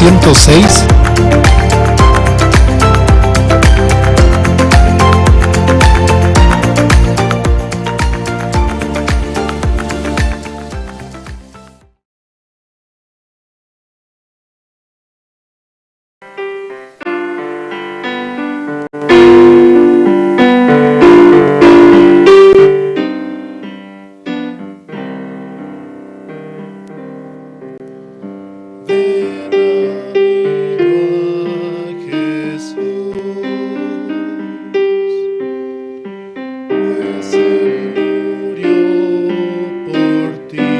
406. Ven amigo a Jesús, pues Él murió por ti.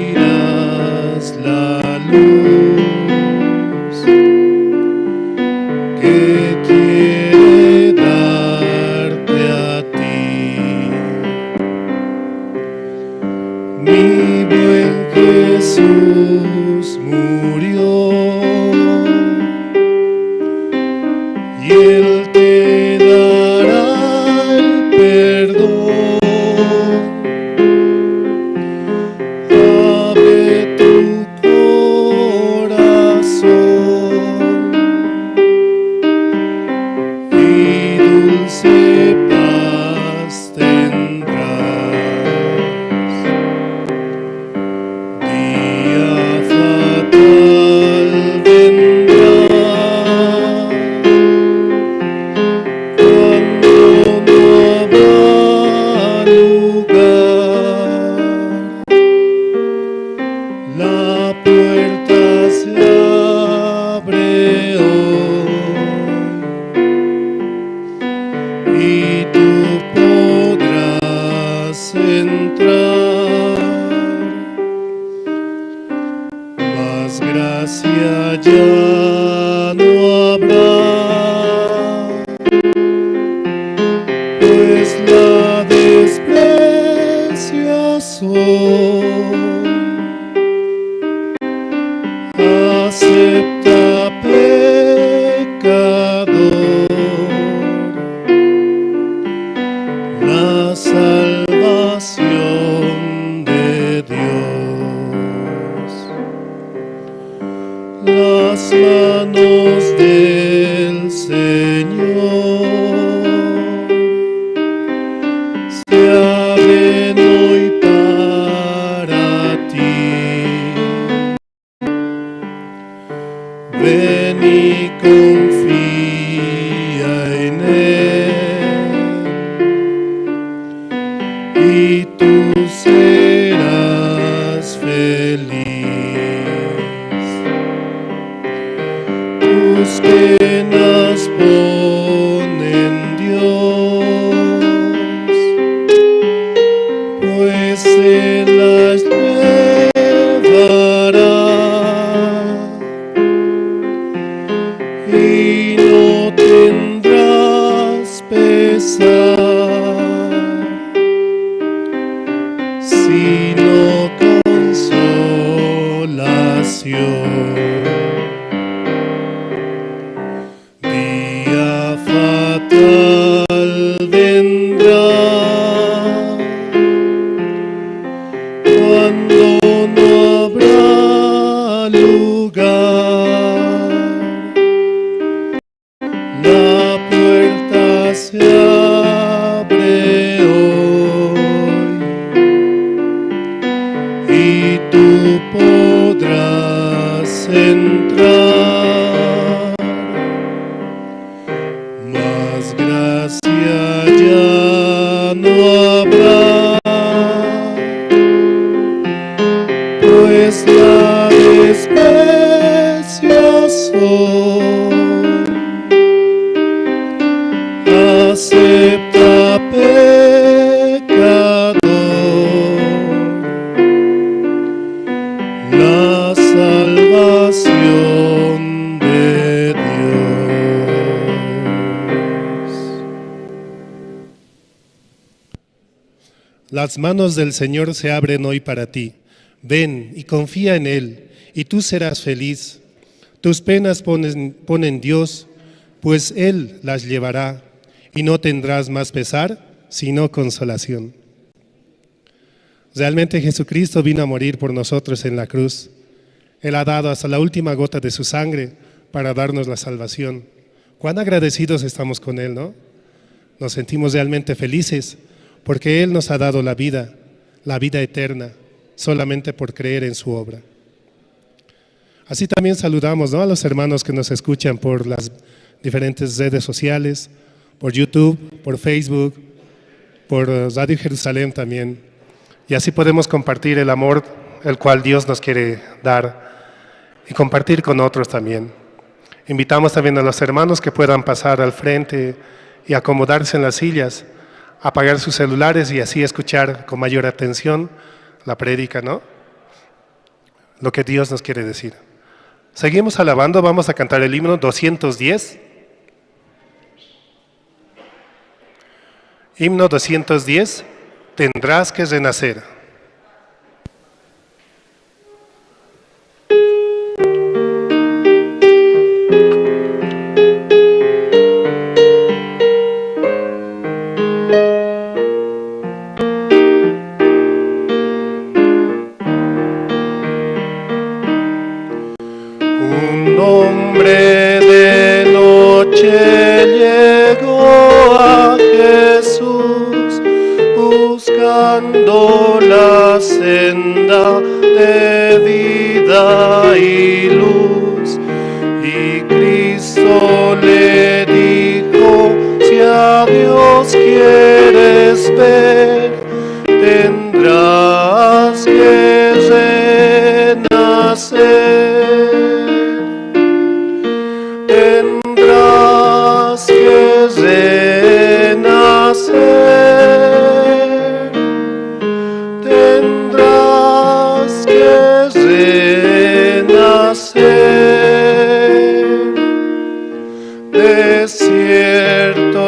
Recibirás la luz que quiere darte a ti. Mi buen Jesús murió y Él te dará el perdón. Abre tu corazón y dulce paz tendrás. Día fatal vendrá cuando no habrá lugar. La puerta se abre hoy y tú podrás entrar. Mas gracia ya no habrá, pues la desprecias hoy. Acepta pecador la salvación de Dios. Las manos del Señor se abren hoy para ti. Ven y confía en Él, y tú serás feliz. Tus penas pon en Dios, pues Él las llevará y no tendrás pesar, sino consolación. Día fatal vendrá cuando no habrá lugar. La puerta se abre hoy y tú podrás entrar. Mas gracia ya no habrá, pues la desprecias hoy. Acepta pecador la salvación de Dios. Las manos del Señor se abren hoy para ti. Ven y confía en Él, y tú serás feliz. Tus penas pon en Dios, pues Él las llevará, y no tendrás más pesar, sino consolación. Realmente Jesucristo vino a morir por nosotros en la cruz. Él ha dado hasta la última gota de su sangre para darnos la salvación. Cuán agradecidos estamos con Él, ¿no? Nos sentimos realmente felices porque Él nos ha dado la vida eterna, solamente por creer en su obra. Así también saludamos, ¿no?, a los hermanos que nos escuchan por las diferentes redes sociales, por YouTube, por Facebook, por Radio Jerusalén también. Y así podemos compartir el amor el cual Dios nos quiere dar y compartir con otros también. Invitamos también a los hermanos que puedan pasar al frente y acomodarse en las sillas, apagar sus celulares y así escuchar con mayor atención la prédica, ¿no? Lo que Dios nos quiere decir. Seguimos alabando, vamos a cantar el himno 210. Himno 210, tendrás que renacer. Un hombre de noche llegó a Jesús, buscando la senda de vida y luz. Y Cristo le dijo: si a Dios quieres ver, tendrás que renacer. Tendrás que renacer, tendrás que renacer. De cierto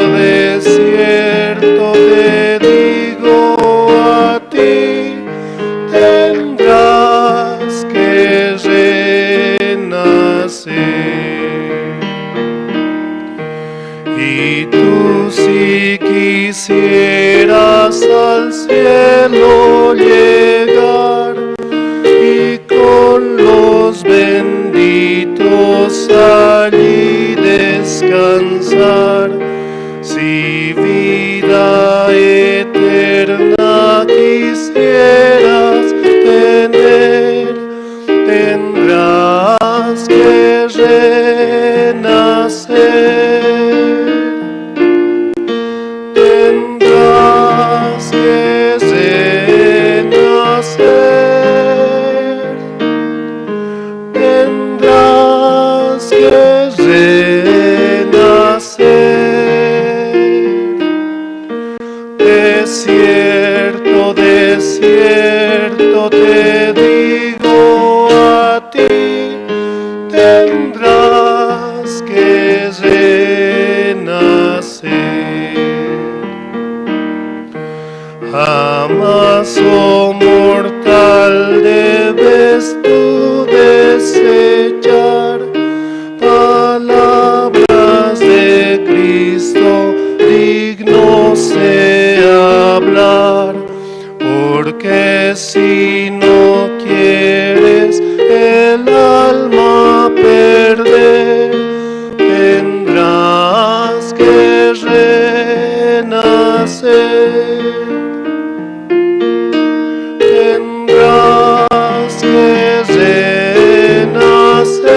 te digo a ti, tendrás que renacer. Y tú, si quisieras al cielo llegar y con los benditos allí descansar, si vida eterna quisieras tener, tendrás que renacer. Tendrás que renacer, tendrás que renacer. De cierto te digo a ti, tendrás que renacer. Jamás, oh mortal, debes tú desechar palabras de Cristo, digno sea hablar, porque si no quieres el alma perder, tendrás que renacer. Tendrás que renacer,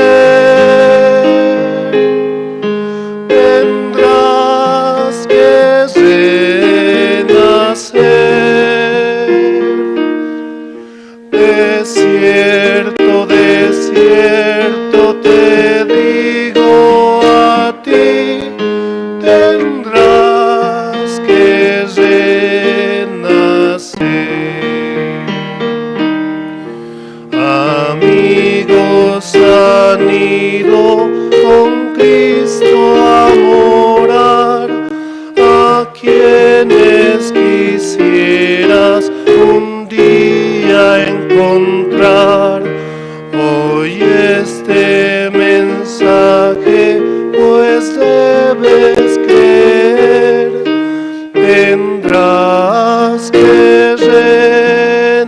tendrás que renacer. De cierto te digo a ti, tendrás que renacer. Amigos han ido con Cristo a morar, a quienes quisieras un día encontrar. Hoy este mensaje pues debes creer, tendrás que renacer.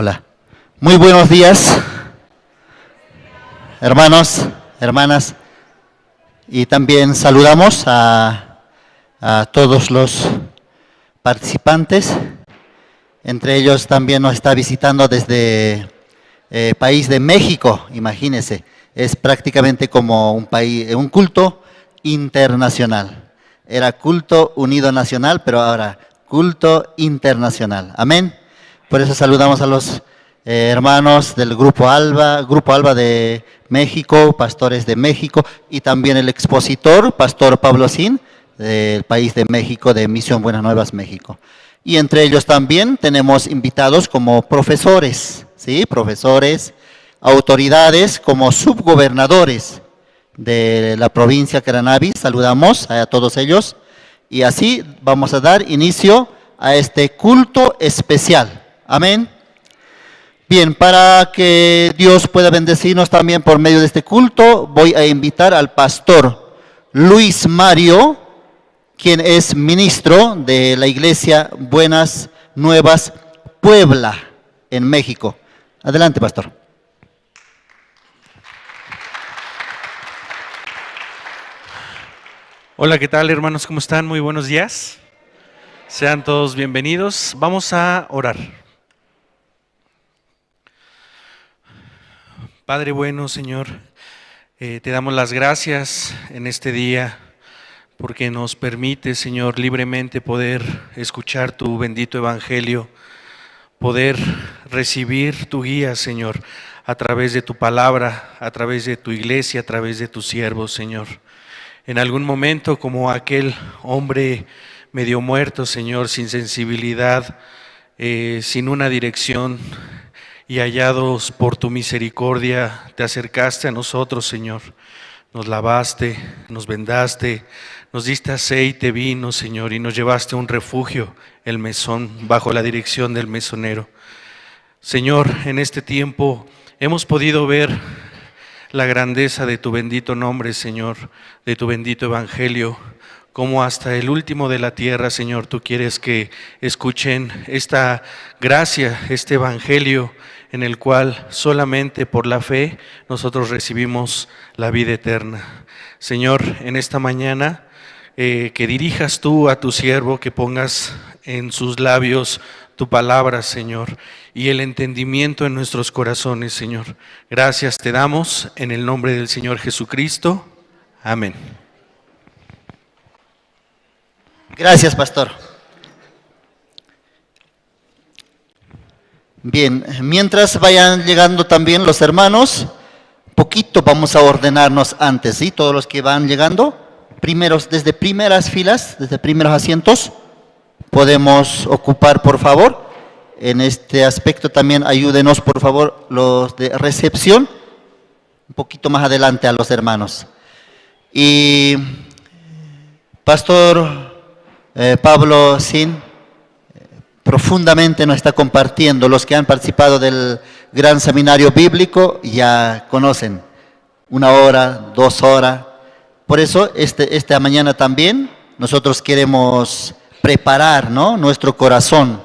Hola. Muy buenos días, hermanos, hermanas. Y también saludamos a todos los participantes. Entre ellos también nos está visitando desde el país de México, imagínense. Es prácticamente como un país, un culto internacional. Era culto unido nacional, pero ahora culto internacional. Amén. Por eso saludamos a los hermanos del Grupo Alba de México, pastores de México, y también el expositor, Pastor Pablo Sin, del país de México, de Misión Buenas Nuevas México. Y entre ellos también tenemos invitados como profesores, ¿sí? Profesores, autoridades como subgobernadores de la provincia Caranavi. Saludamos a todos ellos y así vamos a dar inicio a este culto especial. Amén. Bien, para que Dios pueda bendecirnos también por medio de este culto, voy a invitar al pastor Luis Mario, quien es ministro de la Iglesia Buenas Nuevas Puebla, en México. Adelante, pastor. Hola, ¿qué tal, hermanos? ¿Cómo están? Muy buenos días. Sean todos bienvenidos. Vamos a orar. Padre bueno, Señor, te damos las gracias en este día porque nos permite, Señor, libremente poder escuchar tu bendito evangelio, poder recibir tu guía, Señor, a través de tu palabra, a través de tu iglesia, a través de tus siervos, Señor. En algún momento, como aquel hombre medio muerto, Señor, sin sensibilidad, sin una dirección, y hallados por tu misericordia, te acercaste a nosotros, Señor. Nos lavaste, nos vendaste, nos diste aceite, vino, Señor, y nos llevaste a un refugio, el mesón, bajo la dirección del mesonero. Señor, en este tiempo hemos podido ver la grandeza de tu bendito nombre, Señor, de tu bendito evangelio, como hasta el último de la tierra, Señor, tú quieres que escuchen esta gracia, este evangelio, en el cual solamente por la fe nosotros recibimos la vida eterna. Señor, en esta mañana, que dirijas tú a tu siervo, que pongas en sus labios tu palabra, Señor, y el entendimiento en nuestros corazones, Señor. Gracias te damos en el nombre del Señor Jesucristo. Amén. Gracias, pastor. Bien, mientras vayan llegando también los hermanos, poquito vamos a ordenarnos antes, ¿sí? Todos los que van llegando, primeros, desde primeras filas, desde primeros asientos, podemos ocupar, por favor. En este aspecto también ayúdenos, por favor, los de recepción, un poquito más adelante a los hermanos. Y pastor Pablo Sin profundamente nos está compartiendo. Los que han participado del gran seminario bíblico ya conocen, 1 hora, 2 horas. Por eso esta mañana también nosotros queremos preparar, ¿no?, nuestro corazón.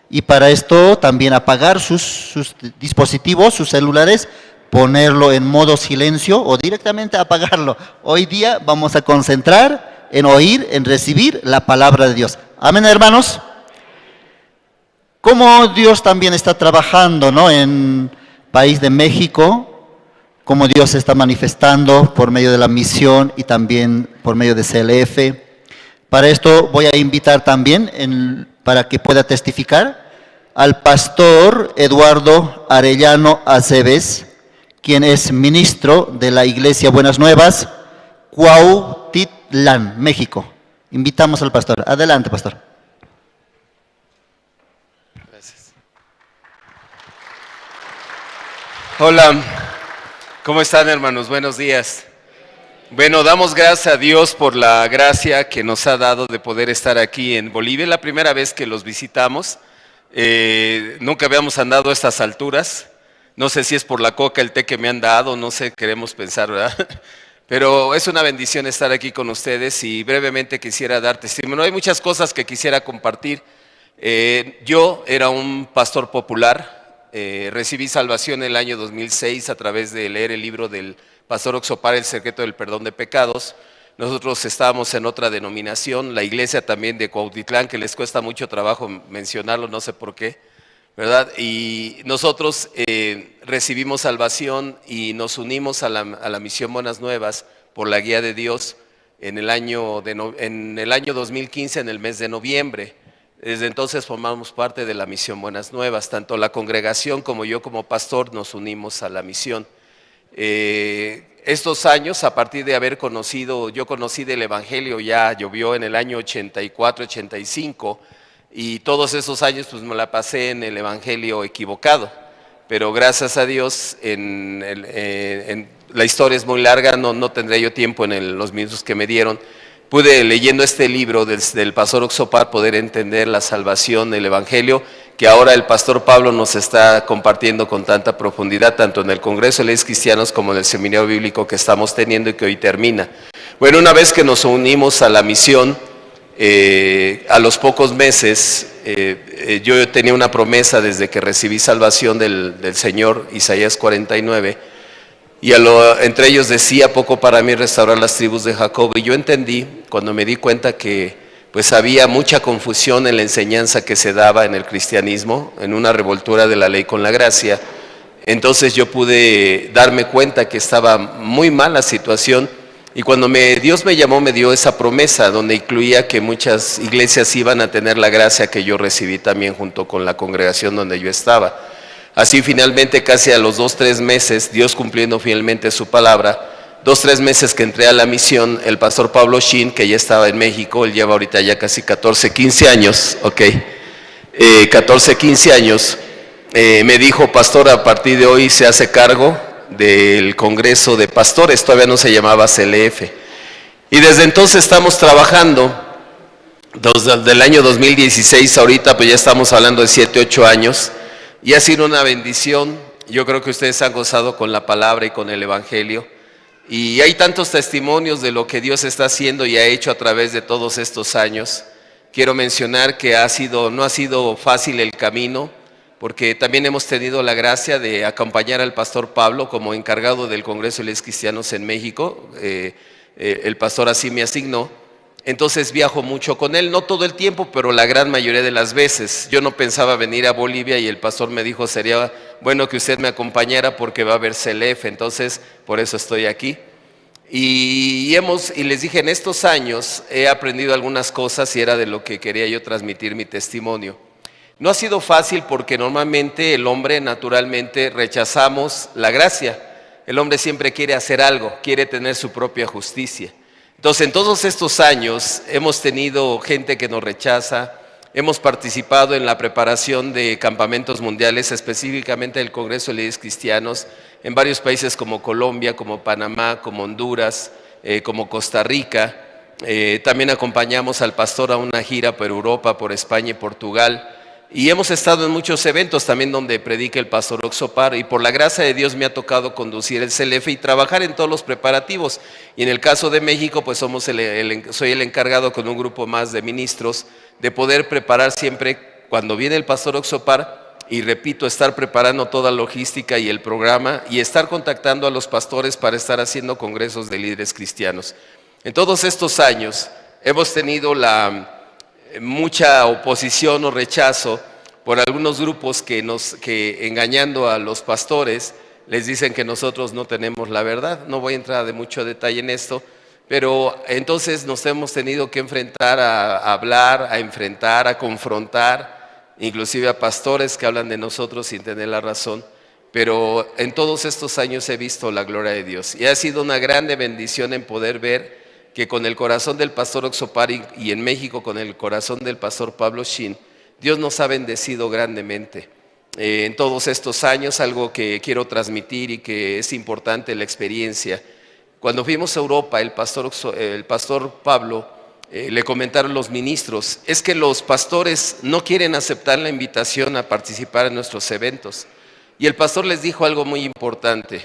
Y para esto también apagar sus dispositivos, sus celulares, ponerlo en modo silencio o directamente apagarlo. Hoy día vamos a concentrar en oír, en recibir la palabra de Dios. Amén, hermanos. Cómo Dios también está trabajando, ¿no?, en país de México, cómo Dios se está manifestando por medio de la misión y también por medio de CLF. Para esto voy a invitar también, para que pueda testificar, al pastor Eduardo Arellano Aceves, quien es ministro de la Iglesia Buenas Nuevas, Cuautitlán, México. Invitamos al pastor. Adelante, pastor. Gracias. Hola, ¿cómo están, hermanos? Buenos días. Bueno, damos gracias a Dios por la gracia que nos ha dado de poder estar aquí en Bolivia. Es la primera vez que los visitamos. Nunca habíamos andado a estas alturas. No sé si es por la coca, el té que me han dado, no sé, queremos pensar, ¿verdad? Pero es una bendición estar aquí con ustedes y brevemente quisiera dar testimonio. Hay muchas cosas que quisiera compartir. Yo era un pastor popular. Recibí salvación en el año 2006 a través de leer el libro del pastor Oxopar, El secreto del perdón de pecados. Nosotros estábamos en otra denominación, la iglesia también de Cuautitlán, que les cuesta mucho trabajo mencionarlo, no sé por qué, ¿verdad? Y nosotros recibimos salvación y nos unimos a la misión Buenas Nuevas por la guía de Dios en el año 2015, en el mes de noviembre. Desde entonces formamos parte de la misión Buenas Nuevas, tanto la congregación como yo como pastor nos unimos a la misión. Estos años, a partir de haber conocido, yo conocí del Evangelio, ya llovió en el año 84, 85, y todos esos años pues me la pasé en el Evangelio equivocado, pero gracias a Dios, la historia es muy larga, no tendré yo tiempo en los minutos que me dieron. Pude, leyendo este libro del pastor Oxopar, poder entender la salvación del Evangelio, que ahora el pastor Pablo nos está compartiendo con tanta profundidad, tanto en el Congreso de Líderes Cristianos como en el seminario bíblico que estamos teniendo y que hoy termina. Bueno, una vez que nos unimos a la misión, a los pocos meses, yo tenía una promesa desde que recibí salvación del Señor, Isaías 49, y entre ellos decía, poco para mí restaurar las tribus de Jacob. Y yo entendí, cuando me di cuenta que pues había mucha confusión en la enseñanza que se daba en el cristianismo, en una revoltura de la ley con la gracia. Entonces yo pude darme cuenta que estaba muy mal la situación, y cuando Dios me llamó, me dio esa promesa donde incluía que muchas iglesias iban a tener la gracia que yo recibí también junto con la congregación donde yo estaba. Así finalmente, casi a los 2, 3 meses, Dios cumpliendo fielmente su palabra, 2, 3 meses que entré a la misión, el pastor Pablo Shin, que ya estaba en México, él lleva ahorita ya casi 14, 15 años, ok, 14, 15 años, me dijo, pastor, a partir de hoy se hace cargo del Congreso de Pastores, todavía no se llamaba CLF. Y desde entonces estamos trabajando, desde el año 2016 ahorita, pues ya estamos hablando de 7, 8 años, y ha sido una bendición. Yo creo que ustedes han gozado con la palabra y con el Evangelio. Y hay tantos testimonios de lo que Dios está haciendo y ha hecho a través de todos estos años. Quiero mencionar que no ha sido fácil el camino, porque también hemos tenido la gracia de acompañar al pastor Pablo como encargado del Congreso de Líderes Cristianos en México. El pastor así me asignó. Entonces viajo mucho con él, no todo el tiempo, pero la gran mayoría de las veces. Yo no pensaba venir a Bolivia y el pastor me dijo, sería bueno que usted me acompañara porque va a haber CLF, entonces por eso estoy aquí. Y les dije, en estos años he aprendido algunas cosas y era de lo que quería yo transmitir mi testimonio. No ha sido fácil porque normalmente el hombre naturalmente rechazamos la gracia. El hombre siempre quiere hacer algo, quiere tener su propia justicia. Entonces, en todos estos años hemos tenido gente que nos rechaza, hemos participado en la preparación de campamentos mundiales, específicamente del Congreso de Líderes Cristianos, en varios países como Colombia, como Panamá, como Honduras, como Costa Rica. También acompañamos al pastor a una gira por Europa, por España y Portugal. Y hemos estado en muchos eventos también donde predica el pastor Oxopar, y por la gracia de Dios me ha tocado conducir el CLF y trabajar en todos los preparativos. Y en el caso de México, pues soy el encargado con un grupo más de ministros de poder preparar siempre cuando viene el pastor Oxopar, y repito, estar preparando toda la logística y el programa y estar contactando a los pastores para estar haciendo congresos de líderes cristianos. En todos estos años hemos tenido mucha oposición o rechazo por algunos grupos que engañando a los pastores les dicen que nosotros no tenemos la verdad. No voy a entrar de mucho detalle en esto, pero entonces nos hemos tenido que enfrentar a hablar, a enfrentar, a confrontar, inclusive a pastores que hablan de nosotros sin tener la razón. Pero en todos estos años he visto la gloria de Dios y ha sido una grande bendición en poder ver que con el corazón del pastor Oxopar y en México con el corazón del pastor Pablo Shin, Dios nos ha bendecido grandemente. En todos estos años, algo que quiero transmitir y que es importante, la experiencia. Cuando fuimos a Europa, el pastor Pablo le comentaron los ministros, es que los pastores no quieren aceptar la invitación a participar en nuestros eventos. Y el pastor les dijo algo muy importante: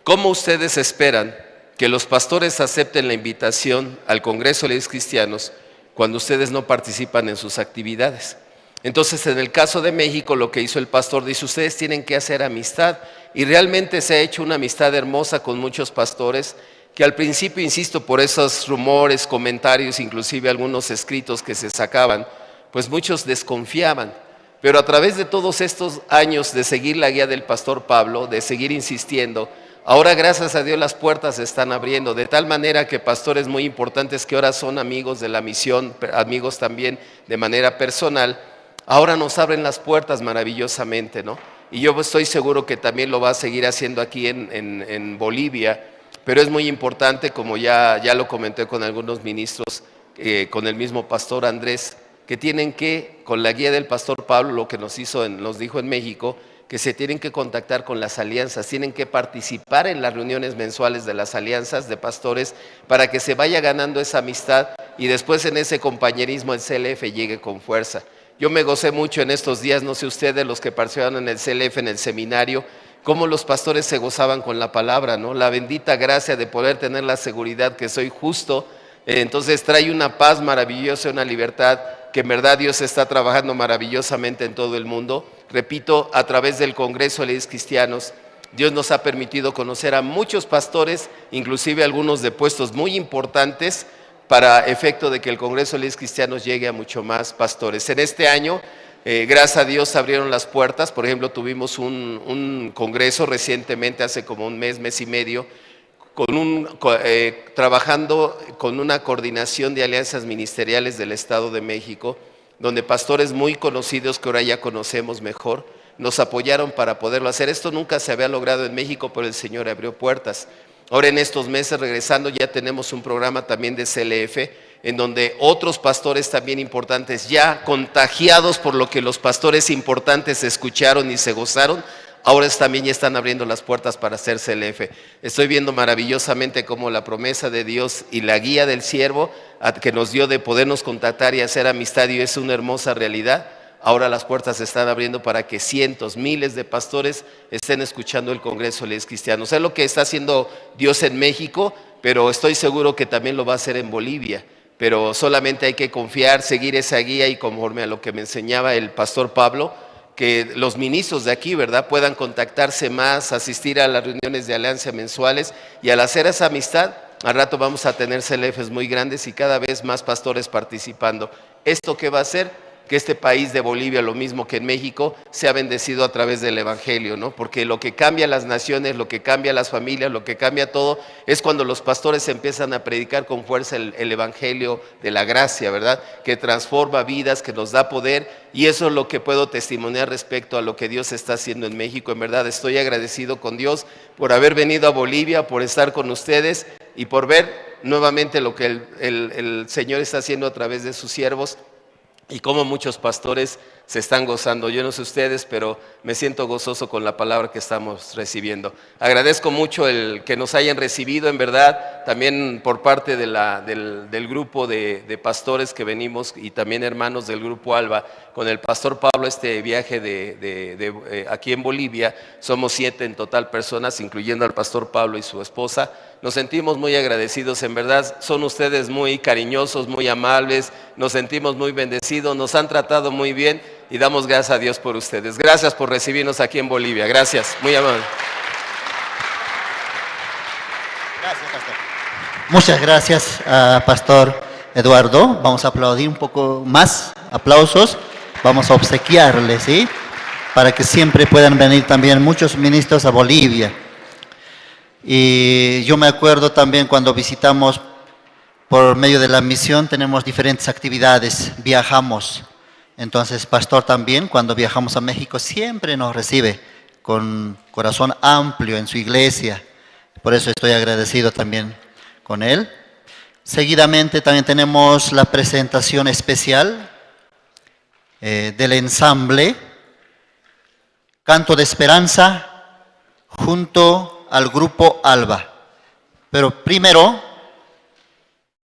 ¿cómo ustedes esperan que los pastores acepten la invitación al Congreso de Líderes Cristianos cuando ustedes no participan en sus actividades? Entonces, en el caso de México, lo que hizo el pastor, dice, ustedes tienen que hacer amistad. Y realmente se ha hecho una amistad hermosa con muchos pastores, que al principio, insisto, por esos rumores, comentarios, inclusive algunos escritos que se sacaban, pues muchos desconfiaban. Pero a través de todos estos años de seguir la guía del pastor Pablo, de seguir insistiendo, ahora gracias a Dios las puertas se están abriendo, de tal manera que pastores muy importantes que ahora son amigos de la misión, amigos también de manera personal, ahora nos abren las puertas maravillosamente, ¿no? Y yo estoy seguro que también lo va a seguir haciendo aquí en Bolivia, pero es muy importante, como ya lo comenté con algunos ministros, con el mismo pastor Andrés, que tienen que, con la guía del pastor Pablo, lo que nos dijo en México, que se tienen que contactar con las alianzas, tienen que participar en las reuniones mensuales de las alianzas de pastores para que se vaya ganando esa amistad y después en ese compañerismo el CLF llegue con fuerza. Yo me gocé mucho en estos días, no sé ustedes, los que participaron en el CLF, en el seminario, cómo los pastores se gozaban con la palabra, ¿no? La bendita gracia de poder tener la seguridad que soy justo, entonces trae una paz maravillosa, una libertad que en verdad Dios está trabajando maravillosamente en todo el mundo. Repito, a través del Congreso de Líderes Cristianos, Dios nos ha permitido conocer a muchos pastores, inclusive algunos de puestos muy importantes, para efecto de que el Congreso de Líderes Cristianos llegue a mucho más pastores. En este año, gracias a Dios, abrieron las puertas. Por ejemplo, tuvimos un congreso recientemente, hace como un mes, mes y medio, trabajando con una coordinación de alianzas ministeriales del Estado de México, donde pastores muy conocidos que ahora ya conocemos mejor, nos apoyaron para poderlo hacer. Esto nunca se había logrado en México, pero el Señor abrió puertas. Ahora en estos meses, regresando, ya tenemos un programa también de CLF, en donde otros pastores también importantes, ya contagiados por lo que los pastores importantes escucharon y se gozaron, ahora también ya están abriendo las puertas para hacer CLF. Estoy viendo maravillosamente cómo la promesa de Dios y la guía del siervo que nos dio de podernos contactar y hacer amistad, y es una hermosa realidad. Ahora las puertas se están abriendo para que cientos, miles de pastores estén escuchando el Congreso de Líderes Cristianos. Es lo que está haciendo Dios en México, pero estoy seguro que también lo va a hacer en Bolivia. Pero solamente hay que confiar, seguir esa guía y conforme a lo que me enseñaba el pastor Pablo, que los ministros de aquí, ¿verdad?, puedan contactarse más, asistir a las reuniones de alianza mensuales, y al hacer esa amistad, al rato vamos a tener CLFs muy grandes y cada vez más pastores participando. ¿Esto qué va a hacer? Que este país de Bolivia, lo mismo que en México, sea bendecido a través del Evangelio, ¿no? Porque lo que cambia las naciones, lo que cambia las familias, lo que cambia todo, es cuando los pastores empiezan a predicar con fuerza el Evangelio de la gracia, ¿verdad? Que transforma vidas, que nos da poder, y eso es lo que puedo testimoniar respecto a lo que Dios está haciendo en México. En verdad, estoy agradecido con Dios por haber venido a Bolivia, por estar con ustedes y por ver nuevamente lo que el Señor está haciendo a través de sus siervos y cómo muchos pastores se están gozando. Yo no sé ustedes, pero me siento gozoso con la palabra que estamos recibiendo. Agradezco mucho el que nos hayan recibido, en verdad, también por parte de del grupo de pastores que venimos y también hermanos del grupo Alba, con el pastor Pablo, este viaje aquí en Bolivia. Somos 7 en total personas, incluyendo al pastor Pablo y su esposa. Nos sentimos muy agradecidos, en verdad, son ustedes muy cariñosos, muy amables, nos sentimos muy bendecidos, nos han tratado muy bien y damos gracias a Dios por ustedes. Gracias por recibirnos aquí en Bolivia, gracias, muy amable. Gracias, pastor. Muchas gracias, pastor Eduardo. Vamos a aplaudir un poco más, aplausos, vamos a obsequiarle, ¿sí? Para que siempre puedan venir también muchos ministros a Bolivia. Y yo me acuerdo también cuando visitamos por medio de la misión, tenemos diferentes actividades, viajamos. Entonces, pastor también, cuando viajamos a México, siempre nos recibe con corazón amplio en su iglesia. Por eso estoy agradecido también con él. Seguidamente también tenemos la presentación especial del ensamble Canto de Esperanza junto al grupo Alba. Pero primero,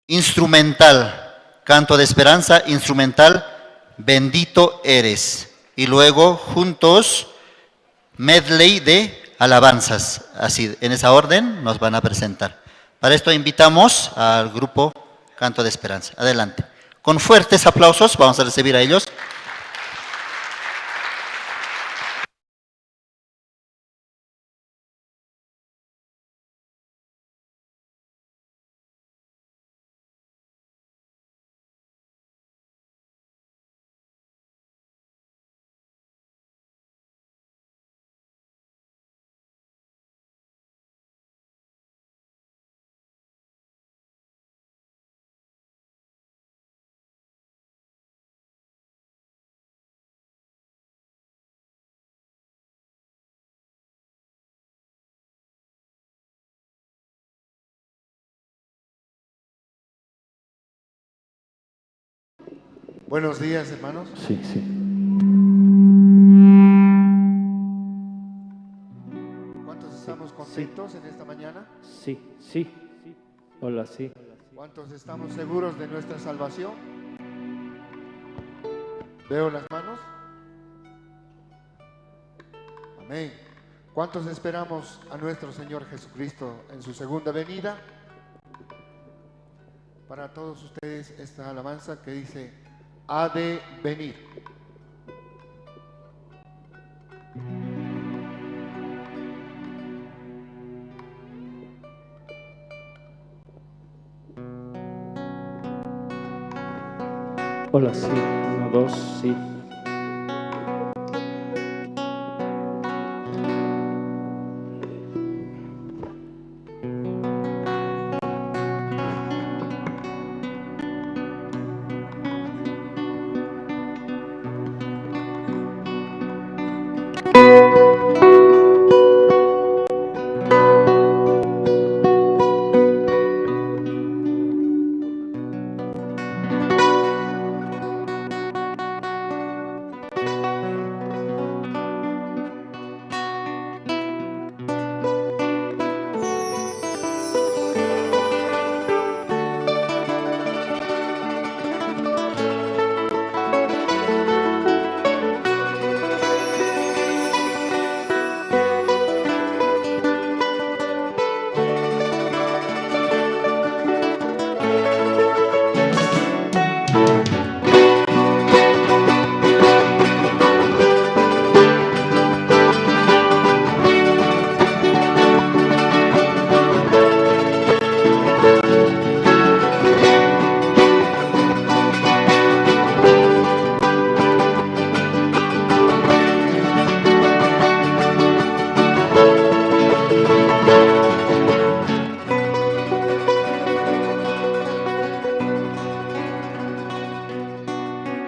instrumental, Canto de Esperanza, instrumental, Bendito Eres. Y luego juntos, medley de alabanzas. Así, en esa orden nos van a presentar. Para esto invitamos al grupo Canto de Esperanza. Adelante. Con fuertes aplausos vamos a recibir a ellos. Buenos días, hermanos. Sí, sí. ¿Cuántos estamos contentos en esta mañana? Sí, sí. Hola, sí. ¿Cuántos estamos seguros de nuestra salvación? Veo las manos. Amén. ¿Cuántos esperamos a nuestro Señor Jesucristo en su segunda venida? Para todos ustedes esta alabanza que dice, ha de venir. Hola, sí. 1, 2, sí.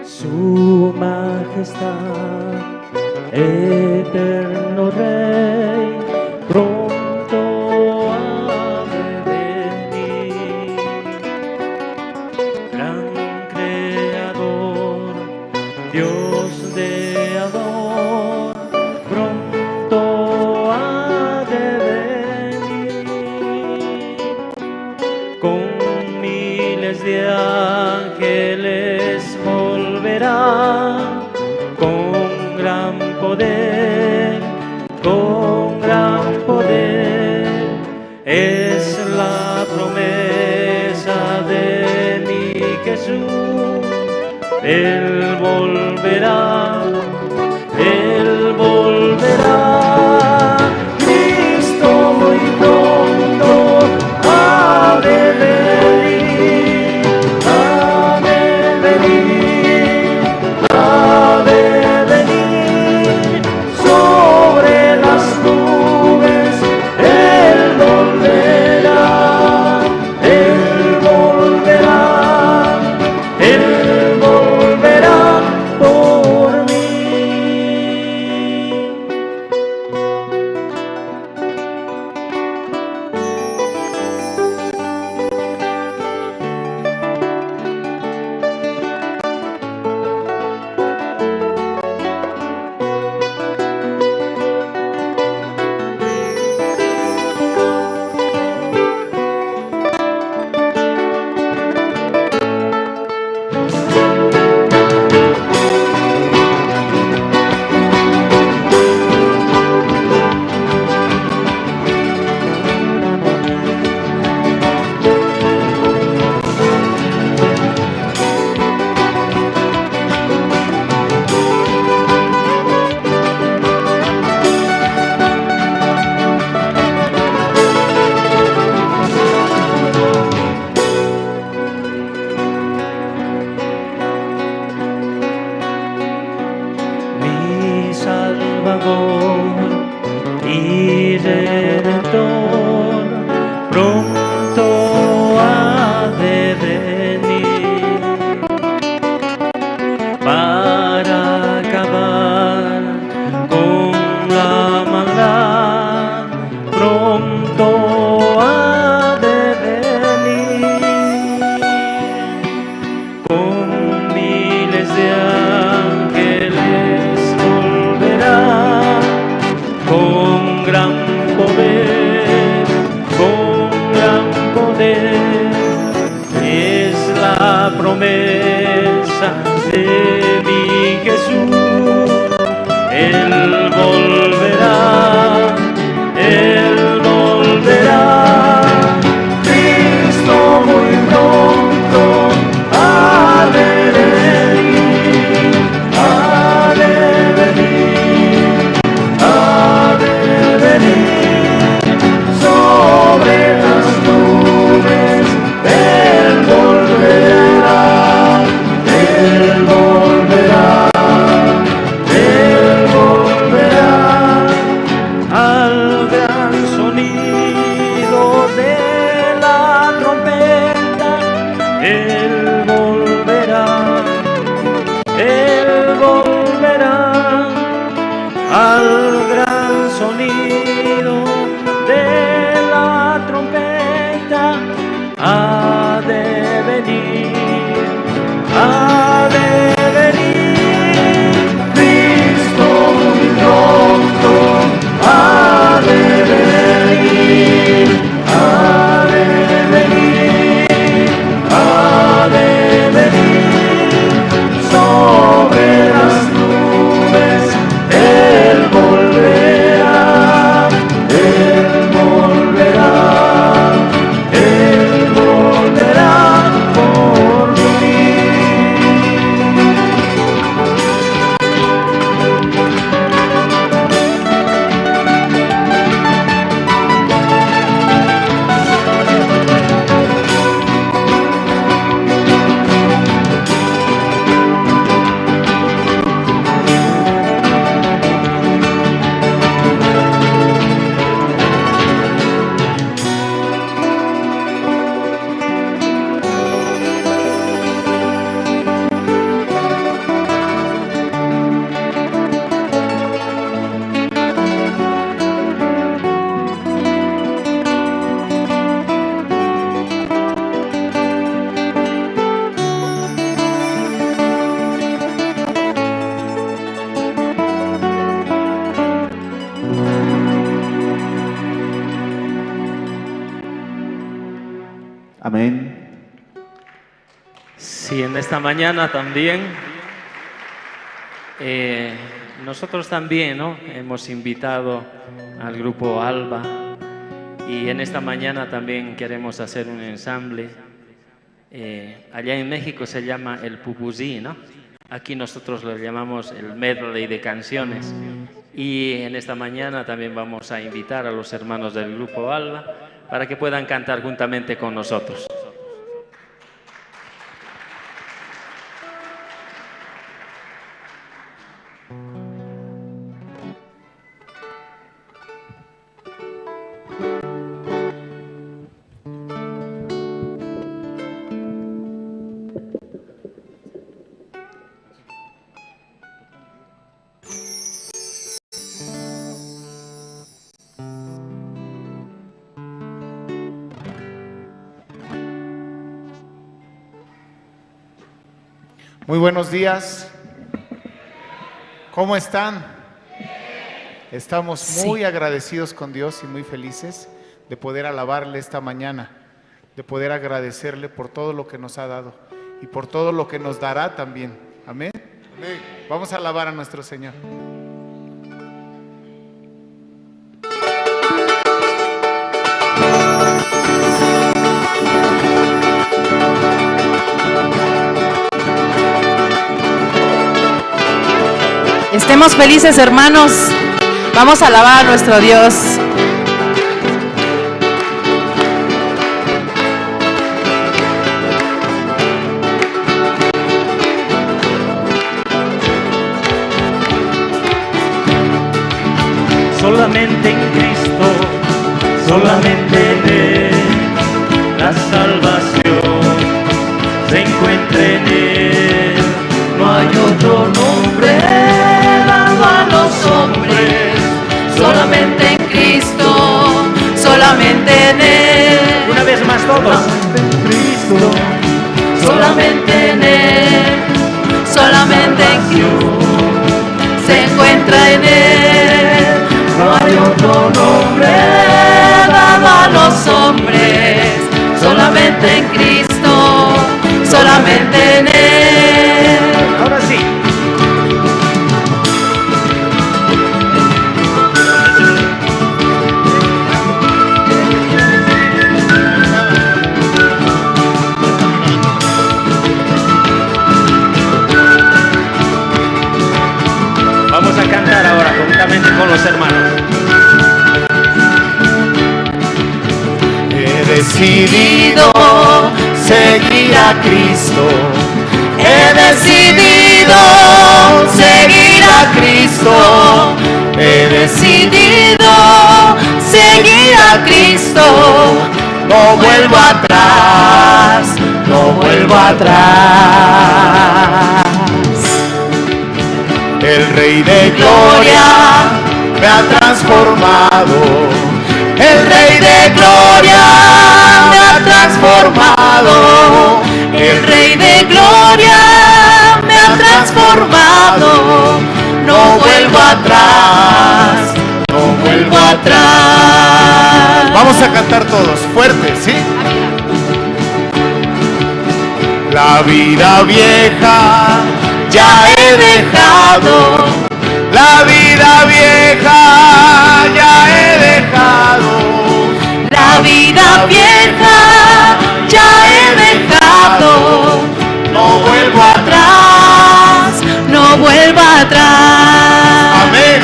Su majestad, eterno Rey, pronto ha de venir. Gran Creador, Dios de amor, pronto ha de venir. Con miles de ángeles volverá, con gran poder, con gran poder. Es la promesa de mi Jesús. Él volverá, Él volverá. Cristo muy pronto ha de venir, ha de venir, ha de venir. Sobre las nubes Él volverá, Él volverá, Él volverá. de mi Jesús. Él volverá, Él volverá. Cristo muy pronto ha de venir, ha de venir, ha de venir sobre las nubes. Él volverá, Él volverá, Él volverá. Al gran sonido de la trompeta, Él volverá, Él volverá. Al gran sonido de la trompeta, ha de venir, ha de venir. Cristo muy pronto ha de venir, ha de venir, ha de venir. Sobre las nubes Él volverá, Él volverá, Él volverá por mí. Amén. Sí, en esta mañana también, nosotros también, ¿no?, hemos invitado al grupo Alba, y en esta mañana también queremos hacer un ensamble. Allá en México se llama el pupusí, ¿no? Aquí nosotros lo llamamos el medley de canciones. Y en esta mañana también vamos a invitar a los hermanos del grupo Alba para que puedan cantar juntamente con nosotros. Muy buenos días. ¿Cómo están? Estamos muy agradecidos con Dios y muy felices de poder alabarle esta mañana, de poder agradecerle por todo lo que nos ha dado y por todo lo que nos dará también. Amén. Amén. Vamos a alabar a nuestro Señor. Estemos felices, hermanos. Vamos a alabar a nuestro Dios. Solamente en Cristo, solamente en Él, la salvación se encuentra en Él. No hay otro nombre dado a los hombres, solamente en Cristo, solamente en Él. Una vez más todos. Solamente en Cristo, solamente en Él, solamente en Cristo se encuentra en Él. No hay otro nombre dado a los hombres, solamente en Cristo, solamente en Él. Ahora decidido seguir a Cristo. He decidido seguir a Cristo. He decidido seguir a Cristo. No vuelvo atrás, no vuelvo atrás. El Rey de Gloria me ha transformado. El Rey de Gloria me ha transformado. El Rey de Gloria me ha transformado. No vuelvo atrás, no vuelvo atrás. Vamos a cantar todos, fuerte, ¿sí? La vida vieja ya he dejado. La vida vieja ya he dejado. La vida vieja ya he dejado. No vuelvo atrás, no vuelvo atrás. Amén.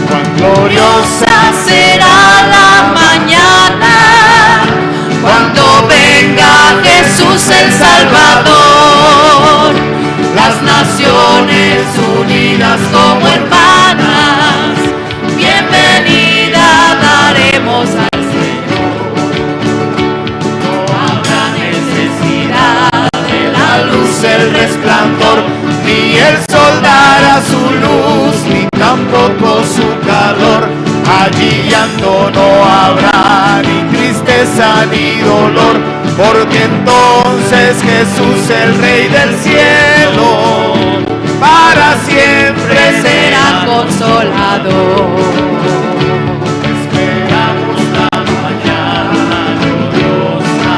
Cuán gloriosa será la mañana cuando venga Jesús el Salvador. Las naciones unidas como hermanas, bienvenida daremos al Señor. No habrá necesidad de la luz, el resplandor, ni el sol dará su luz, ni tampoco su calor. Allí llanto no habrá, ni tristeza ni dolor, porque entonces Jesús, el Rey del cielo, para siempre será consolador. Esperamos la mañana gloriosa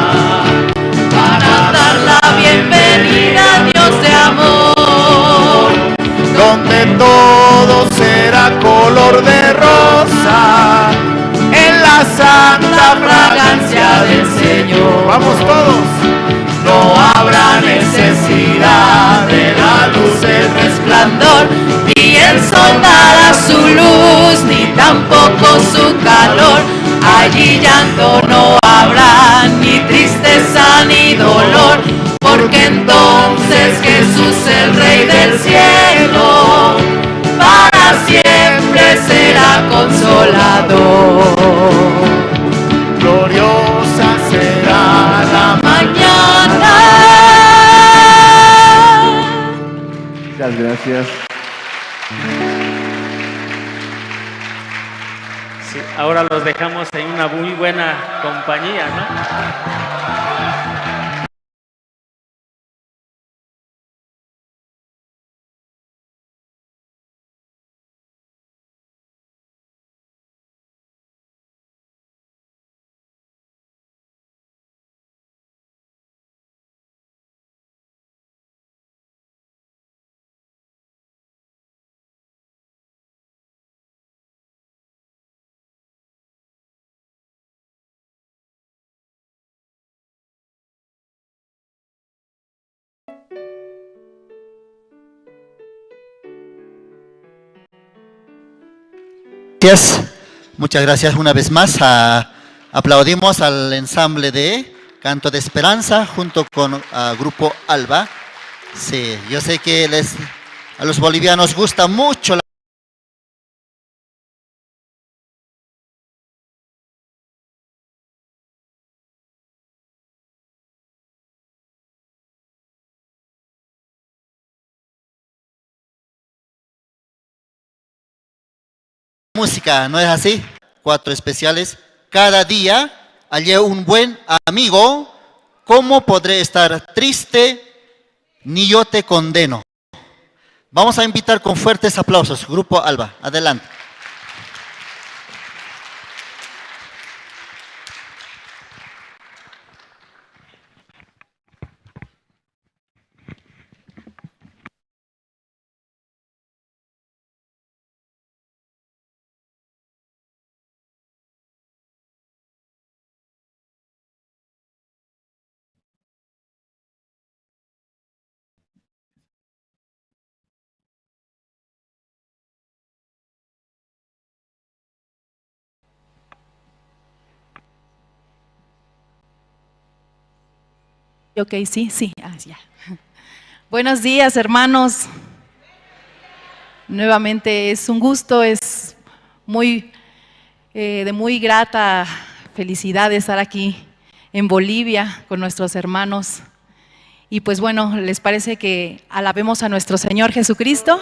para dar la bienvenida a Dios de amor, donde todo será color de rosa, en la santa fragancia del Señor. Vamos todos. No habrá necesidad de la luz, el resplandor, ni el sol dará su luz, ni tampoco su calor. Allí llanto no habrá, ni tristeza ni dolor, porque entonces Jesús, el Rey del cielo, para siempre será consolador. Gloriosa será la mañana. Muchas gracias. Sí, ahora los dejamos en una muy buena compañía, ¿no? Gracias. Muchas gracias una vez más. Aplaudimos al ensamble de Canto de Esperanza junto con Grupo Alba. Sí, yo sé que a los bolivianos gusta mucho la música, ¿no es así? 4 especiales. Cada día hallé un buen amigo. ¿Cómo podré estar triste? Ni yo te condeno. Vamos a invitar con fuertes aplausos. Grupo Alba, adelante. Ok, sí, sí, ah, ya. Buenos días, hermanos. Nuevamente es un gusto, es muy de muy grata felicidad estar aquí en Bolivia con nuestros hermanos. Y pues bueno, ¿les parece que alabemos a nuestro Señor Jesucristo?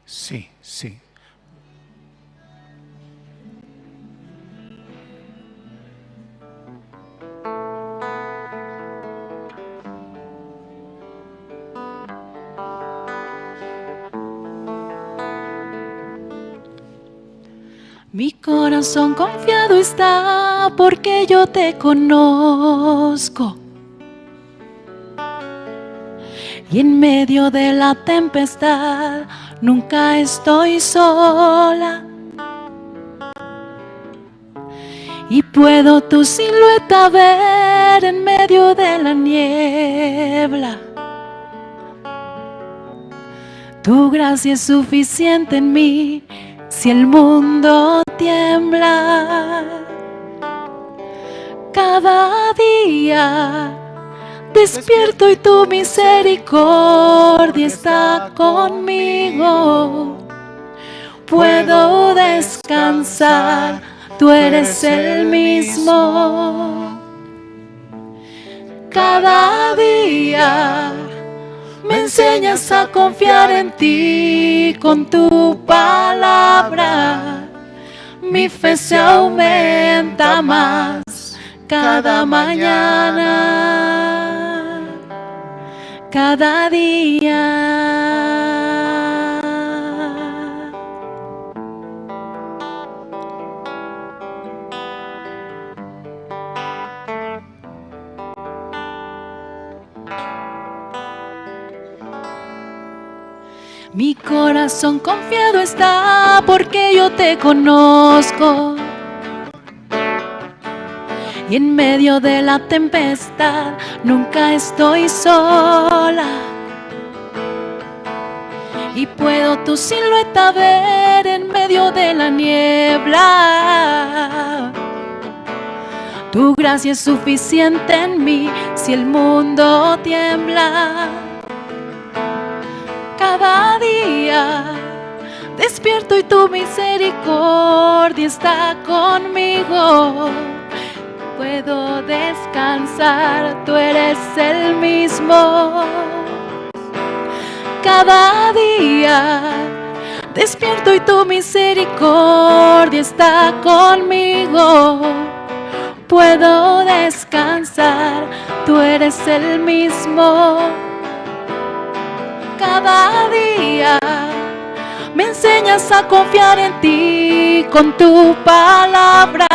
Sí, sí. Mi corazón confiado está porque yo te conozco. Y en medio de la tempestad nunca estoy sola. Y puedo tu silueta ver en medio de la niebla. Tu gracia es suficiente en mí si el mundo tiembla. Cada día despierto y tu misericordia está conmigo. Puedo descansar, tú eres el mismo. Cada día me enseñas a confiar en ti con tu palabra. Mi fe se aumenta más cada mañana, cada día. Mi corazón confiado está porque yo te conozco. Y en medio de la tempestad nunca estoy sola. Y puedo tu silueta ver en medio de la niebla. Tu gracia es suficiente en mí si el mundo tiembla. Cada día despierto y tu misericordia está conmigo. Puedo descansar, tú eres el mismo. Cada día despierto y tu misericordia está conmigo. Puedo descansar, tú eres el mismo. Cada día me enseñas a confiar en ti con tu palabra.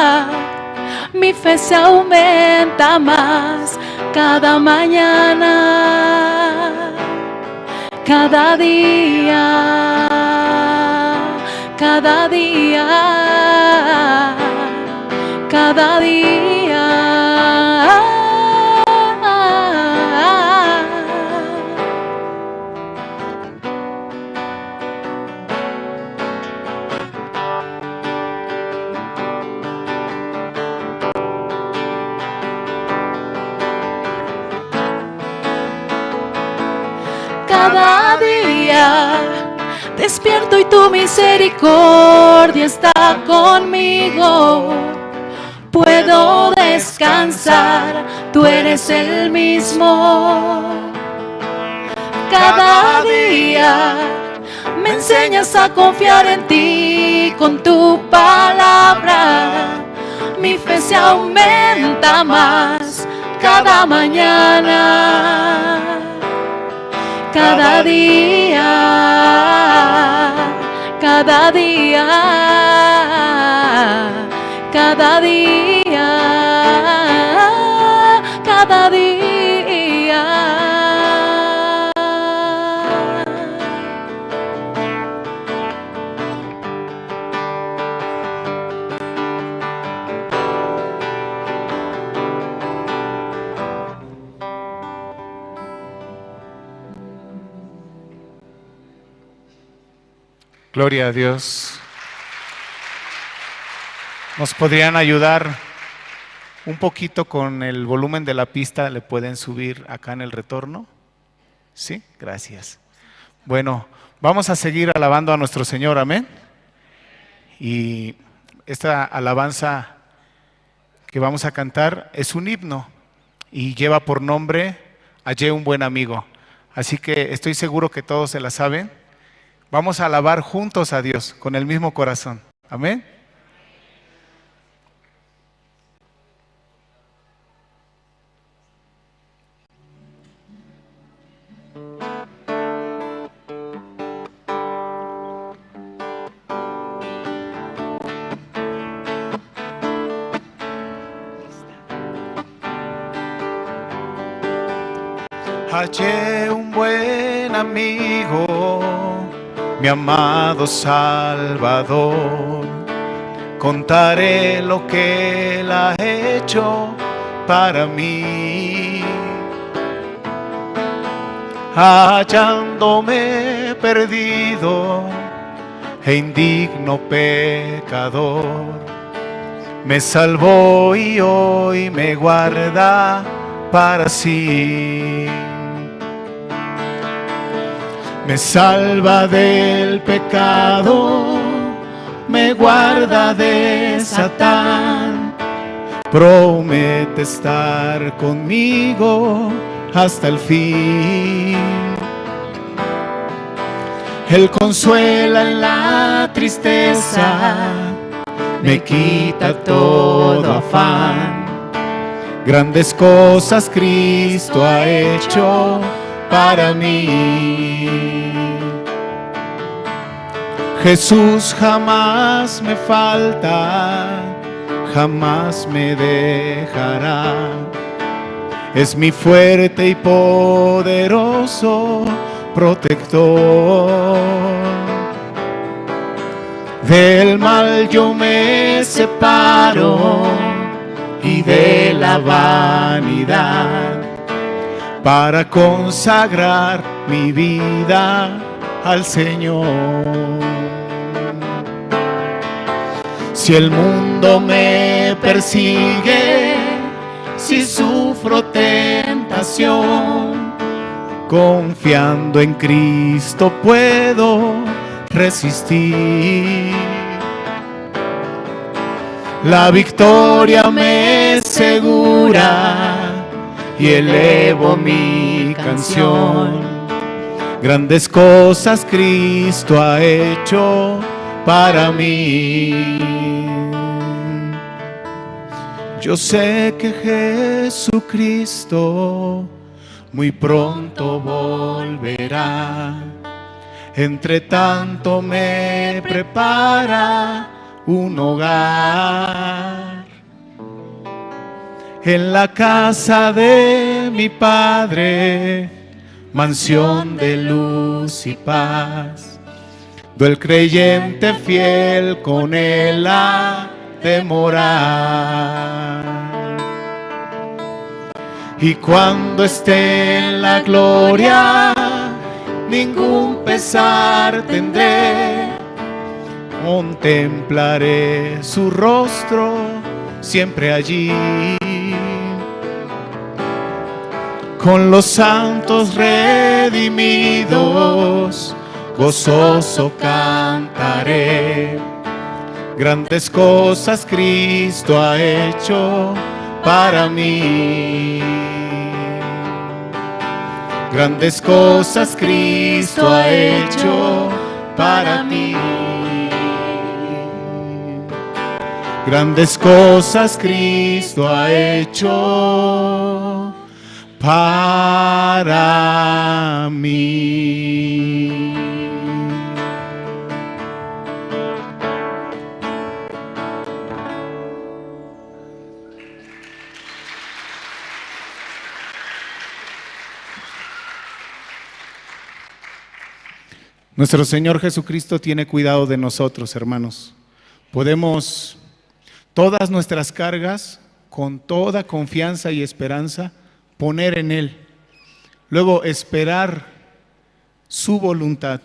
Mi fe se aumenta más cada mañana, cada día, cada día, cada día. Cada día despierto y tu misericordia está conmigo. Puedo descansar, tú eres el mismo. Cada día me enseñas a confiar en ti con tu palabra. Mi fe se aumenta más cada mañana. Cada día, cada día, cada día, cada día. Gloria a Dios. ¿Nos podrían ayudar un poquito con el volumen de la pista? ¿Le pueden subir acá en el retorno? Sí, gracias. Bueno, vamos a seguir alabando a nuestro Señor, amén. Y esta alabanza que vamos a cantar es un himno y lleva por nombre Hallé un buen amigo. Así que estoy seguro que todos se la saben. Vamos a alabar juntos a Dios con el mismo corazón. Amén. Hallé un buen amigo, mi amado Salvador. Contaré lo que él ha hecho para mí. Hallándome perdido e indigno pecador, me salvó y hoy me guarda para sí. Me salva del pecado, me guarda de Satán, promete estar conmigo hasta el fin. Él consuela en la tristeza, me quita todo afán. Grandes cosas Cristo ha hecho para mí. Jesús jamás me falta, jamás me dejará. Es mi fuerte y poderoso protector. Del mal yo me separo y de la vanidad, para consagrar mi vida al Señor. Si el mundo me persigue, si sufro tentación, confiando en Cristo puedo resistir. La victoria me es segura y elevo mi canción. Grandes cosas Cristo ha hecho para mí. Yo sé que Jesucristo muy pronto volverá. Entre tanto me prepara un hogar. En la casa de mi Padre, mansión de luz y paz, do el creyente fiel con él ha de morar. Y cuando esté en la gloria, ningún pesar tendré. Contemplaré su rostro siempre allí. Con los santos redimidos, gozoso cantaré. Grandes cosas Cristo ha hecho para mí. Grandes cosas Cristo ha hecho para mí. Grandes cosas Cristo ha hecho para mí. Nuestro Señor Jesucristo tiene cuidado de nosotros, hermanos. Podemos todas nuestras cargas, con toda confianza y esperanza, poner en Él. Luego esperar su voluntad,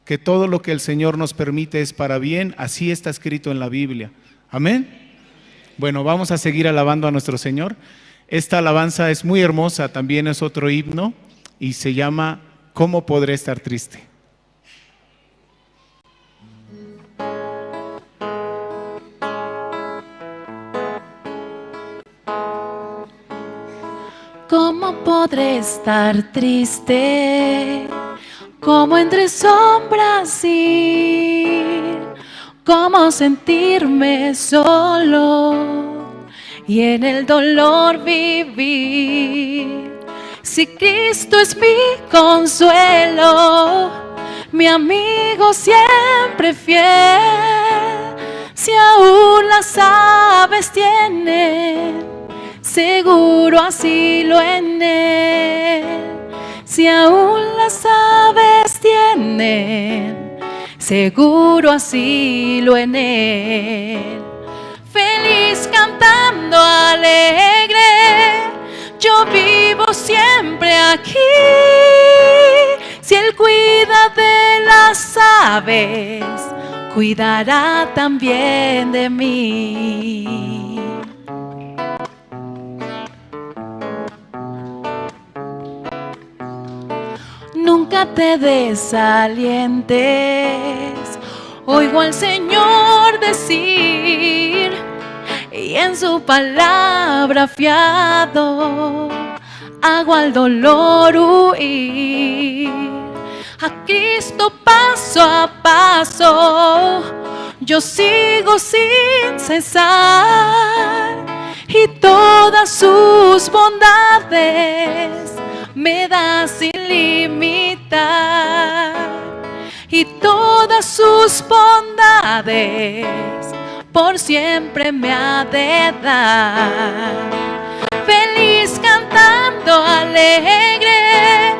que todo lo que el Señor nos permite es para bien, así está escrito en la Biblia. Amén. Bueno, vamos a seguir alabando a nuestro Señor. Esta alabanza es muy hermosa, también es otro himno y se llama ¿Cómo podré estar triste? ¿Cómo podré estar triste? ¿Cómo entre sombras ir? ¿Cómo sentirme solo y en el dolor vivir? Si Cristo es mi consuelo, mi amigo siempre fiel, si aún las aves tienen seguro asilo en Él, si aún las aves tienen seguro asilo en Él. Feliz cantando alegre, yo vivo siempre aquí. Si Él cuida de las aves, cuidará también de mí. Nunca te desalientes, oigo al Señor decir, y en su palabra fiado, hago al dolor huir. A Cristo paso a paso, yo sigo sin cesar, y todas sus bondades me da sin limitar, y todas sus bondades por siempre me ha de dar. Feliz cantando alegre,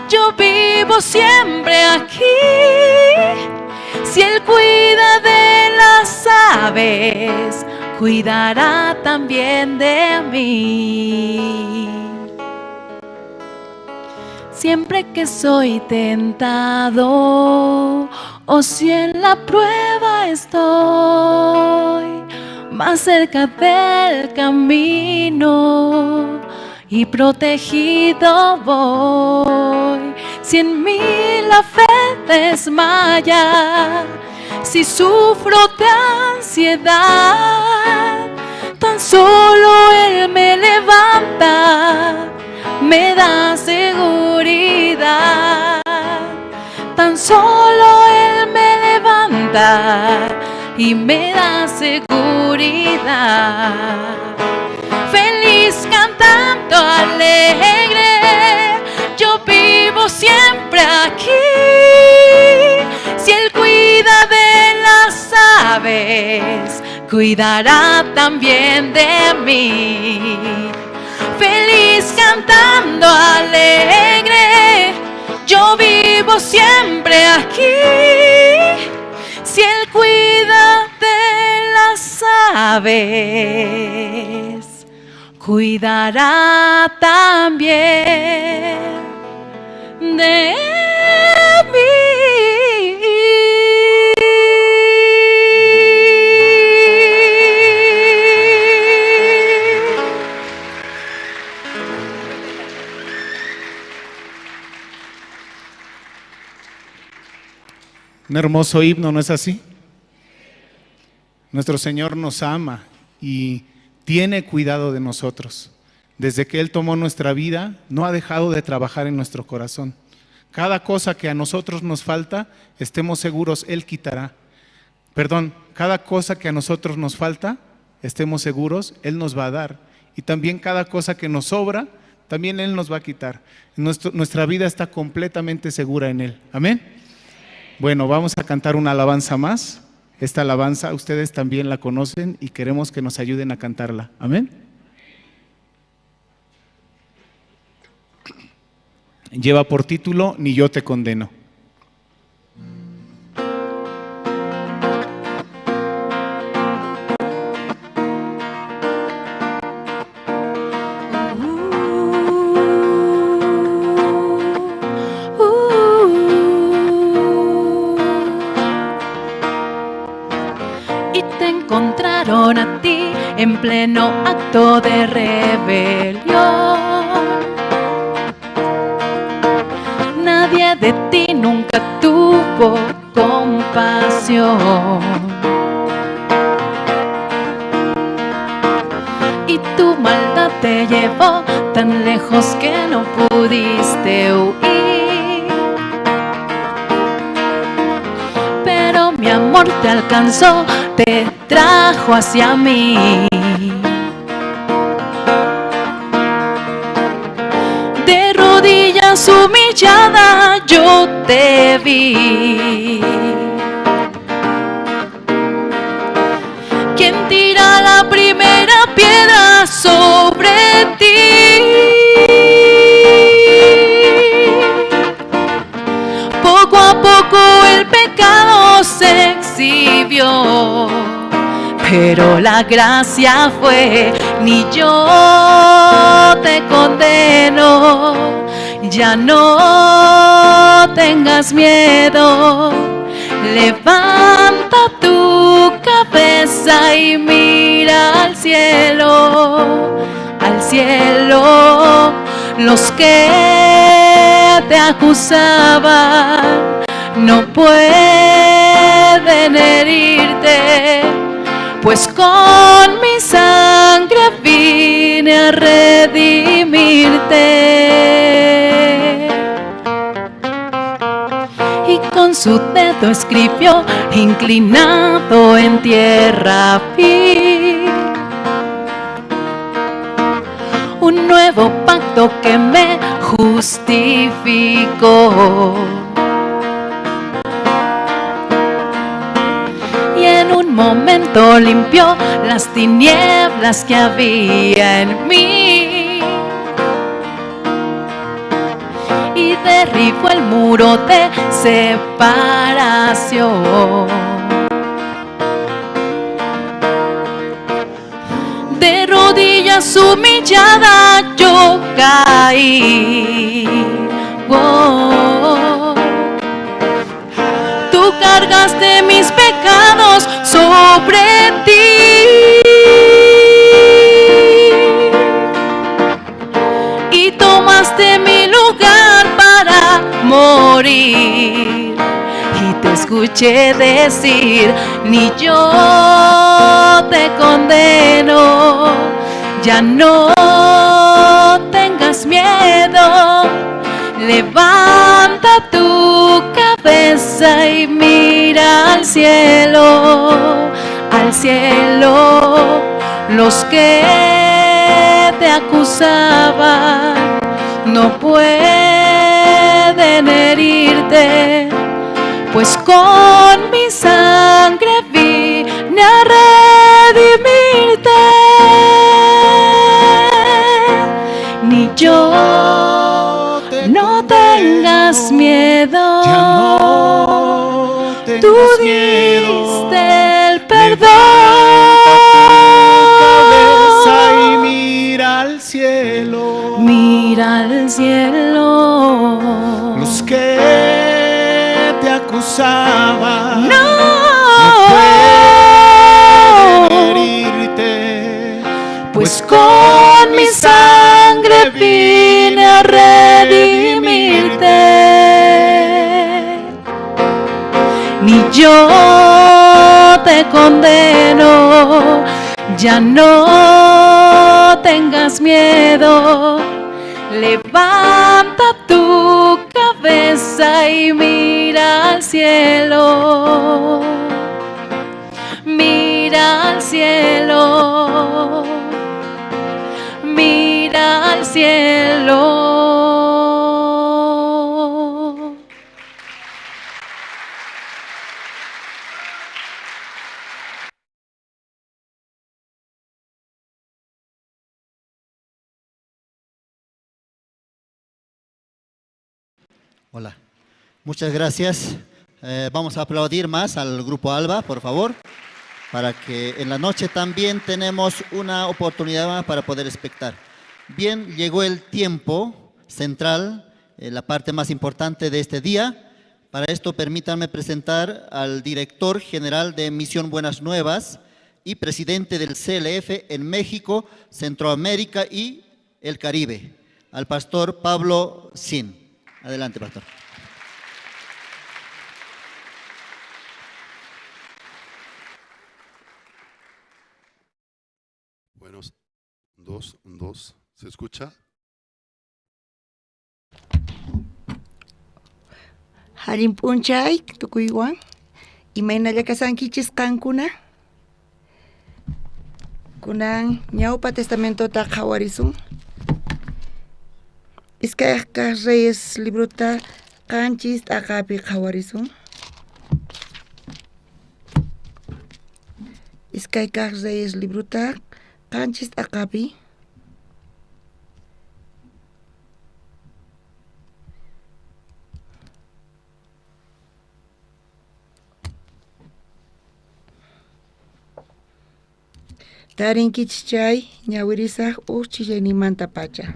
yo vivo siempre aquí. Si Él cuida de las aves, cuidará también de mí. Siempre que soy tentado o si en la prueba estoy, más cerca del camino y protegido voy. Si en mí la fe desmaya, si sufro de ansiedad, tan solo Él me levanta, me da seguridad. Tan solo Él me levanta y me da seguridad. Feliz cantando alegre, yo vivo siempre aquí. Si Él cuida de las aves, cuidará también de mí. Feliz cantando alegre, yo vivo siempre aquí. Si Él cuida de las aves, cuidará también de mí. Un hermoso himno, ¿no es así? Nuestro Señor nos ama y tiene cuidado de nosotros. Desde que Él tomó nuestra vida, no ha dejado de trabajar en nuestro corazón. Cada cosa que a nosotros nos falta, estemos seguros, Él quitará. Perdón, cada cosa que a nosotros nos falta, estemos seguros, Él nos va a dar. Y también cada cosa que nos sobra, también Él nos va a quitar. Nuestra vida está completamente segura en Él. Amén. Bueno, vamos a cantar una alabanza más. Esta alabanza ustedes también la conocen y queremos que nos ayuden a cantarla. Amén. Lleva por título Ni yo te condeno. en pleno acto de rebelión. Nadie de ti nunca tuvo compasión. Y tu maldad te llevó tan lejos que no pudiste huir. Pero mi amor te alcanzó, te trajo hacia mí. De rodillas humillada yo te vi. ¿Quién tira la primera piedra sobre ti? Poco a poco el pecado se exhibió, pero la gracia fue: ni yo te condeno, ya no tengas miedo. Levanta tu cabeza y mira al cielo, al cielo. Los que te acusaban no pueden herirte, pues con mi sangre vine a redimirte. Y con su dedo escribió, inclinado en tierra vil, un nuevo pacto que me justificó. Y en un momento limpió las tinieblas que había en mí y derribó el muro de separación. De rodillas humillada yo caí. Oh. Tú cargaste mis pecados sobre ti y tomaste mi lugar para morir. Y te escuché decir: ni yo te condeno, ya no tengas miedo. Levanta tu cabeza y mira al cielo, al cielo. Los que te acusaban no pueden herirte, pues con mi sangre vine a redimirte. Ni yo no tengas miedo, ya no tengas tú miedo, diste el perdón. Cabeza y mira al cielo, mira al cielo. Los que te acusaban no pueden herirte, pues con mi sangre vine a redimirte. Ni yo te condeno, ya no tengas miedo. Levanta tu cabeza y mira al cielo, mira al cielo, mira al cielo. Hola, muchas gracias. Vamos a aplaudir más al Grupo Alba, por favor, para que en la noche también tenemos una oportunidad más para poder espectar. Bien, llegó el tiempo central, la parte más importante de este día. Para esto, permítanme presentar al director general de Misión Buenas Nuevas, y presidente del CLF en México, Centroamérica y el Caribe, al pastor Pablo Sin. Adelante, pastor. Bueno, 2, 2, ¿se escucha? Allin p'unchay tukuywan, imaynalla kasankichis qankuna? Kunan ñawpa testamentota qhawarisun. Iskay kaq Reyes librota qanchis t'aqapi qhawarisun. Iskay kaq Reyes librota qanchis t'aqapi. Tarinkichis chay ñawirisaj uj chillayninmanta pacha.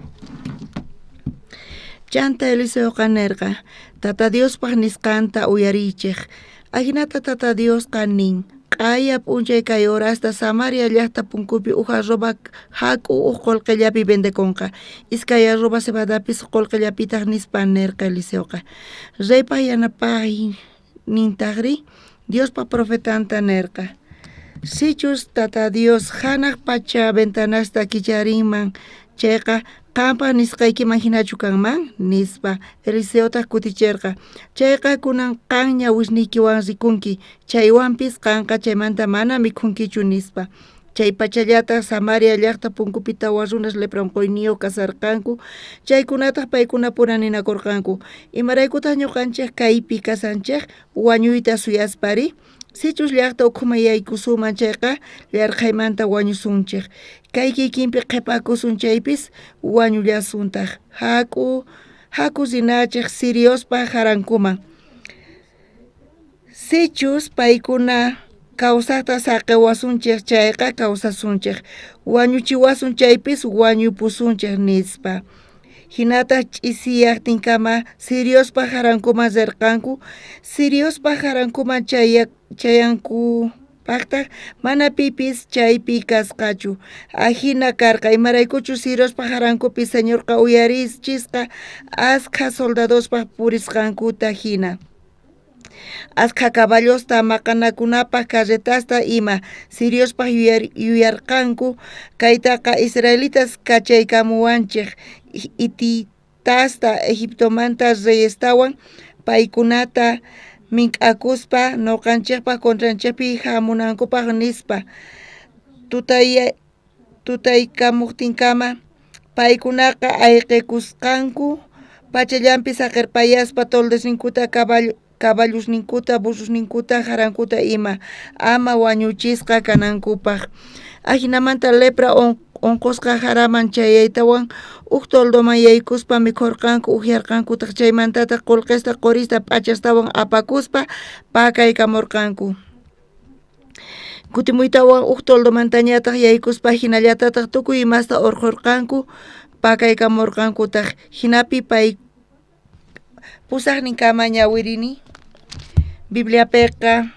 Chanta Eliseoqa nerqa, Tata Diospaj nisqanta uyariychej. Ajinata Tata Diosqa nin, q'aya p'unchay kay horasta Samaria llaqta punkupi uj arroba jak'u uj qullqillapi vendekunqa. Iskay arroba cebadapis qullqillapitaj nispa nerqa Eliseoqa. Reypaj yanapaynintajri Diospa profetanta nerqa. Sichus Tata Dios hanaq pacha ventanasta kicharinman chayqa qanpaj nisqaykiman hinachu kanman nispa. Eliseotaq kuticherqa, chayqa kunan qan ñawisniykiwan rikunki, chaywanpis qanqa chaymanta mana mikhunkichu nispa. Chay pachallataq Samaria llaqta punkupi tawa runas lepra unquyniyuq kasarqanku, chaykunataq paykunapura ninakurqanku, imaraykutaq ñuqanchik kaypi kasanchik wañuyta suyaspari? Sichus llaqta ukhuman yaykusunman chayqa yarqhaymanta wañusunchik. Kay kikinpi qhipakusun chaypis wañullasuntaq. Haku haku rinachik siriospaj jarankuman. Sichus paykuna kawsaqta saqiwasunchik chayqa kawsasunchik. Wañuchiwasun chaypis wañupusunchik nispa. Hinataq ch'isiyaqtinkama siriospaj jarankuman rirqanku. Siriospaj jarankuman chayankupaqtaq mana pipis chaypi kasqachu. Ajina karqa imaraykuchus siriospaj jarankupi Señorqa uyarichisqa askha soldadospaj purisqankuta hina. Askha caballosta maqanakunapaj carretasta ima siriospaj yuyarqanku kaytaqa israelitas kachaykamuwanchik hititasta Egiptomanta reyestawan paykunata mink'akuspa ñuqanchikpaj contranchikpi hamunankupaj nispa. Tutaykamuqtinkama paykunaqa ayqikusqanku pachallanpi saqirpayaspa toldesninkuta caballosninkuta burrosninkuta jarankuta ima ama wañuchisqa kanankupaj. Ajinamanta lepra unqusqa jaraman chayaytawan uj toldoman yaykuspa mikhurqanku uhyarqankutaq chaymantataq qullqista qurista p'achastawan apakuspa pakaykamurqanku. Kutimuytawan uj toldomantañataq yaykuspa hinallatataq tukuy imasta urqhurqanku pakaykamurqankutaq. Hinapi pay pusaqninkama ñawirini. Bibliapiqa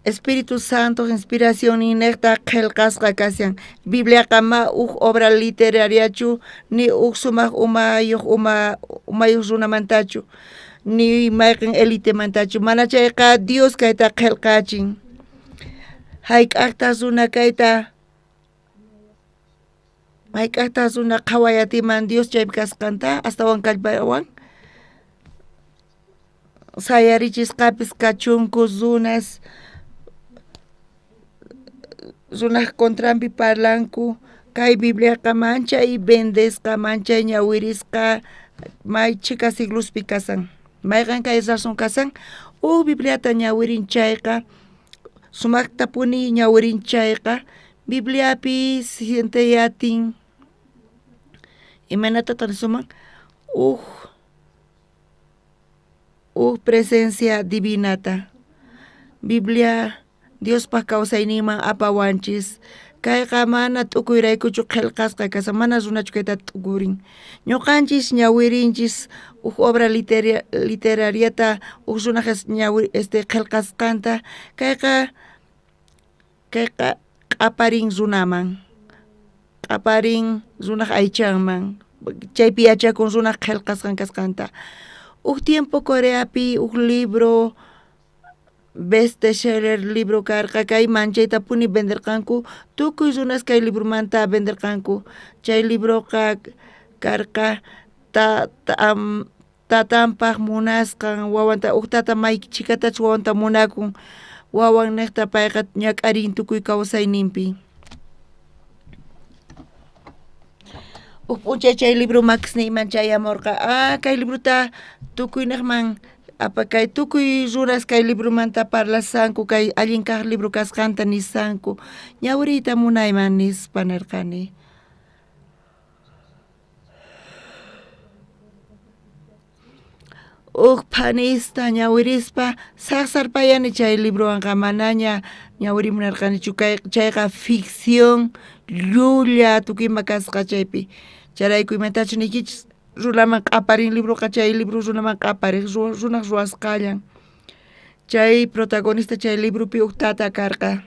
Espíritu Santo inspiración niqta qillqasqa kashan. Bibliaqa ma uj obra literariachu ni uj sumaq umayuq umayuq runamantachu ni mayqin elitemantachu, mana chayqa Dios kayta qillqachin. Hayk'aqta runa kayta hayk'aqta runa qhawayatiman Dios chaypi kasqanta astawan kallpawan sayarichisqapis kachunku runas runaj contranpi parlanku. Kay Bibliaqa manchay vendesqa manchay ñawirisqa may chhika siglospi kasan. Mayqan kay razón kasan uj Bibliata ñawirin chayqa sumaqtapuni ñawirin chayqa Bibliapi sienteyatin imaynatataq nisuman uj presencia divinata. Biblia Diospaj kawsayninman apawanchis. Kayqa mana t'ukuyraykuchu qillqasqa kasan, mana runachu kayta t'ukurin. Ñuqanchis ñawirinchis uj obra literariata uj runaj qillqasqanta. Kayqa Kayqa q'aparin runaman, q'aparin runaj aychanman, chaypi yachakun runaj qhelqasqan kasqanta. Uj tiempo Coreapi uj libro bestseller libro karqa, kay manchaytapuni venderqanku, tukuy runas kay libromanta venderqanku. Chay libroqa karqa tatanpaj munasqan wawanta, uj tata may chhikatachus wawanta munakun, wawan nejta payqa ñak'arin tukuy kawsayninpi. Uj p'unchay chay libro makisniyman chayamorqa, kay librota tukuynejman apa kay tukuy runas kay libromanta parlasanku, kay allin kaj libro kasqanta nisanku, ñawiriyta munayman nispa nerqani. Uj phanista ñawirispa saqsarpayani chay librowanqa, manaña ñawiriy munarqanichu, chayqa ficción llulla tukuy ima kasqa chaypi. Chayrayku imatachus niykichis, runaman q'aparin libroqa, chay libro runaman q'aparej, runaj ruwasqallan. Chay protagonista chay libropi uj tata karqa.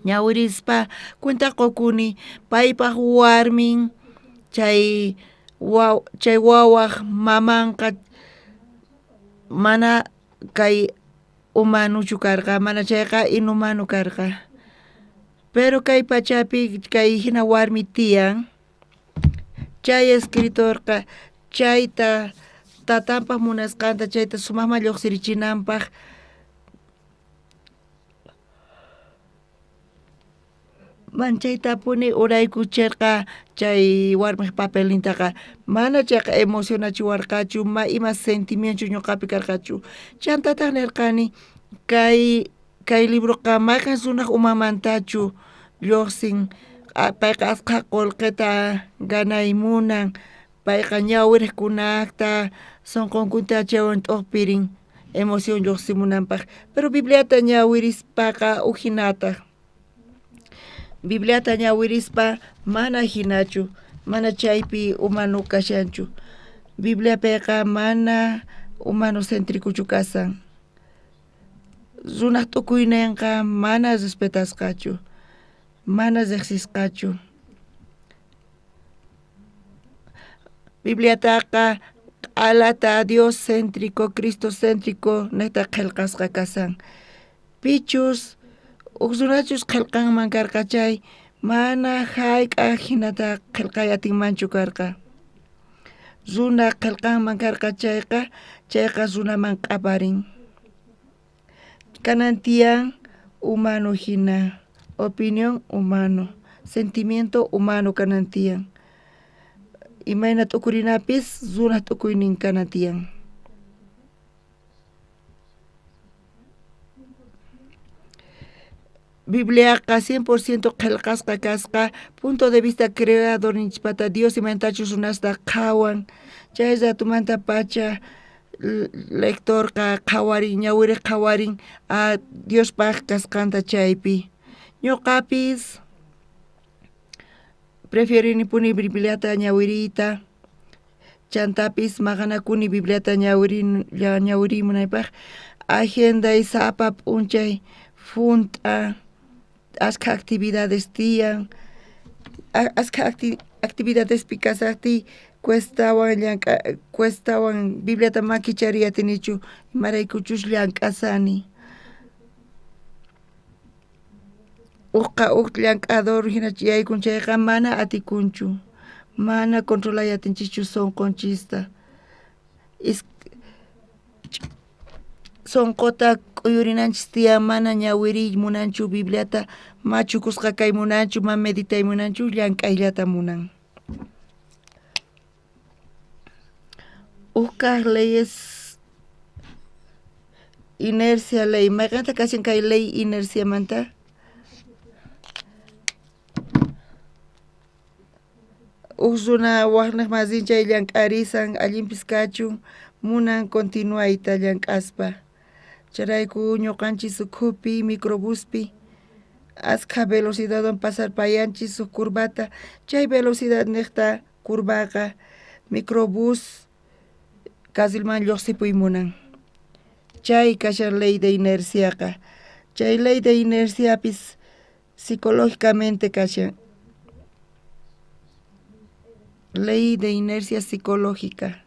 Ñawirispa cuenta qokuni paypaj warmin chay wawaj mamanqa mana kay humanuchu karqa, mana chayqa inhumano karqa. Pero kay pachapi kay hina warmi tiyan, chay escritorqa chayta tatanpaj munasqanta chayta sumajman lluqsirichinanpaj manchaytapuni uraykucherqa chay warmej papelnintaqa, mana chayqa emocionachiwarqachu, ma ima sentimiento ñuqapi karqachu. Chantataq nerqani kay libroqa mayqen runaj umamantachu lluqsin, payqa asqha qolqeta ganay munan, payqa ñawirejkunata sonqonkuta chaywan t'uqpirin emoción lluqsimunanpaj. Pero Bibliata ñawirispaqa ujinataj. Bibliata ñawirispa mana hinachu, mana chaypi humano kashanchu. Bibliapiqa mana humano céntricochu kasan. Runaj tukuyninqa mana respetasqachu, mana riqsisqachu. Bibliataqa q'alata Dios céntrico, Cristo céntrico nejta qhelqasqa kasan. Pichus uj runachus qhelqanman karqa chay, mana jayk'aj hinata qhelqay atinmanchu karqa. Runa qhelqanman karqa chayqa, chayqa runaman q'aparin. Kanan tiyan humano hina, opinión humano, sentimiento humano kanan tiyan. Imayna t'ukurinapis runaj t'ukuynin kanan tiyan. Bibliaqa 100% qhelqasqa kasqa, punto de vista creador ninchpata Dios imaynatachus runasta qhawan, chay ratumanta pacha lectorqa qhawarin, ñawirej qhawarin a Diospaj kasqanta chaypi. Ñuqapis prefierini puni Bibliata ñawiriyta, chantapis maqanakuni Bibliata ñawirimunaypaj, agenday sapa p'unchay junt'a askha actividades tiyan, askha actividadespi kasajtiy cuestawan llank'a, cuestawan Bibliata makichariy atinichu, imaraykuchus llank'asani. Ujqa uj llank'ador hina yaykun chayqa mana atikunchu, mana controlay atinchischu sonqonchista. Sonqota k'uyurinanchis tiyan, mana ñawiriy munanchu Bibliata, machukusqa kay munanchu, ma meditay munanchu, llank'ayllata munan. Uj kaj leyes inercia ley, mayqenta kashan kay ley inerciamanta? Uj runa wajnejman rin chay llank'arisan, allinpis kachun, munan continuayta llank'aspa. Chayrayku ñuqanchis ukhupi microbuspi askha velocidadwan pasarpayanchis uj curvata, chay velocidad nejta curvaqa microbús carrilman lluqsipuy munan. Chay kashan ley de inerciaqa. Chay ley de inerciapis Psicológicamente kashan. Ley de inercia psicológica.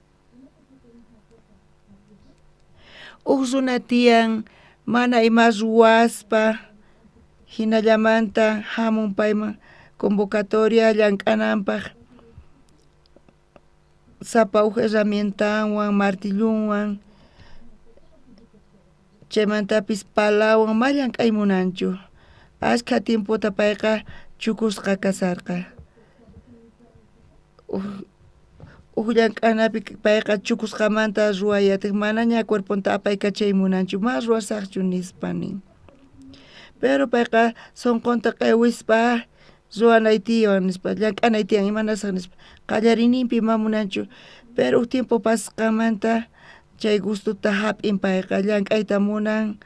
Uj runa tiyan mana ima ruwaspa hinallamanta hamun payman convocatoria llank'ananpaq sapa uj herramientanwan martillunwan chaymantapis palawan ma llank'ay munanchu. Ashkha tiempota payqa chukusqa kasarqa. Uj llank'anapi payqa chukusqamanta ruway atiq manaña cuerponta apaykachay munanchu ma ruwasaqchu nispa nin. Pero payqa sunqunta q'iwispa ruwanay tiyan nispa llank'anay tiyan imanasaq nispa qallariyninpi ma munanchu pero uj tiempo pasasqanmanta chay gustota hap'in payqa llank'ayta munan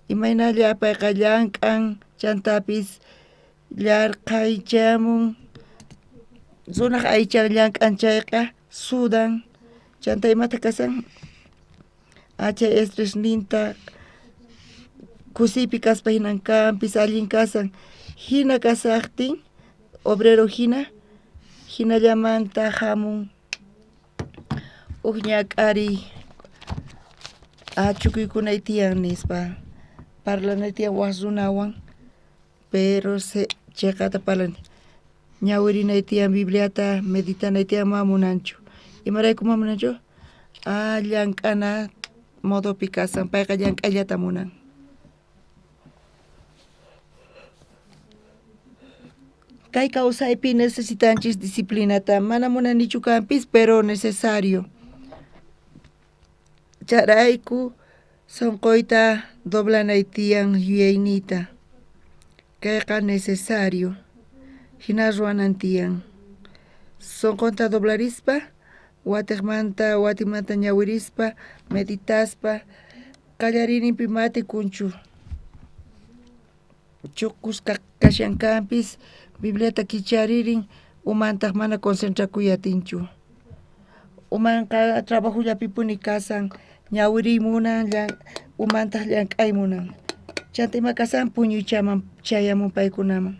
imaynalla payqa llank'an chantapis llarqhay chayamun runaj aychan llank'an chayqa sudan chanta imata kasan chay estresninta kusiypi kaspa hinan kanpis allin kasan hina kasaqtin obrero hina hinallamanta hamun uj ñak'ariy achukuykunay tiyan nispa parlanay tiyan waj runawan pero cheqata parlanay ñawirinay tiyan Bibliata meditanay tiyan ma munanchu imarayku ma munanchu llank'ana modopi kasan payqa llank'ayllata munan. Kay kawsaypi necesitanchis disciplinata mana munanichu kanpis pero necesario. Chayrayku sunquyta doblanay tiyan yuyayniyta kayqa necesario hina ruwanan tiyan sunqunta doblarispa watiqmanta watimanta ñawirispa meditaspa qallariyninpi ma atikunchu chukusqa kashan kanpis Bibliata kicharirin umantaq mana concentrakuy atinchu umanqa trabajollapipuni kasan ñawiriy munan umantaq llank'ay munan chanta ima kasan puñuy chayamun paykunaman.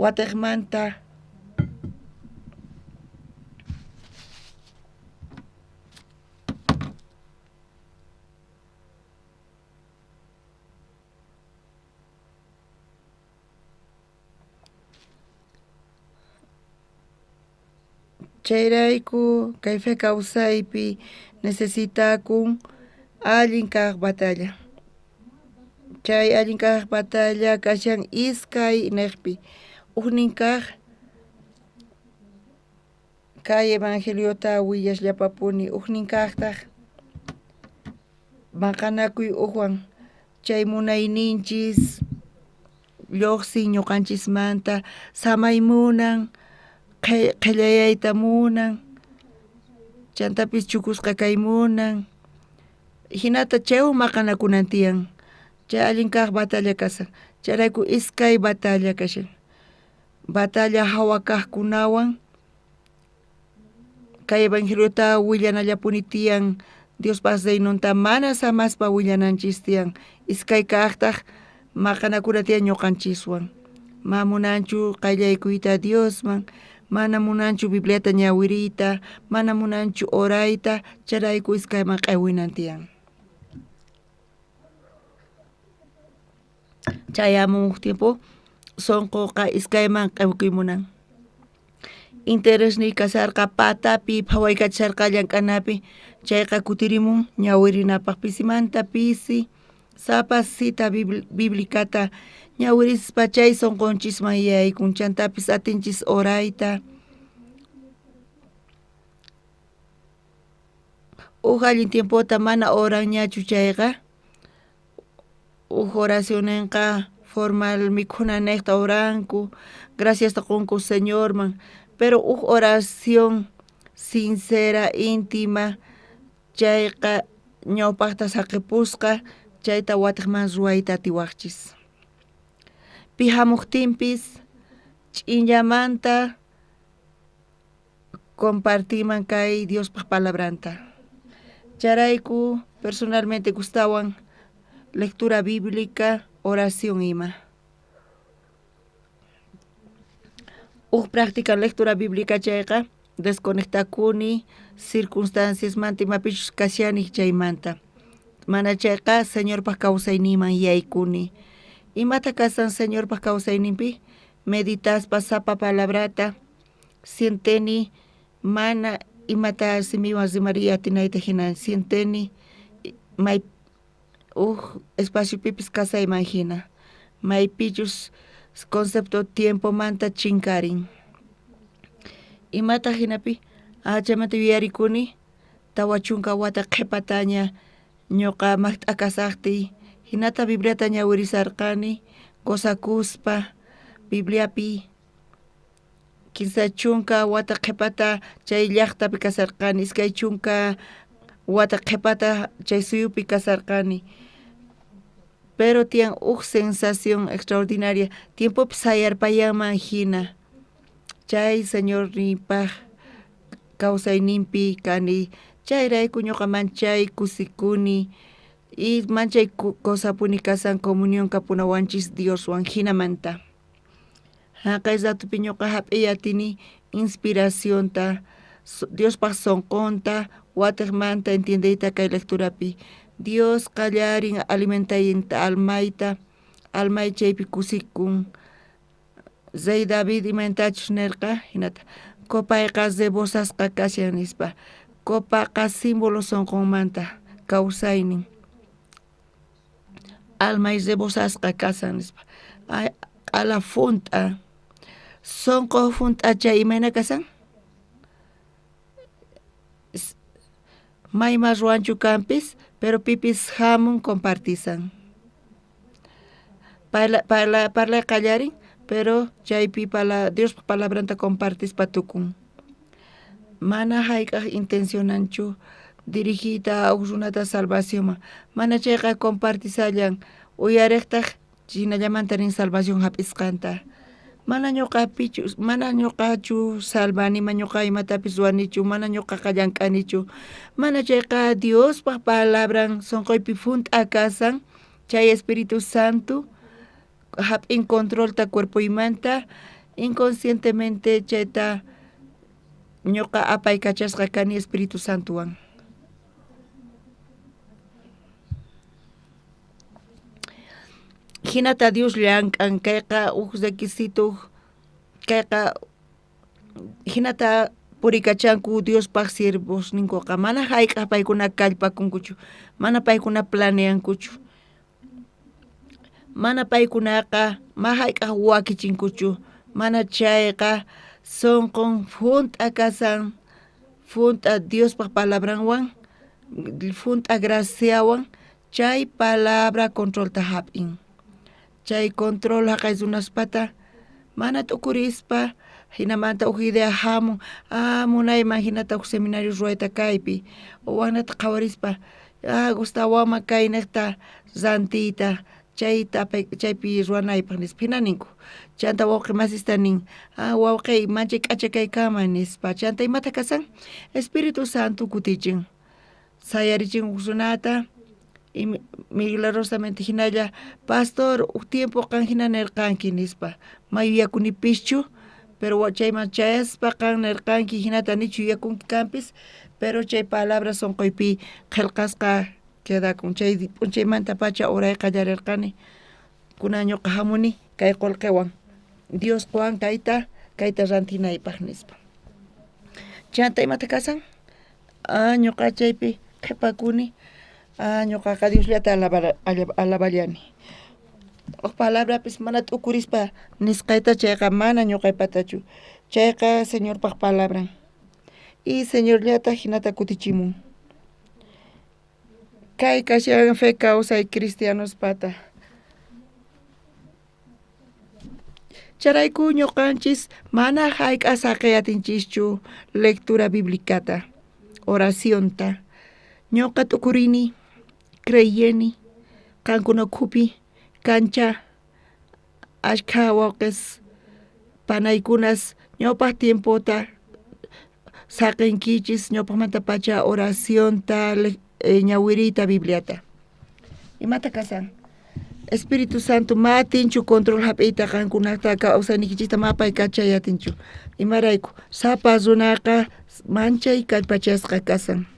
Watiqmanta chayrayku kay fe kawsaypi necesitakun allin kaq batalla. Chay allin kaq batalla kashan iskay niqpi ujnin kaq kay evangeliota willasllapapuni ujnin kaqtaq maqanakuy ujwan chay munayninchis lluqsin ñuqanchismanta samay munan qhillayayta munan chantapis chukusqa kay munan hinata chaywan maqanakunan tiyan chay allin kaq batalla kasan chayrayku iskay batalla kashan batalla hawa kaqkunawan kay evangeliota willanallapuni tiyan Diospaq reinonta mana samaspa willananchis tiyan iskay kaqtaq maqanakuna tiyan ñuqanchiswan ma munanchu qayllaykuyta Diosman mana munanchu Bibliata ñawiriyta mana munanchu orayta chayrayku iskayman q'iwinan tiyan. Chayamun uj tiempo sunquqa iskayman q'iwikuy munan interesniy kasarqa patapi phawaykachisharqa llank'anapi chayqa kutirimun ñawirinapaq pisimanta pisi sapa cita biblicata ñawirispa chay sunqunchisman yaykun chantapis atinchis orayta uj allin tiempota mana oranñachu chayqa uj oracionninqa formal mikhuna niqta oranku graciasta qunku Señorman pero uj oración sincera íntima chayqa ñawpaqta saqipusqa chayta watiqman ruwayta atiwaqchis. Pi hamuqtinpis ch'inllamanta compartiman kay Diospaq palabranta. Chayrayku Personalmente gustawan lectura bíblica, oración ima. Uj práctica lectura bíblica chayqa desconectakuni circunstanciasmanta imapichus kashani chaymanta. Mana chayqa Señorpaj kawsayniyman yaykuni. Imata kasan Señorpaj kawsayninpi? Meditaspa sapa palabrata sienteni mana imata simiwan rimariy atinayta hina sienteni may uj espaciopipis kasayman hina maypichus concepto tiempomanta chinkarin. Imata hinapi chaymanta yuyarikuni 40 wata qhepataña ñuqa maqt'a kasaqtiy hinata Bibliata ñawirisarqani gozakuspa Bibliapi 30 wata qhepata chay llaqtapi kasarqani 20 wata qhepata chay suyupi kasarqani. Pero tiyan uj sensación extraordinaria tiempopi sayarpayanman hina chay Señorniypaj kawsayninpi kani chayrayku ñuqa manchay kusikuni y manchay cosapuni kasan comunión kapunawanchis Dioswan hinamanta. Haqay ratupi ñuqa hap'iy atini inspiracionta Diospaj sonqonta watiqmanta entiendeyta kay lecturapi. Dios qallarin alimentayta almayta, almay chaypi kusikun. Rey David imaynatachus nerqa hinata copayqa rebosasqa kashan nispa. Copaqa símbolo sonqonmanta kawsaynin. Almay rebosasqa kasan nispa. Q'ala funt'a sonqo funt'a chay imayna kasan? Mayma ruwanchu kanpis, pero pipis hamun compartisan. Parlay qallarin, pero chaypi Diospa palabranta compartispa tukun. Mana hayk'aq intencionanchu dirigiyta huk runata salvacionman. Mana chayqa compartisallan uyariqtaq hinallamanta nin salvación hap'isqanta. Mana ñuqapichu, mana ñuqachu salvani, mana ñuqa imatapis ruwanichu, mana ñuqaqa llank'anichu. Mana chayqa Diospaj palabran sonqoypi funt'a kasan, chay Espíritu Santo hap'in controlta cuerpoymanta, inconscientemente chayta ñuqa apaykachasqa kani Espíritu Santowan. Hinata Dios llank'an kayqa uj requisito kayqa hinata purikachanku Diospaj siervosninkuqa mana hayk'aq paykuna kallpakunkuchu, mana paykuna planeankuchu, mana paykunaqa ma hayk'aq wakichinkuchu, mana chayqa sonqon hunt'a kasan, hunt'a Diospaj palabranwan, hunt'a graciawan, chay palabra controlta hap'in. Chay control haqay runaspata mana t'ukurispa hinamanta uj idea hamun, munayman hinata uj seminario ruwayta kaypi, wanata qhawarispa, gustawanman kayniqta rantiyta, chayta chaypi ruwanaypaq nispa hina ninku. Chanta wawqi masista nin, wawqiy manchay k'acha kaykaman nispa. Chanta imata kasan? Espíritu Santo kutichin, sayarichin uj runata, milagrosamente hinalla, pastor, uj tiempo qan hina nirqanki nispa, ma yuyakunipischu, pero chayman chayaspa qan nirqanki hinata nichu yuyakunki kanpis, pero chay palabra sonqoypi qhelqasqa quedakun. Chay p'unchaymantapacha oray qallarirqani, kunan ñuqa hamuni kay qullqiwan, Dios quwan kayta, kayta rantinaypaq nispa. Chanta imata kasan? Ñuqa chaypi qhipakuni, ñuqaqa Diosllata alaballani. Uj palabrapis mana t'ukurispa nisqayta chayqa mana ñuqaypatachu, chayqa Señorpaj palabran. Y Señorllata hinata kutichimun. Kay kashan fe kawsay cristianospata. Chayrayku ñuqanchis mana hayk'a saqiyatinchischu lectura biblicata, oracionta. Ñuqa t'ukurini, creyeni, qankuna ukhupi kancha ashkha wawqis panaykunas ñawpaq tiempota saqinkichis ñawpaqmantapacha oracionta, Ñawiriyta Bibliata. Imata kasan? Espíritu Santo ma atinchu control hap'iyta qankunata kawsaynikichikta ma pay kachay atinchu. Imarayku sapa runaqa manchay kallpachasqa kasan.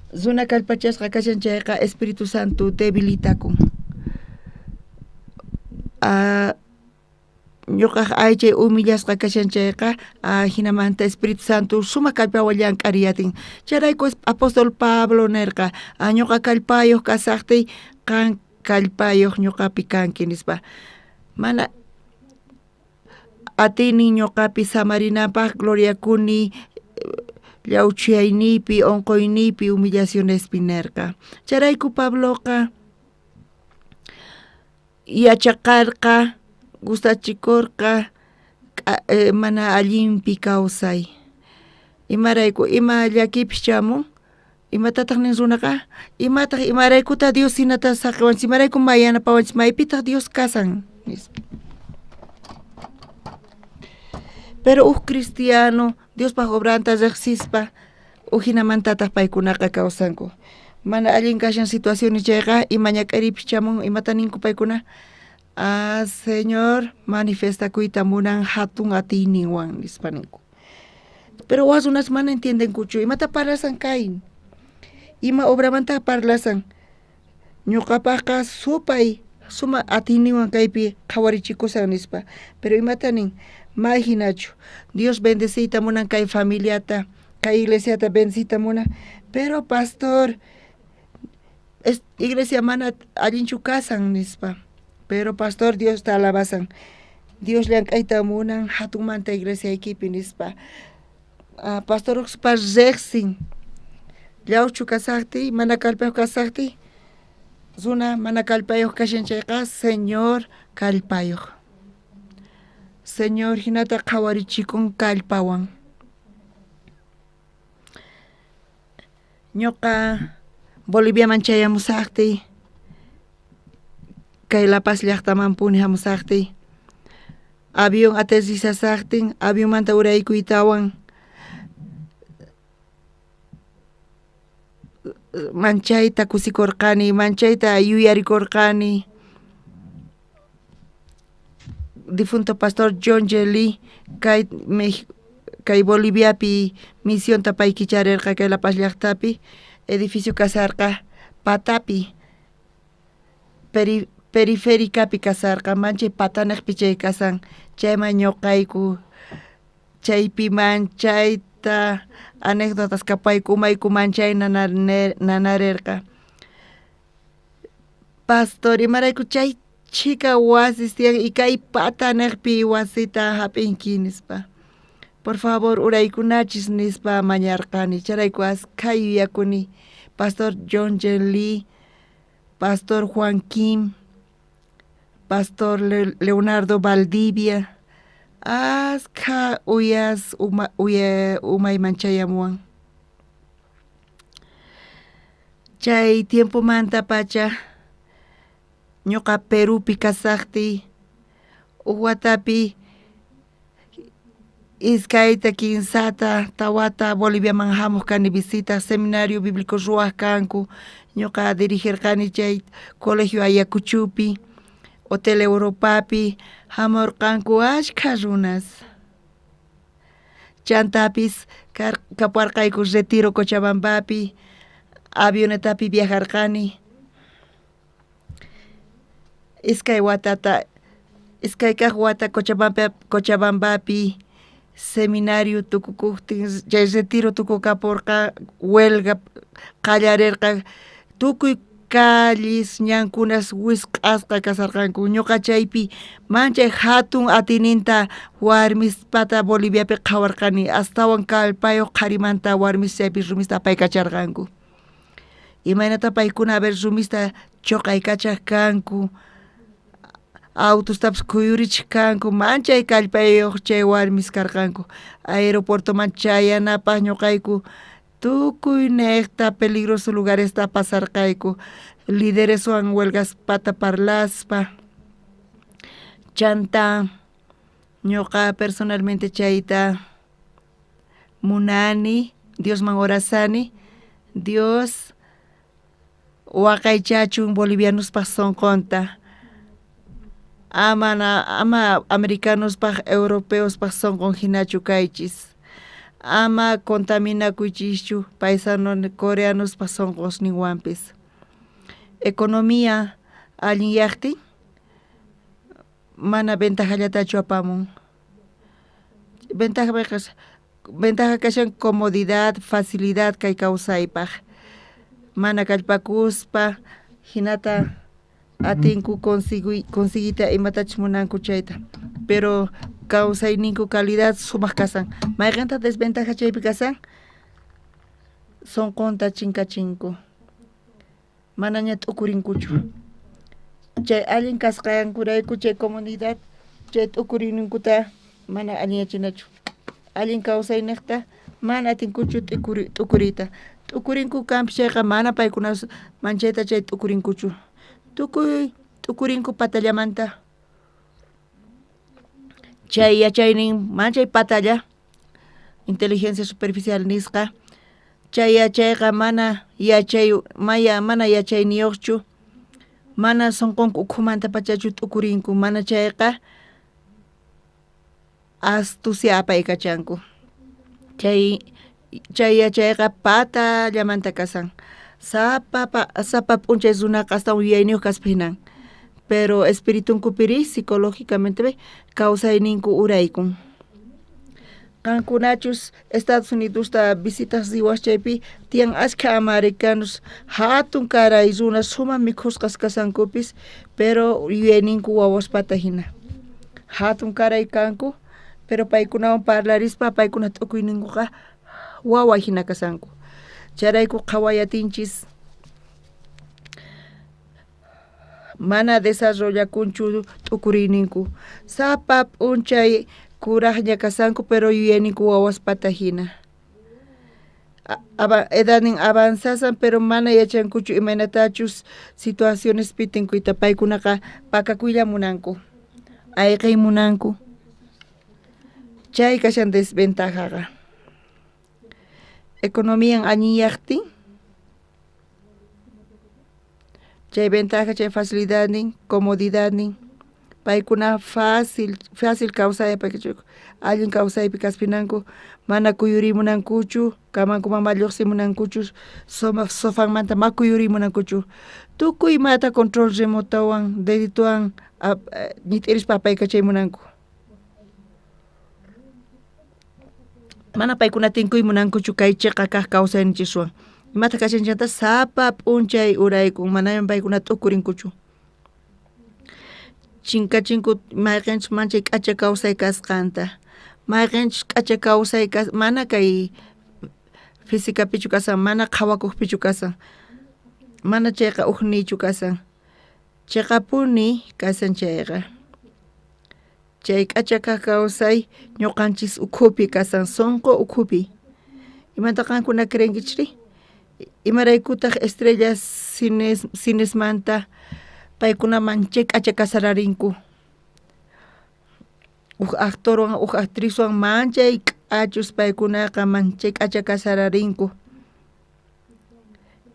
Runa kallpachasqa kashan chayqa Espíritu Santo debilitakun. Ñuqaj aychay humillasqa kashan chayqa jinamanta Espíritu Santo sumaq kallpawan llank'ariyatin. Chayrayku apóstol Pablo nerqa, ñuqa kallpayuq kasaqtiy qan kallpayuq ñuqapi kanki nispa. Mana atiynin ñuqapi samarinanpaq gloriakuni llawchuyayniypi, unquyniypi, humillacionespi nerqa. Chayrayku Pabloqa yachaqarqa, gustachikurqa mana allinpi kawsay. Imarayku ima llakipis chamun, imatataq nin runaqa? Imataq imaraykuta Dios hinata saqiwanchik, imarayku ma yanapawanchik, maypitaq Dios kasan nispa. Pero uj cristiano Diospaj obranta riqsispa ujinamantataq paykunaqa kawsanku. Mana allin kashan situaciones chayqa ima ñak'ariypis chamun, imata ninku paykuna? Ah, Señor manifestakuyta munan hatun atiyninwan nispa ninku. Pero waj runas mana entiendenkuchu imata parlasan kay, ima obramanta parlasan. Ñuqapaqqa supay suma atiyninwan kaypi qhawarichikusan nispa. Pero imata nin? Ma hinachu. Dios bendeciyta munan kay familiata, kay iglesiata bendeciyta munan. Pero pastor, es, iglesia mana allinchu kasan nispa. Pero pastor Dios ta alabasan. Dios llank'ayta munan hatunmanta iglesiaykipi nispa. Pastor uqspa riqsin. Llawchu kasaqtiy, mana kallpayuq kasaqtiy, runa mana kallpayuq kashan chayqa, Señor kallpayuq. Señor hinata qhawarichikun kallpawan. Ñuqa Boliviaman chayamusaqtiy, kay La Paz llaqtamanpuni hamusaqtiy, avión aterrizasaqtin, avionmanta uraykuytawan manchayta kusikurqani, manchayta yuyarikurqani. Difunto pastor John Jelly kay Boliviapi misionta pay kicharirqa kay La Paz llaqtapi, edificio kasarqa patapi, periféricapi kasarqa, manchay pataniqpi chay kasan, chayman ñuqayku chaypi manchayta anécdotas kapayku umayku manchay nanarirqa. Pastor, imarayku chay chhika wasis tiyan y kay pataniqpi wasita hap'inki nispa. Por favor uraykunachis nispa mañarqani, chayrayku askha yuyakuni Pastor John Lee, Pastor Juan Kim, Pastor Leonardo Valdivia, askha uyas umayman chayamuwan. Chay tiempomanta pacha ñuqa Perupi kasaqtiy, uj watapi iskayta, kinsata, tawata Boliviaman hamuq kani visita, seminario bíblico ruwaq kanku, ñuqa dirigirqani chay colegio Ayacuchopi, Hotel Europapi, hamurqanku ashkha runas. Chantapis kapuarqayku retiro Cochabambapi, avionetapi viajarqani. Iskay watata, iskay kaq wata Cochabambapi seminario tukukuqtin, chay retiro tukukapurqa, huelga qallarirqa, tukuy calles ñankunas wisq'asqa kasarqanku. Ñuqa chaypi manchay hatun atininta warmispata Boliviapi qhawarqani, astawan kallpayuq qharimanta warmis chaypi rumista apaykacharqanku. Imaynata paykuna a ver rumista chuqaykachaq kanku, autostapis kuyurichik kanku, manchay kallpayuq chay warmis karqanku. Aeropuertoman chayanapaq ñuqayku tukuy niqta peligroso lugaresta pasarqayku, lidereswan huelgaspata parlaspa. Chanta ñuqa personalmente chayta munani, Diosman orasani, Dios waqaychachun bolivianospaj sonqonta, ama ama americanospaj europeospaj sonqon hinachu kaychis, ama contaminakuychischu paisano coreanospaj sonqosninwanpis. Economía allinyaqtin mana ventajallatachu apamun, ventaja ventaja kashan comodidad, facilidad kay kawsaypaj, mana kallpakuspa hinata atinku conseguiyta imatachus munanku chayta, pero kawsayninku calidad sumaq kasan, mayqintaq desventaja chaypi kasan sonqonta chinkachinku, manaña t'ukurinkuchu, chay allin kasqankurayku chay comunidad chay t'ukuriyninkuta mana allinyachinachu, allin kawsaynejta mana atinkuchu t'ukuriyta, t'ukurinku kanpis chayqa mana paykuna manchayta chay t'ukurinkuchu, tukuy t'ukurinku patallamanta, chay yachaynin manchay patalla, inteligencia superficial nisqa, chay yachayqa mana yachay maya mana yachayniyuqchu, mana sonqonku ukhumanta pachachu t'ukurinku, mana chayqa astucia apaykachanku, chay chay yachayqa patallamanta kasan, sapa sapa p'unchay runaqa astawan yuyayniyuq kaspa hinan, pero espiritunkupiri psicológicamente kawsayninku uraykun. Qankunachus Estados Unidosta visitas riwaj chaypi tiyan ashkha americanos hatun karay runas sumaq mikhusqas kasankupis pero yuyayninku wawaspata hina, hatun karay kanku pero paykunawan parlarispa paykuna t'ukuyninkuqa wawa hina kasanku, chayrayku qhaway atinchis mana desarrollakunchu t'ukuriyninku, sapa p'unchay kurajña kasanku pero yuyayninku wawaspata hina, edadnin avanzasan pero mana yachankuchu imaynatachus situacionespi tinkuyta, paykunaqa pakakuylla munanku, ayqiy munanku, chay kashan desventajaqa. Economian allinyaqtin chay ventaja chay facilidadnin comodidadnin paykuna fácil fácil kawsay allin kawsaypi kaspinanku mana kuyurimunankuchu kamankuman mana lluqsimunankuchu sofanmanta ma kuyurimunankuchu, tukuy imata control remotowan deditowan ñit'irispa apaykachay munanku, mana paykuna tinkuy munankuchu kay chiqa kaq kawsayninchiswan, imata kashan chanta sapa p'unchay uraykun manaña paykuna t'ukurinkuchu, chinkachinku mayqinchus manchay k'acha kawsay kasqanta, mayqinchus k'acha kawsay mana kay físicapichu kasan, mana qhawakuqpichu kasan, mana chayqa ujniychu kasan, chiqapuni kasan chayqa, chay k'acha kaq kawsay ñuqanchis ukhupi kasan, sunqu ukhupi, imata qankuna creenkichri, imaraykutaq estrellas cinesmanta paykuna manchay k'acha kasararinku, uj actorwan uj actrizwan manchay k'achus paykunaqa manchay k'acha kasararinku,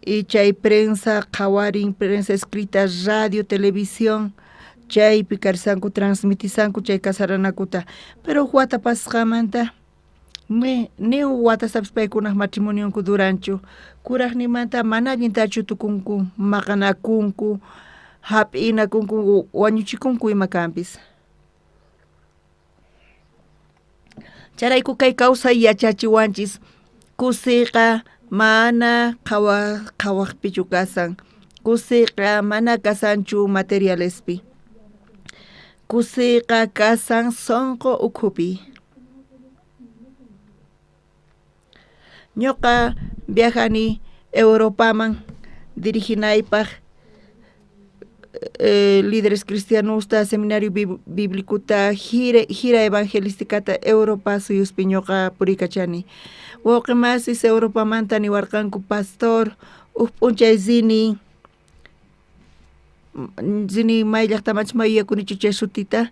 y chay prensa qhawarin prensa escrita, radio, televisión, chaypi karsanku transmitisanku chay kasaranakuta, pero uj wata pasqamanta ni uj watastapis paykunaj matrimonionku duranchu, kurajninmanta mana allintachu tukunku, maqanakunku, hap'inakunku, wañuchikunku ima kanpis. Chayrayku kay kawsay yachachiwanchis kusiyqa mana qhawaqpichu kasan, kusiyqa mana kasanchu materialespi, kusiyqa kasan sunqu ukhupi. Ñuqa viajani Europaman diriginaypaj líderes cristianosta, seminario bíblicuta, gira evangelisticata Europa suyuspi ñuqa puriykachani. Wawqi masis Europamanta niwarqanku pastor uj p'unchay rini rini may llaqtamanchus may yuyakunichu chay sutita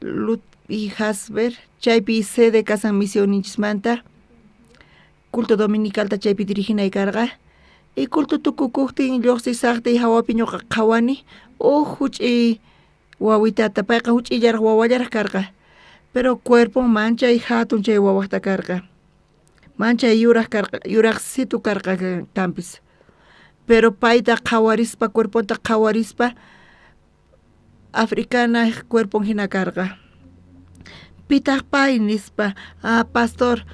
Ludwigshafen chaypi sede kasan misionninchismanta. Culto dominicalta chaypi diriginay karqa. Y culto tukukojtin llojsisajtiy jawapi ñoqa qhawani uj juch'iy wawitata, payqa juch'illaraj wawallaraj karqa, pero cuerpon manchay jatun chay wawajta karqa, manchay yuraj karqa, yurajsitu karqa kanpis, pero payta qhawarispa, cuerponta qhawarispa africana cuerpon jina karqa. Pitaj pay nispa, ah pastor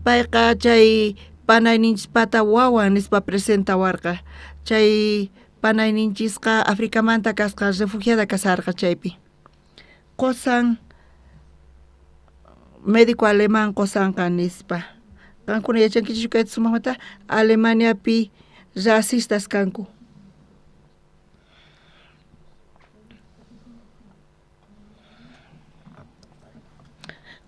payqa chay panayninchispata wawan nispa presentawarqa, chay panayninchisqa Africamanta kasqa, refugiada kasarqa chaypi. Qosan médico alemán qosanqa nispa. Qankuna yachankichischu kayta sumajmanta? Alemaniapi racistas kanku.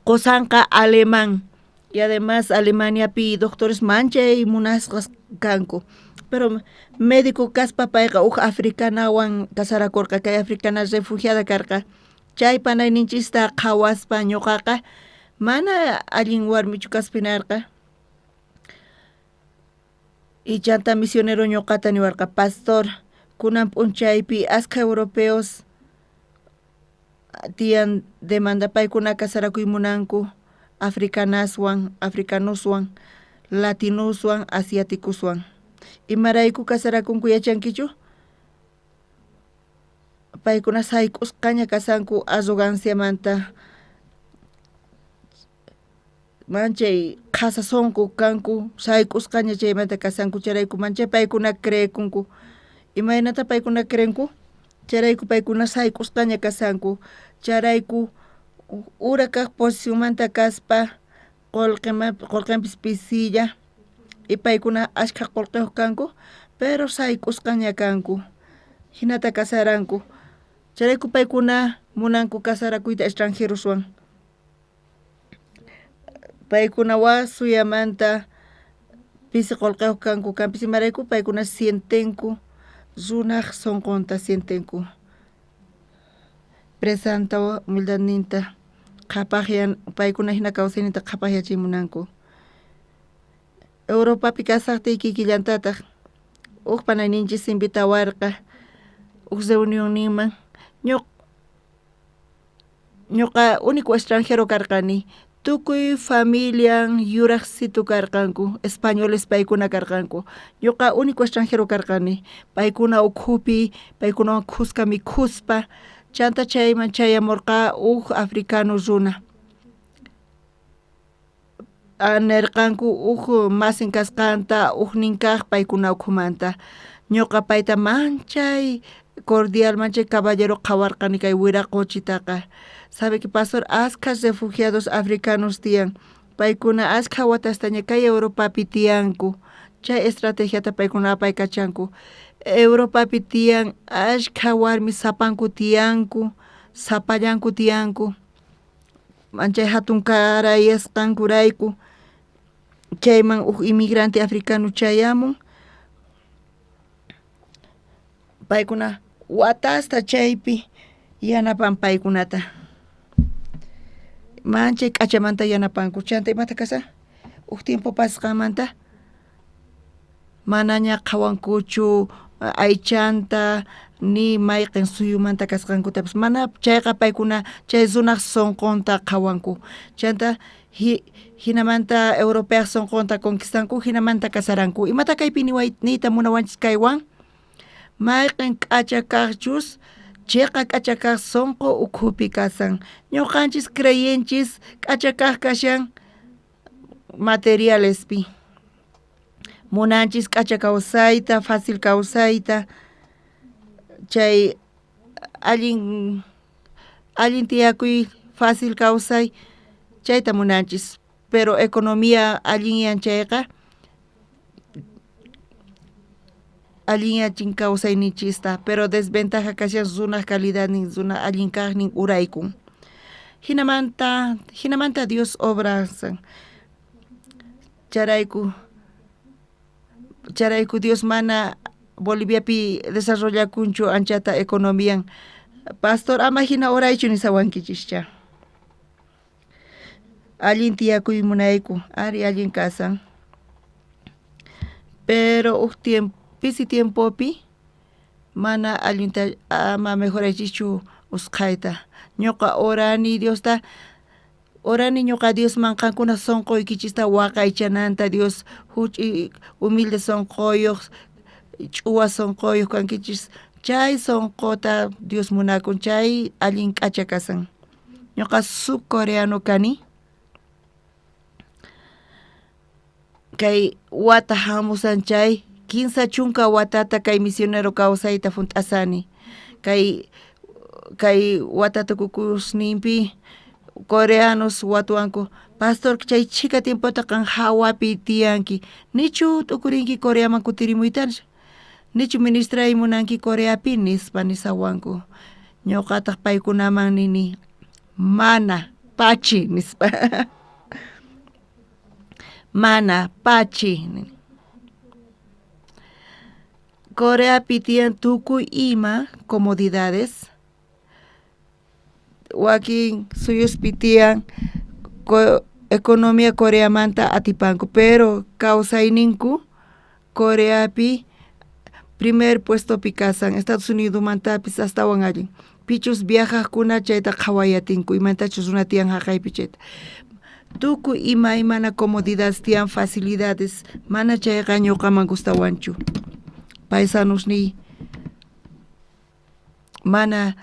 Qosanqa alemán y además Alemaniapi doctores manchay munasqas kanku, pero médico kaspa payqa uj africanawan casarakorqa, kay africana refugiada karqa, chay panayninchista qhawaspa ñuqaqa mana allin warmichu kaspa hinarqa. Y chanta misionero ñuqata niwarqa, pastor, kunan p'unchaypi askha europeos tiyan demanda paykuna casarakuy munanku africanaswan, africanoswan, latinoswan, asiáticoswan. Imarayku casarakunku yachankichu? Paykuna sayk'usqaña kasanku arroganciamanta, manchay qhasa sunqu kanku, sayk'usqaña chaymanta kasanku, chayrayku manchay paykuna creekunku. Imaynata paykuna creenku? Chayrayku paykuna sayk'usqaña kasanku, chayrayku ura kaq posicionmanta kaspa qolqenpis pisilla y paykuna ashkha qolqeyuq kanku, pero sayk'usqaña kanku, hinata kasaranku. Chayrayku paykuna munanku kasarakuyta extranjeroswan. Paykuna waj suyamanta pisi qolqeyuq kanku, kanpis imarayku paykuna sientenku runaj sonqonta sientenku. Presanta humildadninta qhapajyan, paykuna hina kawsayninta qhapajyachiy munanku. Europapi kasajtiy kikillantataj uj panayninchis invitawarqa uj reunionninman, ñuqa único extranjero karqani, tukuy familian yurajsitu karqanku, españoles paykuna karqanku, ñuqa único extranjero karqani, paykuna ukhupi, paykunawan khuska mikhuspa, chanta chayman chayamurqa uj africano runa. Nerqanku uj masin kasqanta, ujnin kaj paykuna ukhumanta. Ñuqa payta manchay cordial, manchay caballero qhawarqani kay wiraqochitaqa. Sabe que pastor, askha refugiados africanos tiyan, paykuna askha watastaña kay Europapi tiyanku, chay estrategiata paykuna apaykachanku. Europapi tiyan ashkha warmi sapanku tiyanku, sapallanku tiyanku, manchay hatun karayasqankurayku, chayman uj inmigrante africano chayamun, paykuna watasta chaypi yanapan paykunata. Manchay k'achamanta yanapanku. Chanta imata kasan? Uj tiempo pasqanmanta manaña qhawankuchu aychanta ni mayqen suyumanta kasqankutapis, mana chayqa paykuna chay runaj sonqonta qhawanku. Chanta hinamanta europeaj sonqonta conquistanku, hinamanta casaranku. Imata kaypi niyta munawanchis kaywan? Mayqen k'acha kajchus cheqa k'acha kaj sonqo ukhupi kasan. Ñuqanchis creyenchis k'acha kaj kashan materialespi. Munanchis k'acha kawsayta, fácil kawsayta, chay allin tiyakuy, fácil kawsay, chayta munanchis. Pero economía allinyan chayqa, allinyachin kawsayninchista, pero desventaja kashan runaj calidadnin, runa allin kajnin uraykun. Hinamanta Dios obrasan. Chayrayku Dios mana Boliviapi desarrollakunchu anchata economian. Pastor, ama hina oraychu nisawankichischa. Allin tiyakuy munayku, ari allin kasan. Pero uj tiempo, pisi tiempopi mana allinta ama mejoraychischu usqhayta. Ñuqa orani Diosta, orani ñuqa Diosman qankuna sonqoykichista waqaychananta Dios huch'uy humilde sonqoyuq, ch'uwa sonqoyuq kankichis, chay sonqota Dios munakun, chay allin k'acha kasan. Ñuqa subcoreano kani. Kay wata hamusan chay 30 watata kay misionero kawsayta junt'asani. Kay kay wata tukukusninpi coreanos watuwanku, pastor chay chhika tiempota qan hawapi tiyanki, nichu t'ukurinki Coreaman kutirimuyta, nichu ministray munanki Coreapi nispa nisawanku. Ñuqataq paykunaman nini, mana, pachi nispa. Mana, pachi. Coreapi tiyan tukuy ima comodidades, wakin suyuspi tiyan economía Coreamanta atipanku, pero kawsayninku Coreapi primer puestopi kasan, Estados Unidosmantapis astawan allin. Pichus viajajkuna chayta qhawayatinku, imantachus runa tiyan jaqaypi chayta. Tukuy imaymana comodidades tiyan, facilidades, mana chayqa ñuqaman gustawanchu. Paisanosniy mana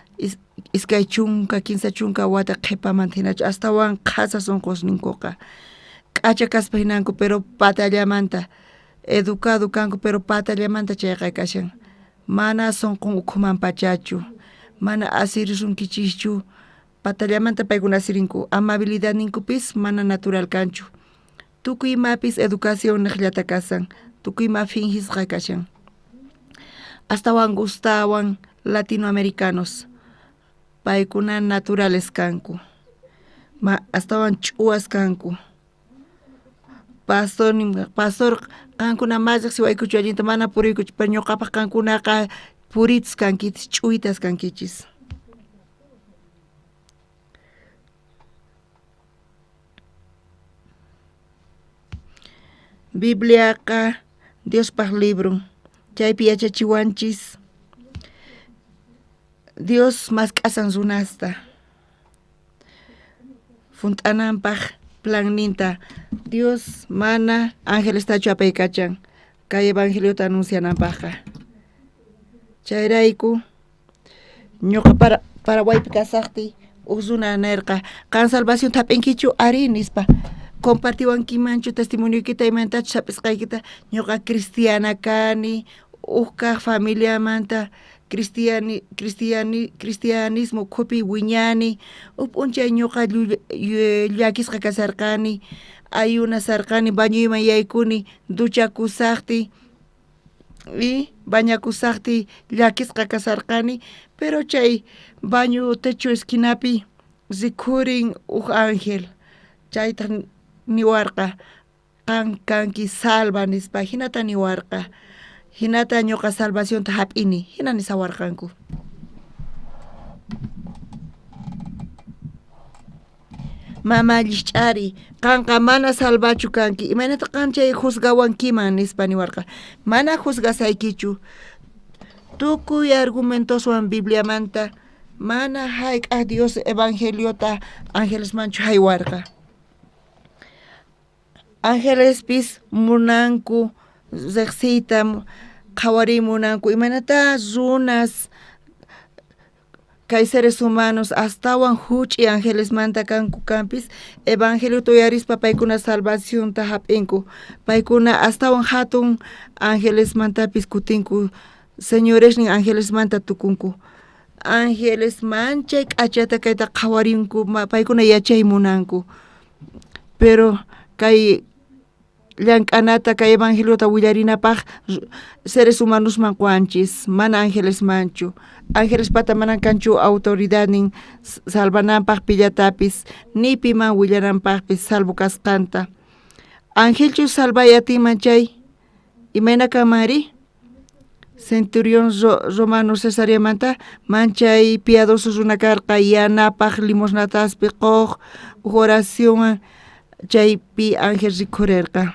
20, 30 wata qhipamanta hinachu, astawan qhasa sunqusninkuqa. K'acha kaspa hinanku, pero patallamanta, educado kanku, pero patallamanta chayqa kashan. Mana sunqun ukhuman pachachu, mana asirisunkichikchu, patallamanta paykuna asirinku, amabilidadninkupis mana natural kanchu. Tukuy imapis educación niqllata kasan, tukuy ima fingisqa kashan. Astawan gustawan latinoamericanos, paykuna naturales kanku, astawan ch'uwas kanku. Pastor, pastor qankuna ma riqsiwaykuchu allinta, mana puriykuchu, pero ñuqapaq qankunaqa puritas kankichis, ch'uyitas kankichis. Bibliaqa Diospaq libron, chaypi yachachiwanchis Dios mask'asan runasta junt'ananpaq planninta. Dios mana angelestachu apaykachan kay evangeliota anunciananpaqqa. Chayrayku ñuqa Paraguaypi kasaqtiy uj runa nerqa, qan salvacionta hap'inkichu? Arí nispa. Compartiwankimanchu testimonioykita imantachus hap'isqaykita? Ñuqa cristiana kani, uj kaq familiamanta cristianismo ukhupi wiñani, uj p'unchay ñuqa llakisqa kasarqani, ayunasarqani, bañoyman yaykuni, duchakusaqtiy y bañakusaqtiy llakisqa kasarqani, pero chay baño techo esquinapi rikhurin uj ángel, chaytaq niwarqa, qan kanki salva nispa, hinata niwarqa, hinata ñuqa salvacionta hap'ini, hina nisawarqanku. Mama llikch'ari, qanqa mana salvachu kanki, imaynata qan chay juzgawankiman nispa niwarqa. Mana juzgasaykichu, tukuy argumentoswan Bibliamanta mana hayk'aq Dios evangeliota angelesmanchu haywarqa. Angelespis munanku riqsiyta, qhawariy munanku, imaynata runas kay seres humanos astawan huch'i angelesmanta kanku kanpis, evangeliota uyarispa paykuna salvacionta hap'inku, paykuna astawan hatun angelesmantapis kutinku, señoresnin angelesmanta tukunku. Angeles manchay k'achata kayta qhawarinku, paykuna yachay munanku, pero kay llank'anata kay evangeliota willarinapaq seres humanosman quwanchis, mana angelesmanchu. Angelespata mana kanchu autoridadnin salvananpaq pillatapis, ni piman willananpaqpis salvo kasqanta. Angelchu salvay atinman chay, imayna kanmanri? Centurión romano Cesariamanta manchay piadoso runa karqa, yanapaq limosnataspi quq, uj oracionwan chaypi ángel rikhurerqa.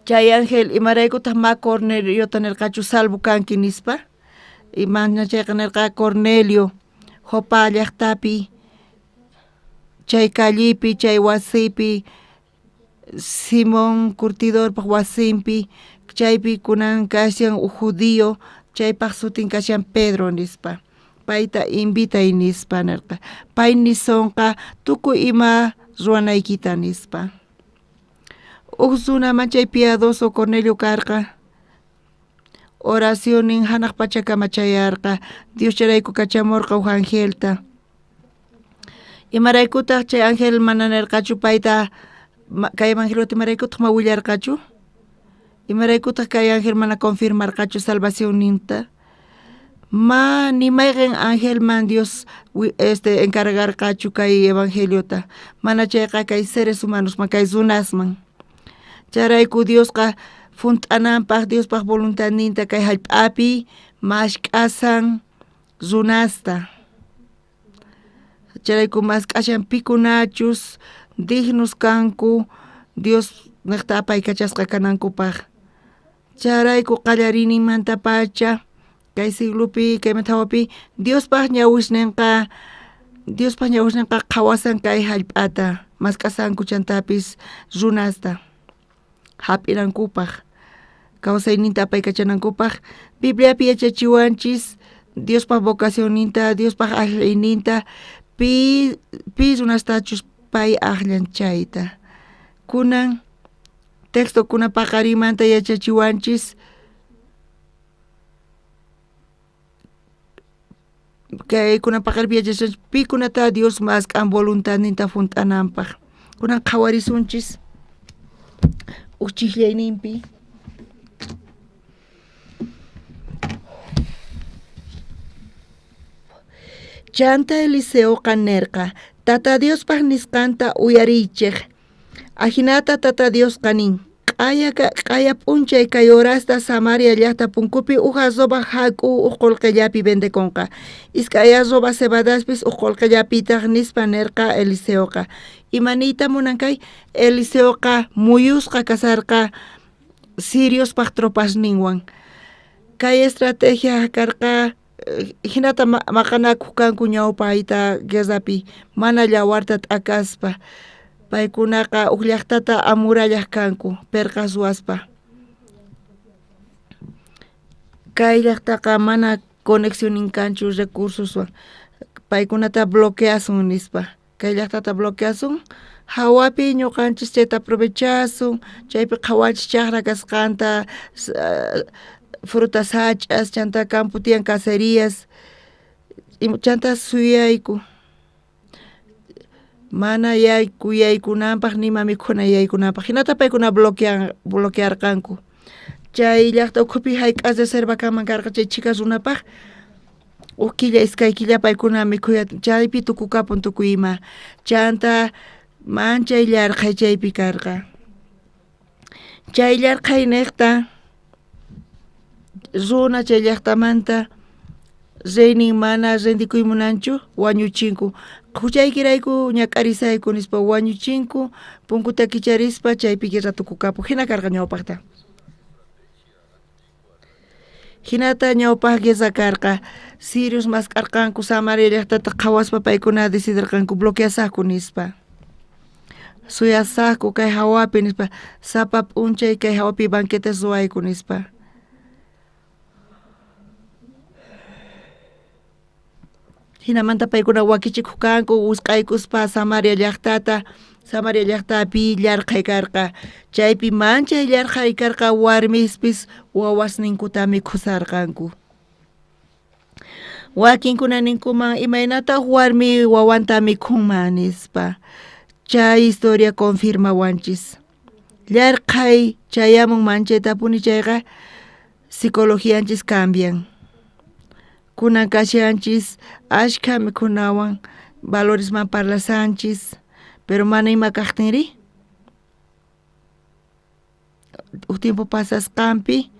Chay ángel imaraykutaq ma Corneliota nirqachu salvo kanki nispa? Mana chayqa nirqa Cornelio Jopa llaqtapi chay callepi chay wasipi Simón curtidorpaj wasinpi chaypi kunan kashan uj judío chaypaj sutin kashan Pedro nispa. Payta invitay nispa nirqa. Pay nisonqa tukuy ima ruwanaykita nispa. Uj runa manchay piadoso Cornelio karqa. Oracionnin hanaq pachakama chayarqa. Dios chayrayku kachamurqa uj angelta. Imaraykutaq chay ángel mana nirqachu payta kay evangeliota imaraykutaq ma willarqachu? Imaraykutaq kay ángel mana confirmarqachu salvacionninta? Ma ni mayqin angelman Dios encargarqachu kay evangeliota, mana chayqa kay seres humanosman, kay runasman. Chayrayku Diosqa junt'ananpaj Diospaj voluntadninta kay jallp'api mask'asan runasta. Chayrayku mask'ashan pikunachus dignos kanku Dios niqta apaykachasqa kanankupaj. Chayrayku qallariyninmantapacha kay siglopi kay thawapi Diospaj ñawisninqa qhawasan kay jallp'ata mask'asanku chantapis runasta jap'inankupaj kawsayninta apaykachanankupaj. Bibliapi yachachiwanchis Diospaj vocacionninta, Diospaj ajllayninta, pi runastachus pay ajllan chayta. Kunan textokuna paqarinmanta yachachiwanchis kaykuna paqaripi yachachiwanchis pikunata Dios mask'an voluntadninta junt'ananpaj. Kunan qhawarisunchis uj chijllayninpi. Chanta Eliseoqa nerqa, Tata Diospaj nisqanta uyariychej. Ajinata Tata Diosqa nin, q'aya p'unchay kay horasta Samaria llaqta punkupi uj arroba jak'u uj qullqillapi vendekunqa. Iskay arroba cebadaspis uj qullqillapitaq nispa nerqa Eliseoqa. Imaniyta munan kay? Eliseoqa muyusqa kasarqa siriospaj tropasninwan. Kay estrategia karqa hinata maqanakuq kanku ñawpayta guerrapi mana llawarta t'akaspa. Paykunaqa uj llaqtata amurallaq kanku perqas ruwaspa. Kay llaqtaqa mana conexionin kanchu recursoswan. Paykunata bloqueasun nispa. Kay llaqtata bloqueasun hawapi ñuqanchis chayta aprovechasun, chaypi qhawanchis chaqra kasqanta, frutas sach'as, chanta campo tiyan cacerías, chanta suyayku. Mana yaykunanpaj nima mikhuna yaykunanpaj. Hinata paykuna bloquearqanku. Chay llaqta ukhupi hayk'as reserva kanman karqa chay chhika runapaj uj killa iskay killa paykuna mikhuya chaypi tukukapun tukuy ima. Chanta manchay llarqhay chaypi karqa. Chay llarqhay niqta runa chay llaqtamanta reynin mana rendikuy munanchu wañuchinku. Huchaykirayku ñak'arisayku nispa wañuchinku, punkuta kicharispa chaypi guerra tukukapun. Hina karqa ñawpaqta. Hinata ñawpaq guerra karqa. Sirios mask'arqanku Samaria llaqtata qhawaspa paykuna decidirqanku bloqueasaqku nispa. Suyasaqku kay hawapi nispa, sapa p'unchay kay hawapi banquetes ruwayku nispa. Hinamanta paykuna wakichikuq kanku wisq'aykuspa Samaria llaqtata, Samaria llaqtapi llarqhay karqa. Chaypi manchay llarqhay karqa warmispis wawasninkuta mikhusarqanku. Wakinkuna ninkuman imaynataq warmi wawanta mikhunman nispa. Chay historia confirmawanchis. Llarqhay chayamun manchaytapuni chayqa psicologianchis cambian. Kunan kashanchis ashkha mikhunawan valoresman parlasanchis, pero mana ima kaqtinri uj tiempo pasasqanpi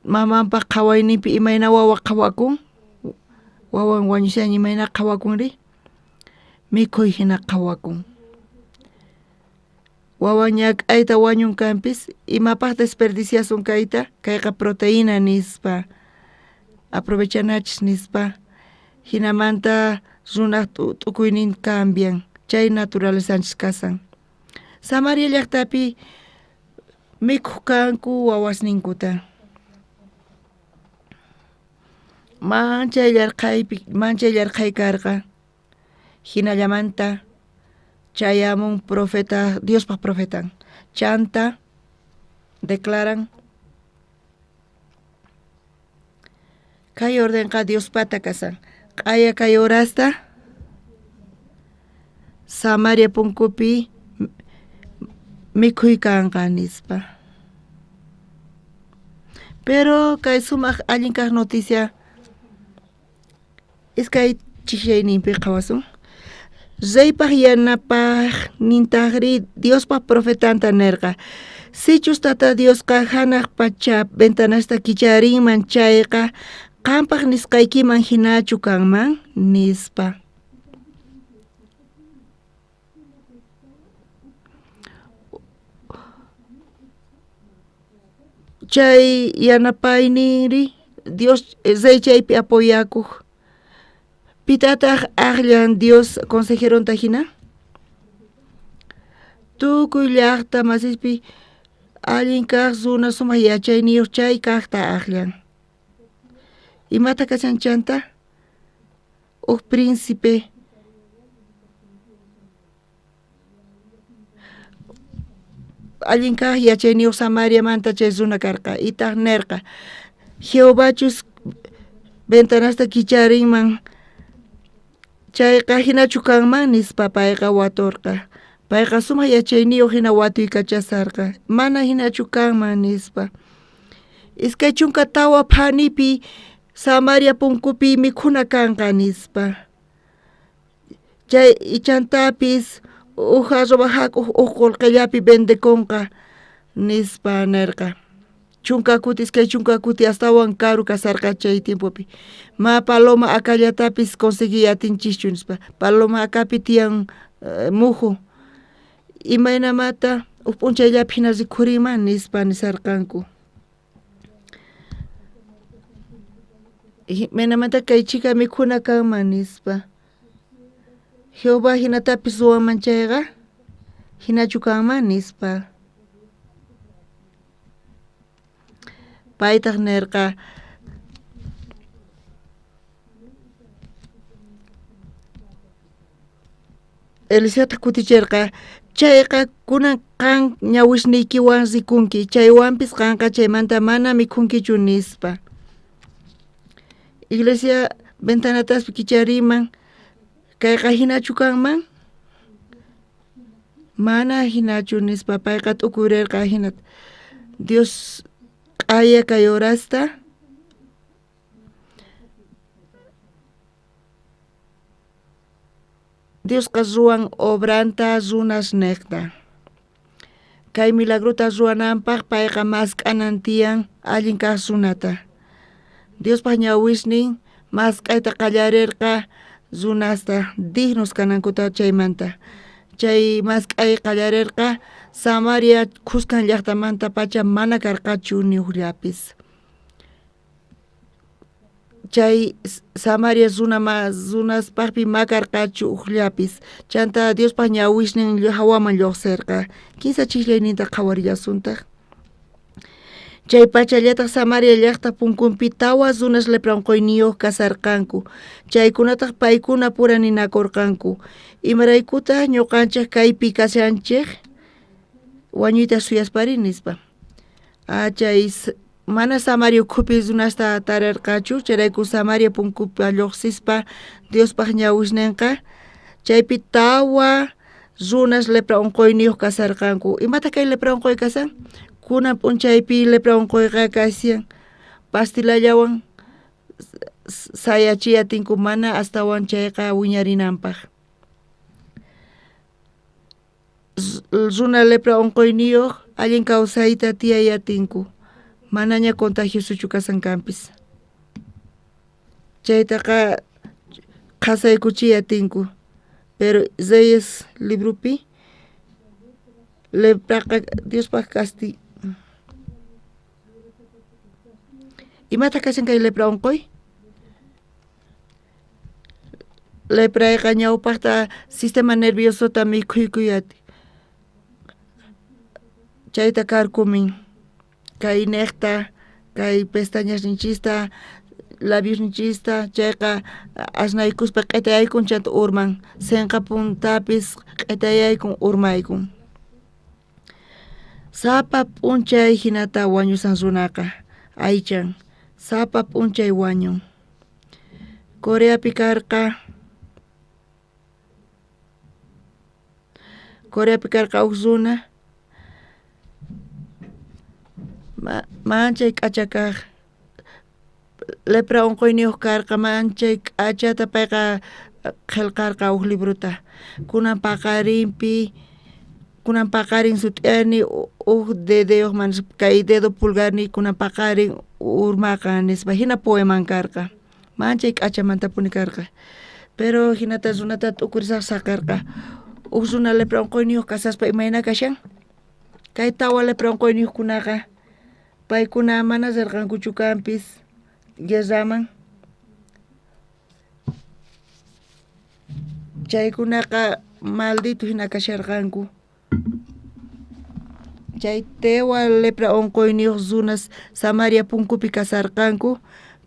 mamanpaq qhawayninpi imayna wawa qhawakun, wawan wañushan imayna qhawakunri mikhuy hina qhawakun. Wawa ñak'ayta wañun kanpis, imapaj desperdiciasun kayta? Kayqa proteína nispa, aprovechanachis nispa. Jinamanta runaj t'ukuynin cambian, chay naturalezanchis kasan. Samaria llaqtapi mikhuq kanku wawasninkuta. Manchay yarqhaypi, manchay yarqhay karqa. Jinallamanta chayamun profeta, Diospaj profetan. Chanta declaran kay ordenqa Diospata kasan. Q'aya kay horasta Samaria punkupi mikhuy kanqa nispa. Pero kay sumaq allin kaq noticia iskay chijyayninpi qhawasun. Reypaj yanapajnintajri Diospaj profetanta nerqa: Sichus Tata Diosqa hanaq pacha ventanasta kicharinman chayqa, qampaj nisqaykiman hinachu kanman, nispa. Chay yanapayninri Dios rey chaypi apoyakuq. Pitataq aqllan Dios consejeronta hina? Tukuy llaqta masispi allin kaq runa sumaq yachayniyuq chay kaqta aqllan. Imata kashan chanta? Uj príncipe allin kaq yachayniyuq Samariamanta chay runa karqa, itaq nerqa: Jehovachus ventanasta kicharinman chayqa hinachu kanman nispa payqa waturqa. Payqa sumaq yachayniyuq hina watuykachasarqa, mana hinachu kanman nispa. 24 phanipi Samaria punkupi mikhuna kanqa nispa. Chay ichantapis uj arroba jak'uq uj qullqillapi vendekunqa nispa nerqa. 10 kuti, 20 kuti astawan karu kasarqa chay tiempopi. Ma paloma akallatapis conseguiy atinchischu nispa. Paloma akapi tiyan muju. Imaynamata uj p'unchayllapi hina rikhurinman nispa nisarqanku. Imaynamanta kay chhika mikhuna kanman nispa. Jehová hinatapis ruwanman chayqa hinachu kanman nispa. Paytaq nerqa: Eliseotaq kuticherqa: Chayqa kunan qan ñawisniykiwan rikunki, chaywanpis qanqa chaymanta mana mikhunkichu nispa. Iglesia ventanataspi kichariman, kayqa hinachu kanman? Mana hinachu nispa payqa t'ukurerqa hinata. Dios q'aya kay horasta Diosqa ruwan obranta runas neqta. Kay milagrota ruwananpaq payqa mask'anan tiyan allin kaq runata. Diospaj ñawisnin mask'ayta qallarerqa runasta dignos kanankuta chaymanta. Chay mask'ay qallarerqa Samaria khuskan llaqtamanta pacha mana karqachu ni ujllapis. Chay Samaria runaspaqpi ma karqachu ujllapis. Chanta Diospaj ñawisnin hawaman lluqsirqa. Kinsa chijllayninta qhawarillasuntaq. Chay pachallataq Samaria llaqta punkunpi tawa runas lepra unquyniyuq kasarqanku. Chaykunataq paykuna pura ninakurqanku. Imaraykutaq ñuqanchik kaypi kashanchik? Wañuyta suyaspari nispa. Chay mana Samaria ukhupi runasta tararqachu, chayrayku Samaria punkupi lluqsispa Diospaj ñawisninqa chaypi tawa runas lepra unquyniyuq kasarqanku. Imataq kay lepra unquy kasan? Kunan p'unchaypi lepra unquyqa kashan pastilallawan sayachiy atinku mana astawan chayqa wiñarinanpaq. Runa lepra unquyniyuq allin kawsayta tiyay atinku, manaña contagiosochu kasan kanpis. Chaytaqa qhasaykuchiy atinku, pero Reyes libropi Lepraqa Diospaj casti. Imataq kashan kay lepra unquy? Leprayqa ñawpaqta sistema nerviosota mikhuykuy ati. Chayta karkumin kay niqta, kay pestañasninchista, labiosninchista, chayqa asnaykuspa q'itayaykun chanta urman, sinqa puntapis q'itayaykun urmaykun. Sapa p'unchay hinata wañusan runaqa, aychan, sapa p'unchay wañun. Coreapi karqa Coreapi karqa huk runa manchay k'acha kaq, lepra unquyniyuq karqa, manchay k'achata payqa qillqarqa huk librota. Kunan paqarinpi, kunan paqarin sut'iyani huk dedeyuq kay dedo pulgarniy kunan paqarin urmaqa nispa, hina poeman karqa. Manchay k'achamantapuni karqa. Pero hinata runata t'ukurisaq saqerqa. Huk runa lepra unquyniyuq kasaspa imayna kashan? Kay tawa lepra unquyniyuqkunaqa paykuna mana rirqankuchu kanpis guerraman. Chaykunaqa maldito hina kasharqanku. Chay tewa lepra unquyniyuq runas Samaria punkupi kasarqanku,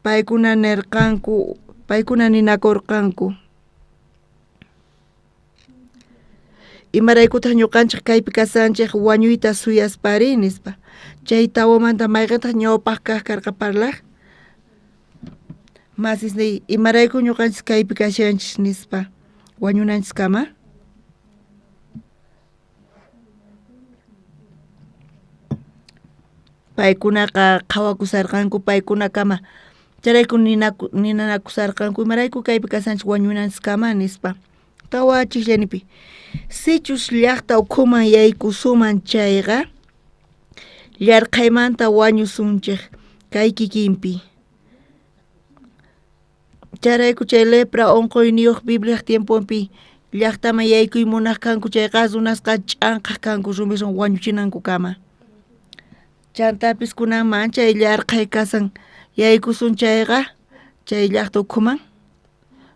paykuna nirqanku, paykuna ninakurqanku. Imaraykutaq ñuqanchik kaypi kasanchik wañuyta suyaspari nispa. Chay tawamanta mayqintaq ñawpaq kaq karqa parlaq? Masis niy, imarayku ñuqanchik kaypi kashanchis nispa, wañunanchiskama? Paykunaqa qhawakusarqanku paykunakama, chayrayku ninanakusarqanku, imarayku kaypi kasanchik wañunanchiskama nispa. Tawa chikllanipi, sichus llaqta ukhuman yaykusuman chayqa, llarqhaymanta wañusunchik kay kikinpi. Chayrayku chay lepra unquyniyuq Bibliaj tiemponpi llaqtaman yaykuy munaq kanku chayqa runasqa ch'anqaq kanku rumiswan wañuchinankukama. Chantapis kunan manchay llarqhay kasan yaykusun chayqa chay llaqta ukhuman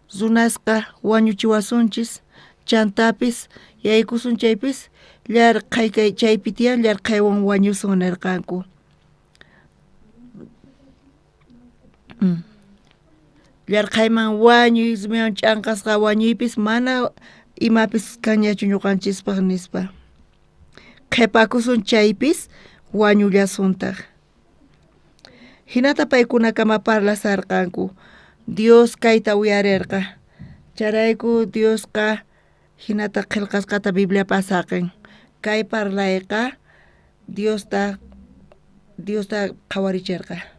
runasqa wañuchiwasunchis, chantapis yaykusun chaypis llarqhay kay chaypi tiyan llarqhaywan wañusun nirqanku. Llarqhayman wañuy, rumiwan ch'anqasqa wañuypis mana imapis kanñachu ñuqanchispaq nispa. Qhipakusun chaypis wañullasuntaq. Hinata paykunakama parlasarqanku. Dios kayta uyarerqa. Chayrayku Diosqa hinata qillqasqata Bibliapi saqin. Kay parlayqa Diosta Diosta qhawaricherqa.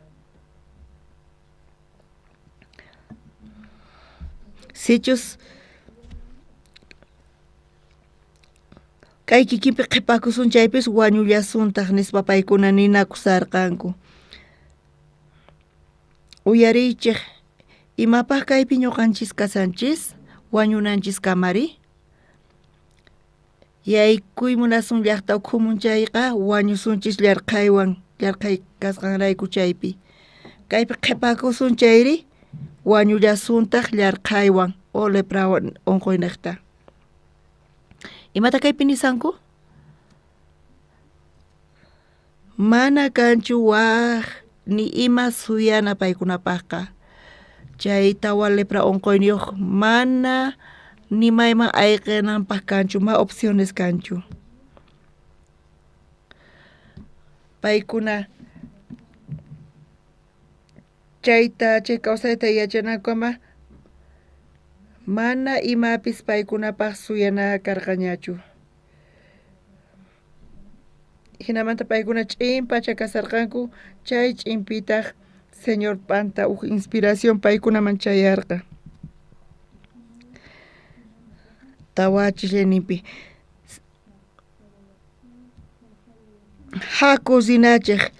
Sichus kay kikinpi qhipakusun chaypis wañullasuntaq nispa paykuna ninakusarqanku. Uyariychik, imapaq kaypi ñuqanchis kasanchis, wañunanchis kamari? Yaykuy munasun llaqta ukhumun chayqa wañusunchis llarqhaywan, llarqhay kasqanrayku chaypi. Kaypi qhipakusun chayri wañullasuntaq llarqhaywan o leprawan unquyniqta. Imata kaypi nisanku? Mana kanchu waj ni ima suyana paykunapaqqa. Chay tawa lepra unquyniyuq mana ni mayman ayqinanpaq kanchu, ma opciones kanchu. Paykuna chayta chay kawsayta yachanankama mana imapis paykunapaq suyana karqañachu. Hinamanta paykuna ch'in pacha kasarqanku, chay ch'inpitaq Señor panta huk inspiración paykunaman chayarqa. Tawa chillayninpi. Haku rinachik,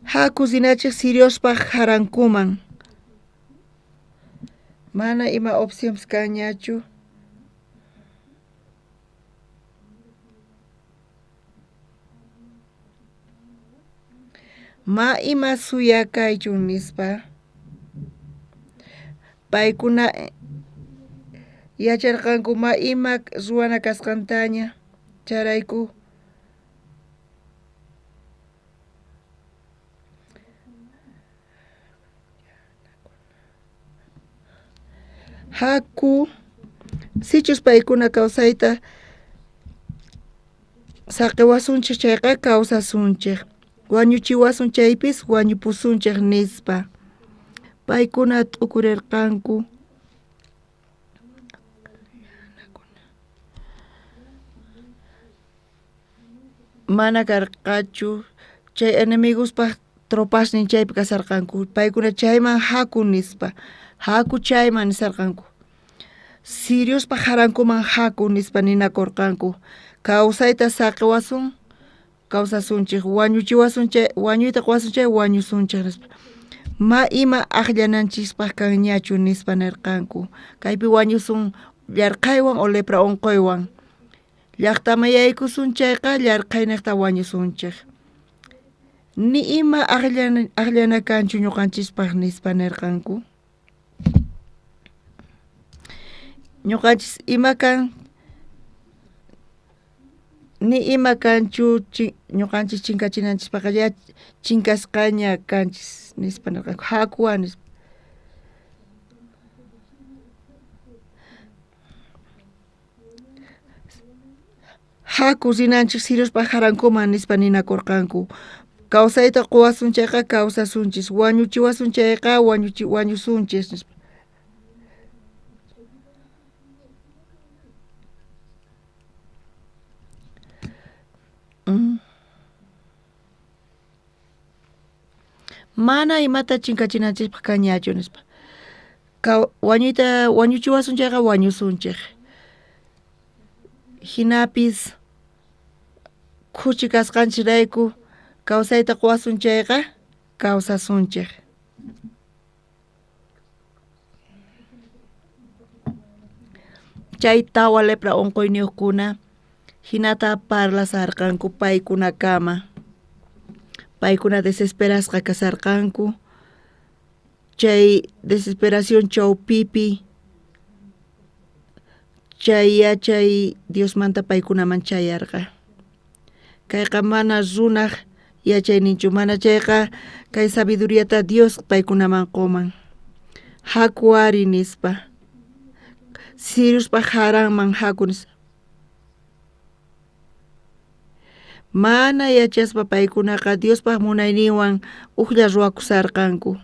haku rinachik siriospaq harankuman. Mana ima opciones kanñachu. Ma ima suyakaychu nispa. Paykuna yacharqanku ma ima ruwana kasqantaña, chayrayku Haku, sichus paykuna kawsayta saqiwasunchej chayqa kawsasunchej, wañuchiwasun chaypis wañupusunchej nispa. Paykuna t'ukurerqanku. Mana karqachu chay enemigospaj tropasnin chaypi kasharqanku, paykuna chayman haku nispa, haku chayman nisarqanku. Siriospa jarankuman haku nispa ninakorqanku. Kawsayta saqiwasun, kawsasunchej, wañuchiwasun chay, wañuyta qowasun chay wañusunchej nispa. Ma ima ajllananchispaj kanñachu nispa nerqanku. Kaypi wañusun yarqhaywan o lepra onqoywan. Llaqtaman yaykusun chayqa yarqhaynejta wañusunchej. Ni ima ajllana kanchu ñuqanchispaj nispa nerqanku. Ñuqanchis ima kan ni ima kanchu ñuqanchis chinkachinanchispajqa ya chinkasqaña kanchis nispa nerqanku. Hakuwa nispa. Haku rinanchik siriospa jarankuman nispa ninakorqanku. Kawsayta quwasun chayqa kawsasunchis, wañuchiwasun chayqa wañusunchis nispa. Mana imata chinkachinanchispaj kanñachu nispa. Wañuyta wañuchiwasun chayqa wañusunchej. Jinapis khuchi kasqanchirayku kawsayta quwasun chayqa kawsasunchej. Chay tawa lepra onqoyniyuqkuna jinata parlasarqanku paykunakama. Paykuna desesperasqa kasarqanku. Chay desesperación chawpipi chay yachay Diosmanta paykunaman chayarqa. Kayqa mana runaj yachayninchu, mana chayqa kay sabiduriata Dios paykunaman quman. Haku ari nispa. Siriuspa jaranman haku nispa. Mana yachaspa paykunaqa Diospaj munayninwan ujlla ruwakusarqanku.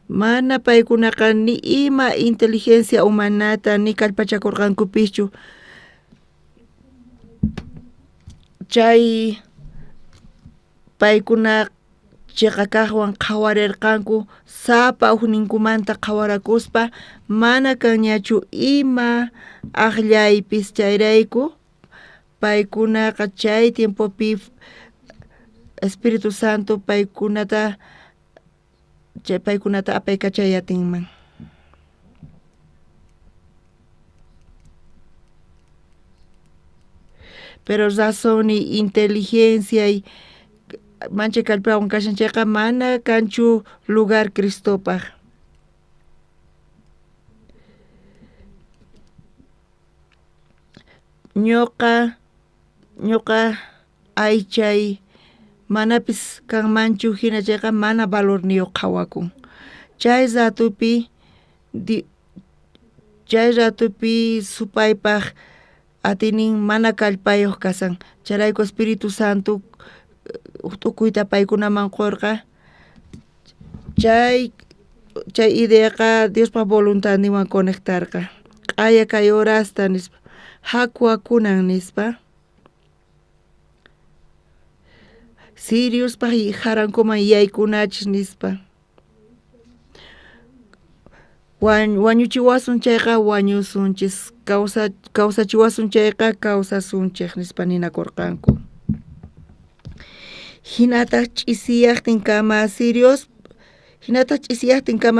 Mana paykunaqa ni ima inteligencia humanata ni kallpachakurqankupischu. Chay paykuna chiqa kaqwan qhawarirqanku sapa ujninkumanta qhawarakuspa mana kanñachu ima ajllaypis chayrayku paykunaqa chay tiempopi Espíritu Santo paykunata chay paykunata apaykachayatinman. Pero razón y inteligencia y mancha kallpawan kashan chayqa mana kanchu lugar Cristopaj. Ñuqa aychay manapis kanmanchu hina chayqa mana valorniyuq qhawakun. Chay ratupi supaypaj atiynin mana kallpayuq kasan. Chayrayku Espíritu Santo tukuyta paykunaman qurqa. Chay ideaqa Diospa voluntadninwan conectarqa. Q'aya kay horasta nispa, haku akunan nispa. Siriuspaj jarankuman yaykunachis nispa. Wañuchiwasun chayqa wañusunchis, kawsachiwasun chayqa kawsasunchej nispa ninakurqanku. Hinataq ch'isiyaqtinkama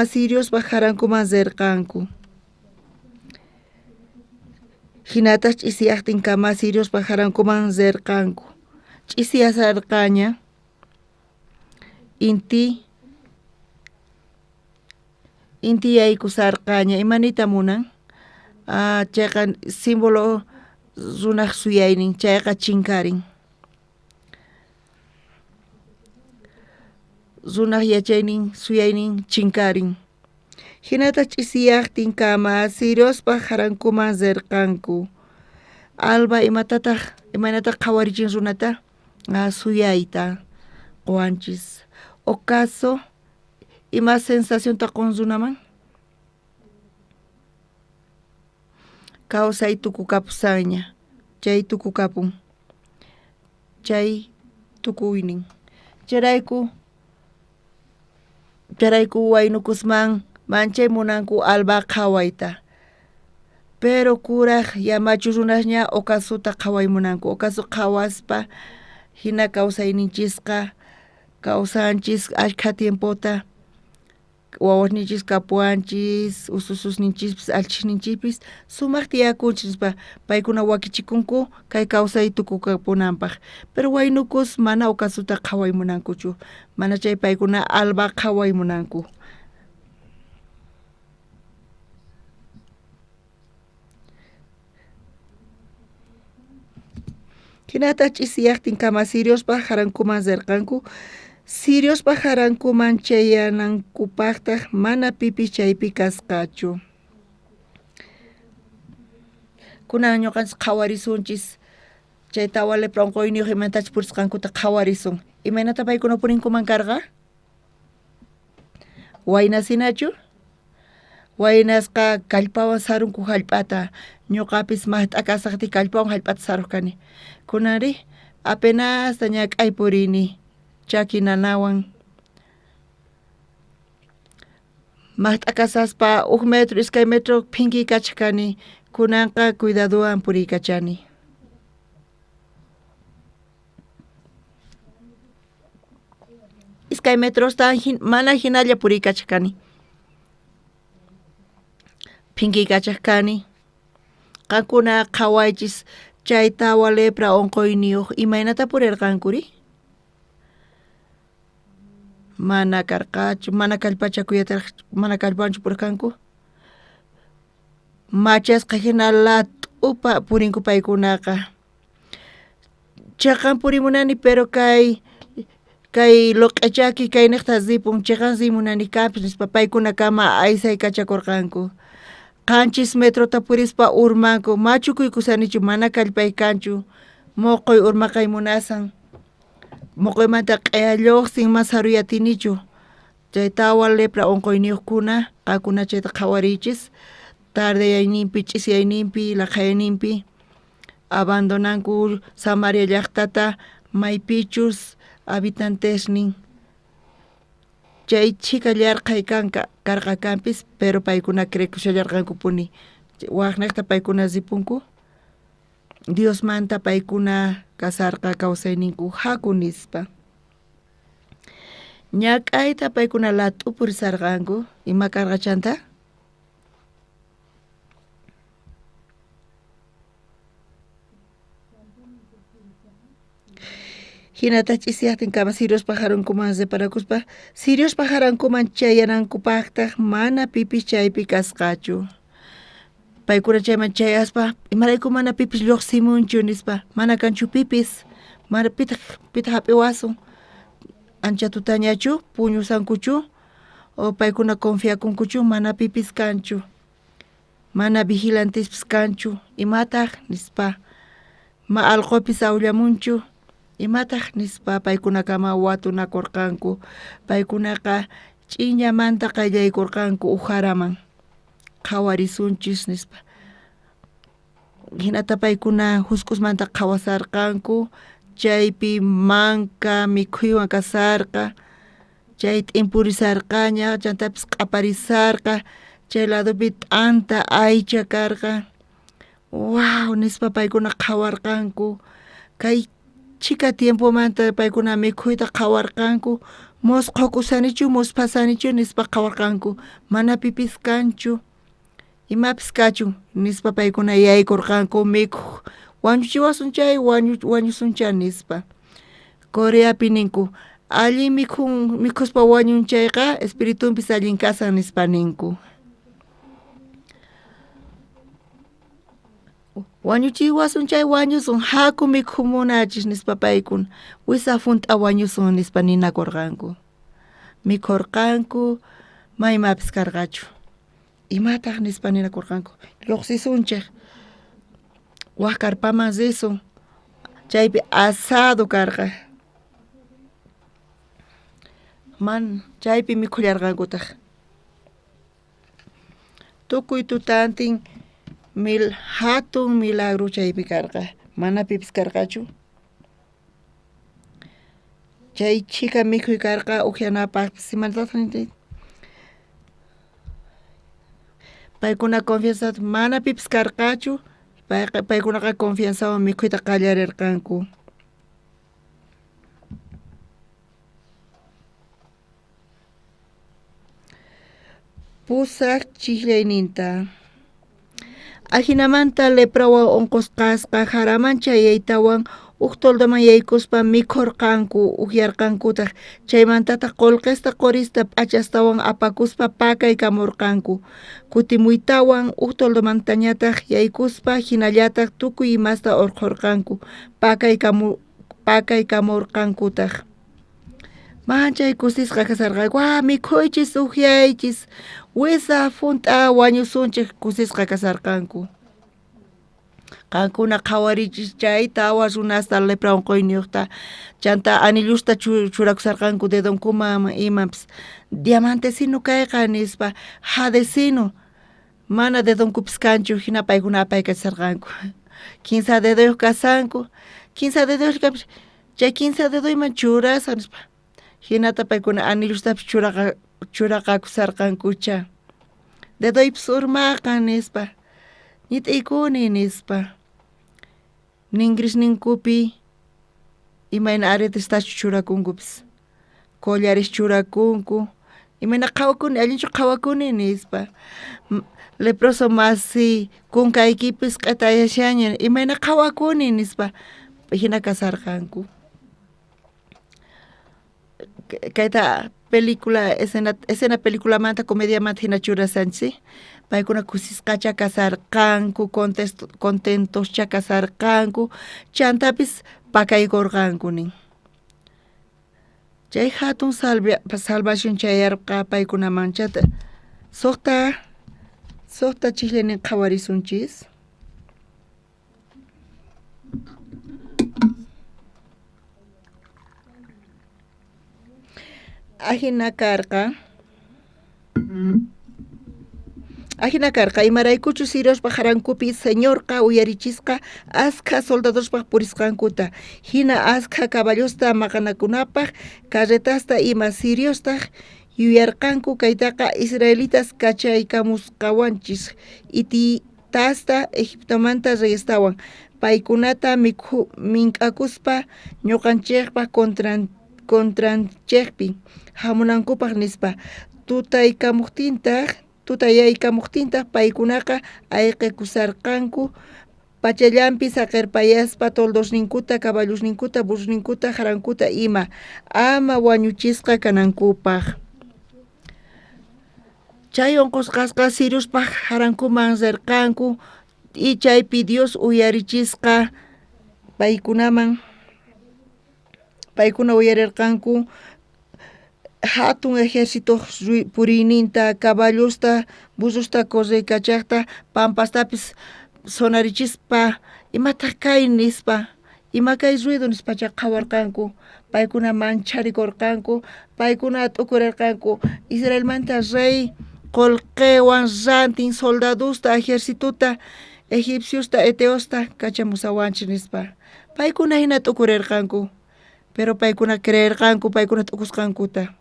siriuspaj jarankuman rirqanku. Hinataq ch'isiyaqtinkama siriuspaj jarankuman rirqanku. Ch'isiyasarqaña. Inti inti yaykusarqaña imanita munan? Ah, chayqa símbolo runaj suyaynin chayqa chinkarin. Runaj yachaynin suyaynin chinkarin. Hinata ch'isiyaqtinkama siriospa jarankuman rirqanku. Alba imatataq imaynataq qhawarichin runata? Ah, suyayta quwanchis. Ocaso ima sensacionta qun runaman? Kawsay tukukapusanña, chay tukukapun, chay tukuynin. Chayrayku chayrayku waynukusman manchay munanku alba qhawayta. Pero kuraj yamachu runasña ocasuta qhaway munanku. Ocaso qhawaspa hina kawsayninchisqa kawsanchis ashkha tiempota wawasninchis kapuwanchis usususninchispis allchhisninchispis sumaq tiyakunchis nispa paykuna wakichikunku kay kawsay tukukapunanpaq pero waynukus mana ocasuta qhaway munankuchu mana chay paykuna alba qhaway munanku. Hinataq ch'isiyaqtinkama siriospa jarankuman rirqanku. Siriospa jarankuman chayanankupaqtaq mana pipis chaypi kasqachu. Kunan ñuqanchis qhawarisunchis chay tawa lepra unquyniyuq imaynatachus purisqankuta qhawarisun. Imaynata paykuna purinkuman karqa? Waynasinachu? Waynasqa kallpawan sarunku hallp'ata. Ñuqapis maqt'a kasaqtiy kallpawan hallp'ata saruq kani. Kunanri apenasta ñak'ay purini chaki nanawan. Maqt'a kasaspa huk metro iskay metro phinkiykachaq kani. Kunanqa cuidadowan puriykachani. Iskay metrosta mana hinalla puriykachaq kani. Phinkiykachaq kani. Qankuna qhawaychis chay tawa lepra unquyniyuq imaynata purirqankuri? Mana karqachu, mana kallpachakuyataraq, mana kallpawanchu purirqanku. Machasqa hina lat'upa purinku paykunaqa. Chaqan purimunani pero kay kay loq'echaki kayniqta ripun chaqan rimunani kanpis nispa paykunakama aysaykachakurqanku. Qanchis metrota purispa urmanku machukuykusanichu mana kallpay kanchu muquy urmaqay munasan muquymanta q'aya lluqsin mana saruyatinichu chay tawa lepra unquyniyuqkuna qankuna chayta qhawariychis tardeyayninpi ch'isiyayninpi laqhayayninpi abandonanku Samaria llaqtata maypichus habitantesnin chay chhika yarqhay kanka karqa kanpis pero paykuna creekushallarqankupuni waqniqta paykuna ripunku Diosmanta paykuna kasarqa kawsayninku haku nispa. Ñak'ayta paykuna lat'upurisarqanku ima karqa chanta? Hinataq ch'isiyaqtinkama siriospa jarankuman reparakuspa siriospa jarankuman chayanankupaqtaq mana pipis chaypi kasqachu. Paykuna chayman chayaspa imarayku mana pipis lluqsimunchu nispa mana kanchu pipis mana pitaq pitaq hap'iwasun ancha tutañachu puñusankuchu o paykuna confiakunkuchu mana pipis kanchu mana vigilantespis kanchu imataq nispa ma allqupis awllamunchu imataq nispa paykunakama watunakurqanku paykunaqa ch'inyamanta qayllaykurqanku ujaraman qhawarisunchis nispa hinata paykuna husk'usmanta qhawasarqanku chaypi manka mikhuywan kasarqa chay t'impurisarqaña chantapis q'aparisarqa chay ladopi t'anta aycha karqa waw nispa paykuna qhawarqanku kay chhika tiempomanta paykuna mikhuyta qhawarqanku musqhukusanichu musphasanichu nispa qhawarqanku mana pipis kanchu imapis kachun nispa paykuna yaykurqanku mikhuq wañuchiwasun chay wañusuncha nispa. Coreapi ninku Allin mikhun mikhuspa wañun chayqa espiritunpis allin kasan nispa ninku. Wañuchiwasun chay wañusun haku mikhumunachis nispa paykuna wisa junt'a wañusun nispa ninakurqanku. Mikhurqanku maymapis karqachu. Imataq nispa ninakurqanku lluqsisunchik wak karpaman risun chaypi asado karqa. Man chaypi mikhullarqankutaq. Tukuy tutantin mil hatun milagro chaypi karqa mana pipis karqachu. Chay chhika mikhuy karqa upyanapaqpis imatataq paykuna confianzata mana pipis karqachu payqa paykunaqa confianzawan mikhuyta qallarirqanku. Pusaq chijllayninta. Ajinamanta leprawan unqusqasqa jaraman chayaytawan uj toldoman yaykuspa mikhurqanku upyarqankutaq chaymantataq qullqista qurista p'achastawan apakuspa pakaykamurqanku kutimuytawan uj toldomantañataq yaykuspa hinallataq tukuy imasta urqhurqanku pakaykamurqankutaq. Manchay kusisqa kasarqanku ah mikhuychis upyaychis wisa junt'a wañusunchik kusisqa kasarqanku. Qankuna qhawarichis chay tawa runasta lepra unquyniyuqta chanta anillusta churakusarqanku dedonkuman imanpis diamantesino kayqa nispa jadecino mana dedonkupis kanchu hina paykuna apaykachasarqanku kinsa dedoyuq kasanku kinsa dedoyuq kapis chay kinsa dedoyman churasaq nispa hinata paykuna anillustapis churaqakusarqankucha dedoypis urmaqa nispa ñit'iykuni nispa ningrisninkupi imayna aretestachu churakunkupis collares churakunku imayna qhawakuni allinchu qhawakuni nispa leproso masi kunkaykipis q'etayashaña imayna qhawakuni nispa hina kasarqanku. Kayta película escena peliculamanta comediamanta hina churasanchis paykuna kusisqacha kasarqanku contentoscha kasarqanku chantapis pakaykurqanku nin. Chay hatun salvación chayarqa paykunaman chata suqta chijllaynin qhawarisunchis. Ajina karqa imaraykuchus siriospaj jarankupi Señorqa uyarichisqa askha soldadospaj purisqankuta hina askha caballosta maqanakunapaj carretasta ima siriostaq yuyarqanku kaytaqa israelitas kachaykamusqawanchis hititasta Egiptomanta reyestawan paykunata mink'akuspa ñuqanchikpaj contranchikpi hamunankupaq nispa tutayaykamuqtintaq paykunaqa ayqikusarqanku pachallanpi saqirpayaspa toldosninkuta caballosninkuta burrosninkuta jarankuta ima ama wañuchisqa kanankupaq. Chay unqusqasqa siriospaj jarankuman rirqanku y chaypi Dios uyarichisqa paykunaman paykuna uyarirqanku hatun ejército puriyninta caballosta burrosta correykachaqta pampastapis sonarichispa imataq kay nispa ima kay ruido nispacha qhawarqanku paykuna mancharikurqanku paykuna t'ukurirqanku Israelmanta rey qullqiwan rantin soldadosta ejercitota egipciosta heteosta kachamusawanchik nispa paykuna hina t'ukurirqanku pero paykuna creerqanku paykuna t'ukusqankuta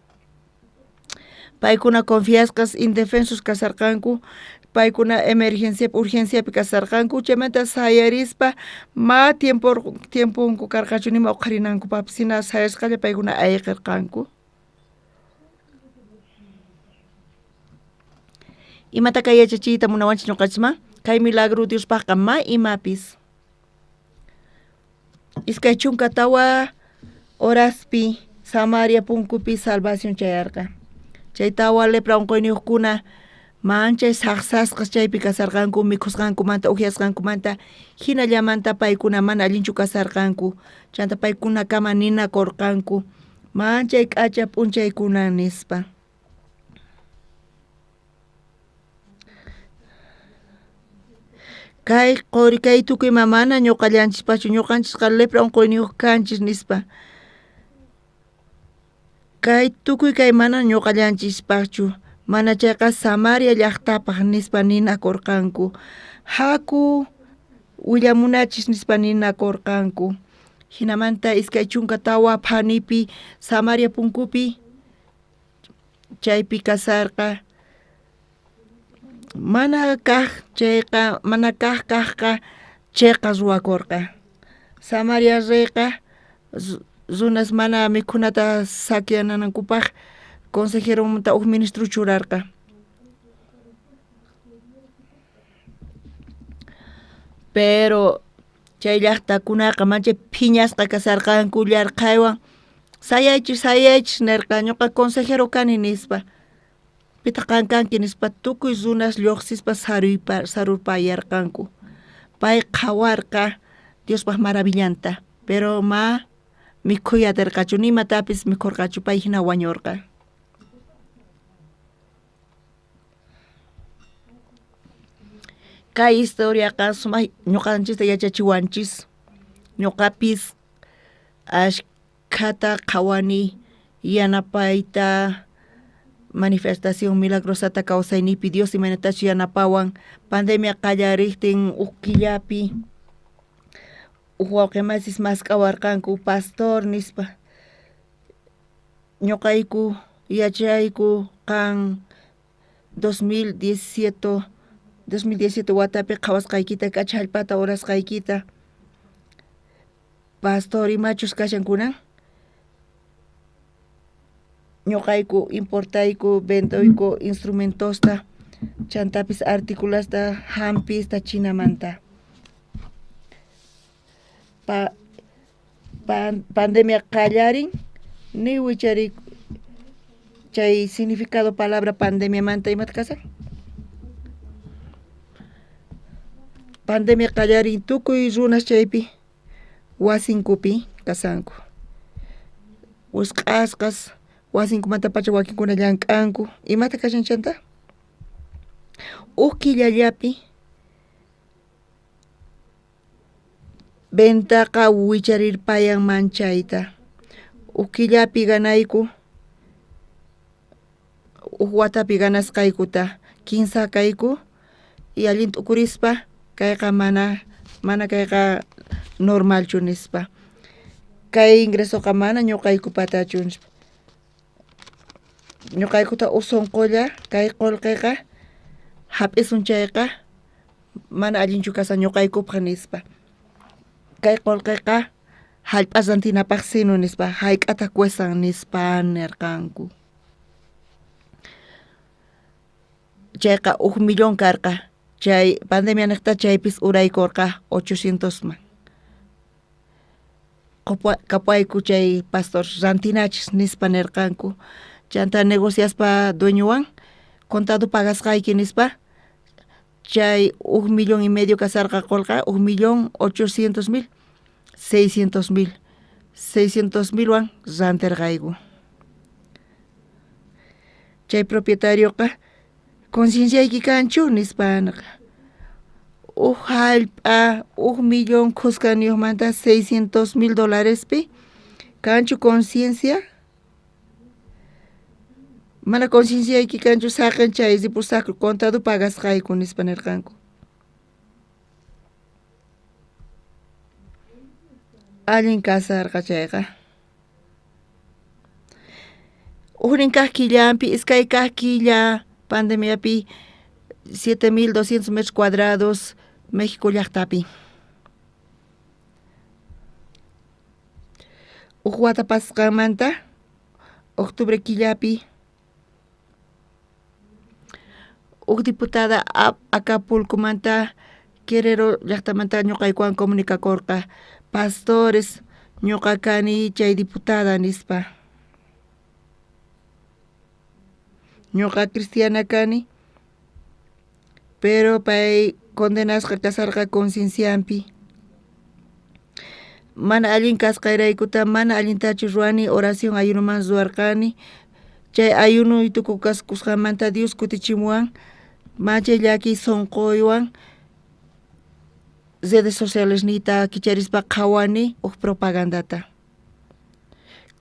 paykuna confiasqas indefensos kasarqanku paykuna emergenciapi urgenciapi kasarqanku chaymanta sayarispa ma tiemponku karqachu nima uqharinankupaqpis hina sayasqalla paykuna ayqirqanku. Imata kay yachachiyta munawanchik ñuqanchisman kay milagro Diospaqqa ma imapis 24 horaspi Samaria punkupi salvación chayarqa. Chay tawa lepra unquyniyuqkuna manchay saqsasqas chaypi kasarqanku mikhusqankumanta ukyasqankumanta hinallamanta paykuna mana allinchu kasarqanku chanta paykunakama ninakurqanku manchay k'acha p'unchaykuna nispa. Kay quri kay tukuy ima mana ñuqallanchispaqchu ñuqanchisqa lepra unquyniyuq kanchis nispa. Kay tukuy kay mana ñuqallanchispaqchu mana chayqa Samaria llaqtapaq nispa ninakurqanku. Haku willamunachis nispa ninakurqanku. Hinamanta 24 phanipi Samaria punkupi chaypi kasarqa. Mana kaq chayqa mana kaq kaqqa chayqa ruwakurqa. Samaria reyqa runas mana mikhunata saqueanankupaq consejeromanta uj ministro churarqa. Pero chay llaqtakunaqa manchay phiñasqa kasarqanku llarqhaywan sayaychis sayaychis nirqa ñuqa consejero kani nispa. Pitaq qan kanki nispa tukuy runas lluqsispa sarurpayarqanku. Pay qhawarqa Diospaq maravillanta, pero ma mikhuy atirqachu ni imatapis mikhurqachu pay hina wañurqa. Kay historiaqa sumaq ñuqanchista yachachiwanchis. Ñuqapis ashkhata qhawani yanapayta manifestación milagrosata kawsaynipi Dios imaynatachu yanapawan pandemia qallariqtin uj killapi uj wawqimasis mask'awarqanku pastor nispa ñuqayku yachayku qan 2017 watapi qhawasqaykita k'acha hallp'ata urasqaykita pastor imachus kashan kunan ñuqayku importayku vendoyku instrumentosta chantapis articulasta hampista Chinamanta. Pandemia qallarin ni wichari chay significado palabra pandemiamanta imata kasan. Pandemia qallarin tukuy runas chaypi wasinkupi kasanku. Wisq'asqas wasinkumanta pacha wakinkuna llank'anku imata kashan chanta uj killallapi ventaqa wicharirpayan manchayta uj killapi ganayku uj watapi ganasqaykuta kinsa kayku y allin t'ukurispa kayqa mana kayqa normalchu nispa kay ingresoqa mana ñuqaykupatachu nispa ñuqaykuta usunqulla kay qullqiqa hap'isun chayqa mana allinchu kasan ñuqaykupaq nispa kay qullqiqa hallp'a rantinapaq sino nispa hayk'ata cuestan nispa nirqanku. Chayqa 1 millón karqa chay pandemia niqta chaypis uraykurqa 800 man. Kapayku chay pastor rantinachis nispa nirqanku. Chanta negociaspa dueñowan contado pagasqayki nispa chay 1,5 millón kasarqa qullqa 1,800,000 600,000 600,000 wan rantirqayku. Chay propietarioqa concienciayki kanchu nispa nirqa. Uj hallp'a 1 millón khuskaniyuqmanta $600,000 dolarespi kanchu conciencia. Mana concienciayki kanchu saqen chay ripusaqku contado pagasqayku nispa nirqanku. Allin kasarqa chayqa. Ujnin kaq killanpi iskay kaq killa pandemiapi 7200 metros cuadrados México llaqtapi. Uj wata pasqanmanta octubre killapi uj diputada Acapulcomanta Guerrero llaqtamanta ñuqaykuwan comunicakurqa pastores ñuqa kani chay diputada nispa. Ñuqa cristiana kani, pero pay condenasqa kasarqa conciencianpi. Mana allin kasqayraykuta mana allintachu ruwani oración ayunoman ruwarqani. Chay ayunoy tukukaskusqanmanta Dios kutichimuwan manchay llakiy sunquywan redes sociales niyta kicharispa qhawani huk propagandata.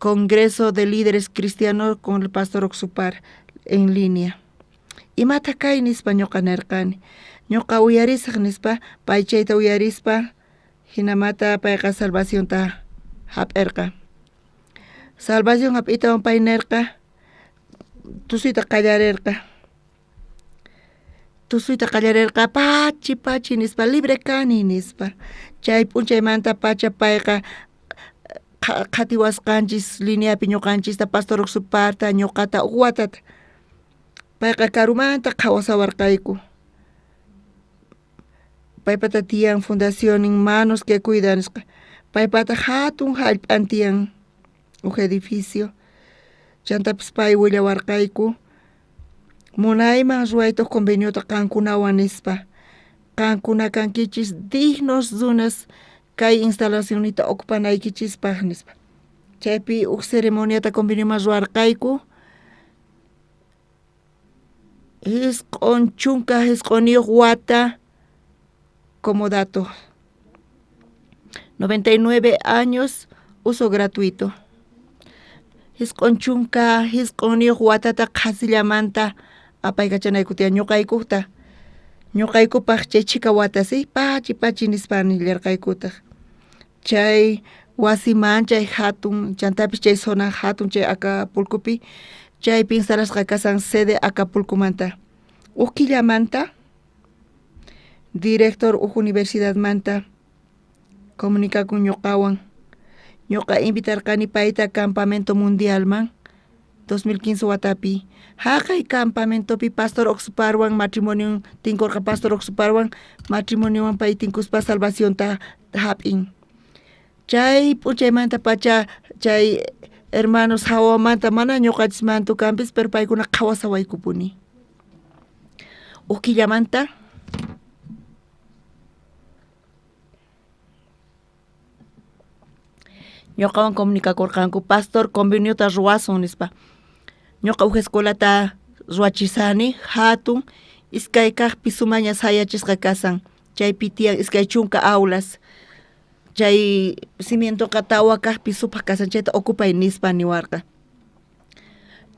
Congreso de Líderes Cristianos con el Pastor Oxupar en línea. Imata kay nispa ñuqa nirqani. Ñuqa uyarisaq nispa pay chayta uyarispa hinamata payqa salvacionta hap'irqa. Salvación hap'itawan pay nirqa tusuyta qallarirqa. Tusuyta qallarirqa pachi pachi nispa libre kani nispa. Chay p'unchaymanta pacha payqa qhatiwasqanchis lineapi ñuqanchista Pastor Oxuparta ñuqata huk watata. Payqa karumanta qhawasawarqayku. Paypata tiyan fundacionin Manos que Cuidan nisqa. Paypata hatun hallp'an tiyan huk edificio. Chantapis pay willawarqayku munayman ruwayta huk conveniota qankunawan nispa. Qankuna kankichis dignos runas kay instalacionnita ocupanaykichispaq nispa. Chaypi huk ceremoniata convenioman ruwarqayku. 99 wata como dato. 99 años uso gratuito. 99 watata qhasillamanta apaykachanayku tiyan ñuqaykukta. Ñuqaykupaq chay chhika wata si pachi pachi nispa nillarqaykutaq. Chay wasiman chay hatun chantapis chay zona hatun chay Acapulcopi chaypi instalasqa kasan sede Acapulcomanta. Huk killamanta director huk universidadmanta comunicakun ñuqawan. Ñuqa invitarqani payta campamento mundialman 2015 watapi. Haqay campamentopi Pastor Oxuparwan matrimonio tinkurqa Pastor Oxuparwan matrimoniowan pay tinkuspa salvacionta hap'in. Chay p'unchaymanta pacha chay hermanos hawamanta mana ñuqachismantu kanpis pero paykuna qhawasawaykupuni. Huk killamanta ñuqawan comunicakurqanku pastor conveniota ruwasun nispa. Ñuqa huk escuelata ruwachisani hatun iskay kaq pisumaña sayachisqa kasan chaypi tiyan 20 aulas. Chay cimientoqa 4 kaq pisupaq kasan chayta ocupay nispa niwarqa.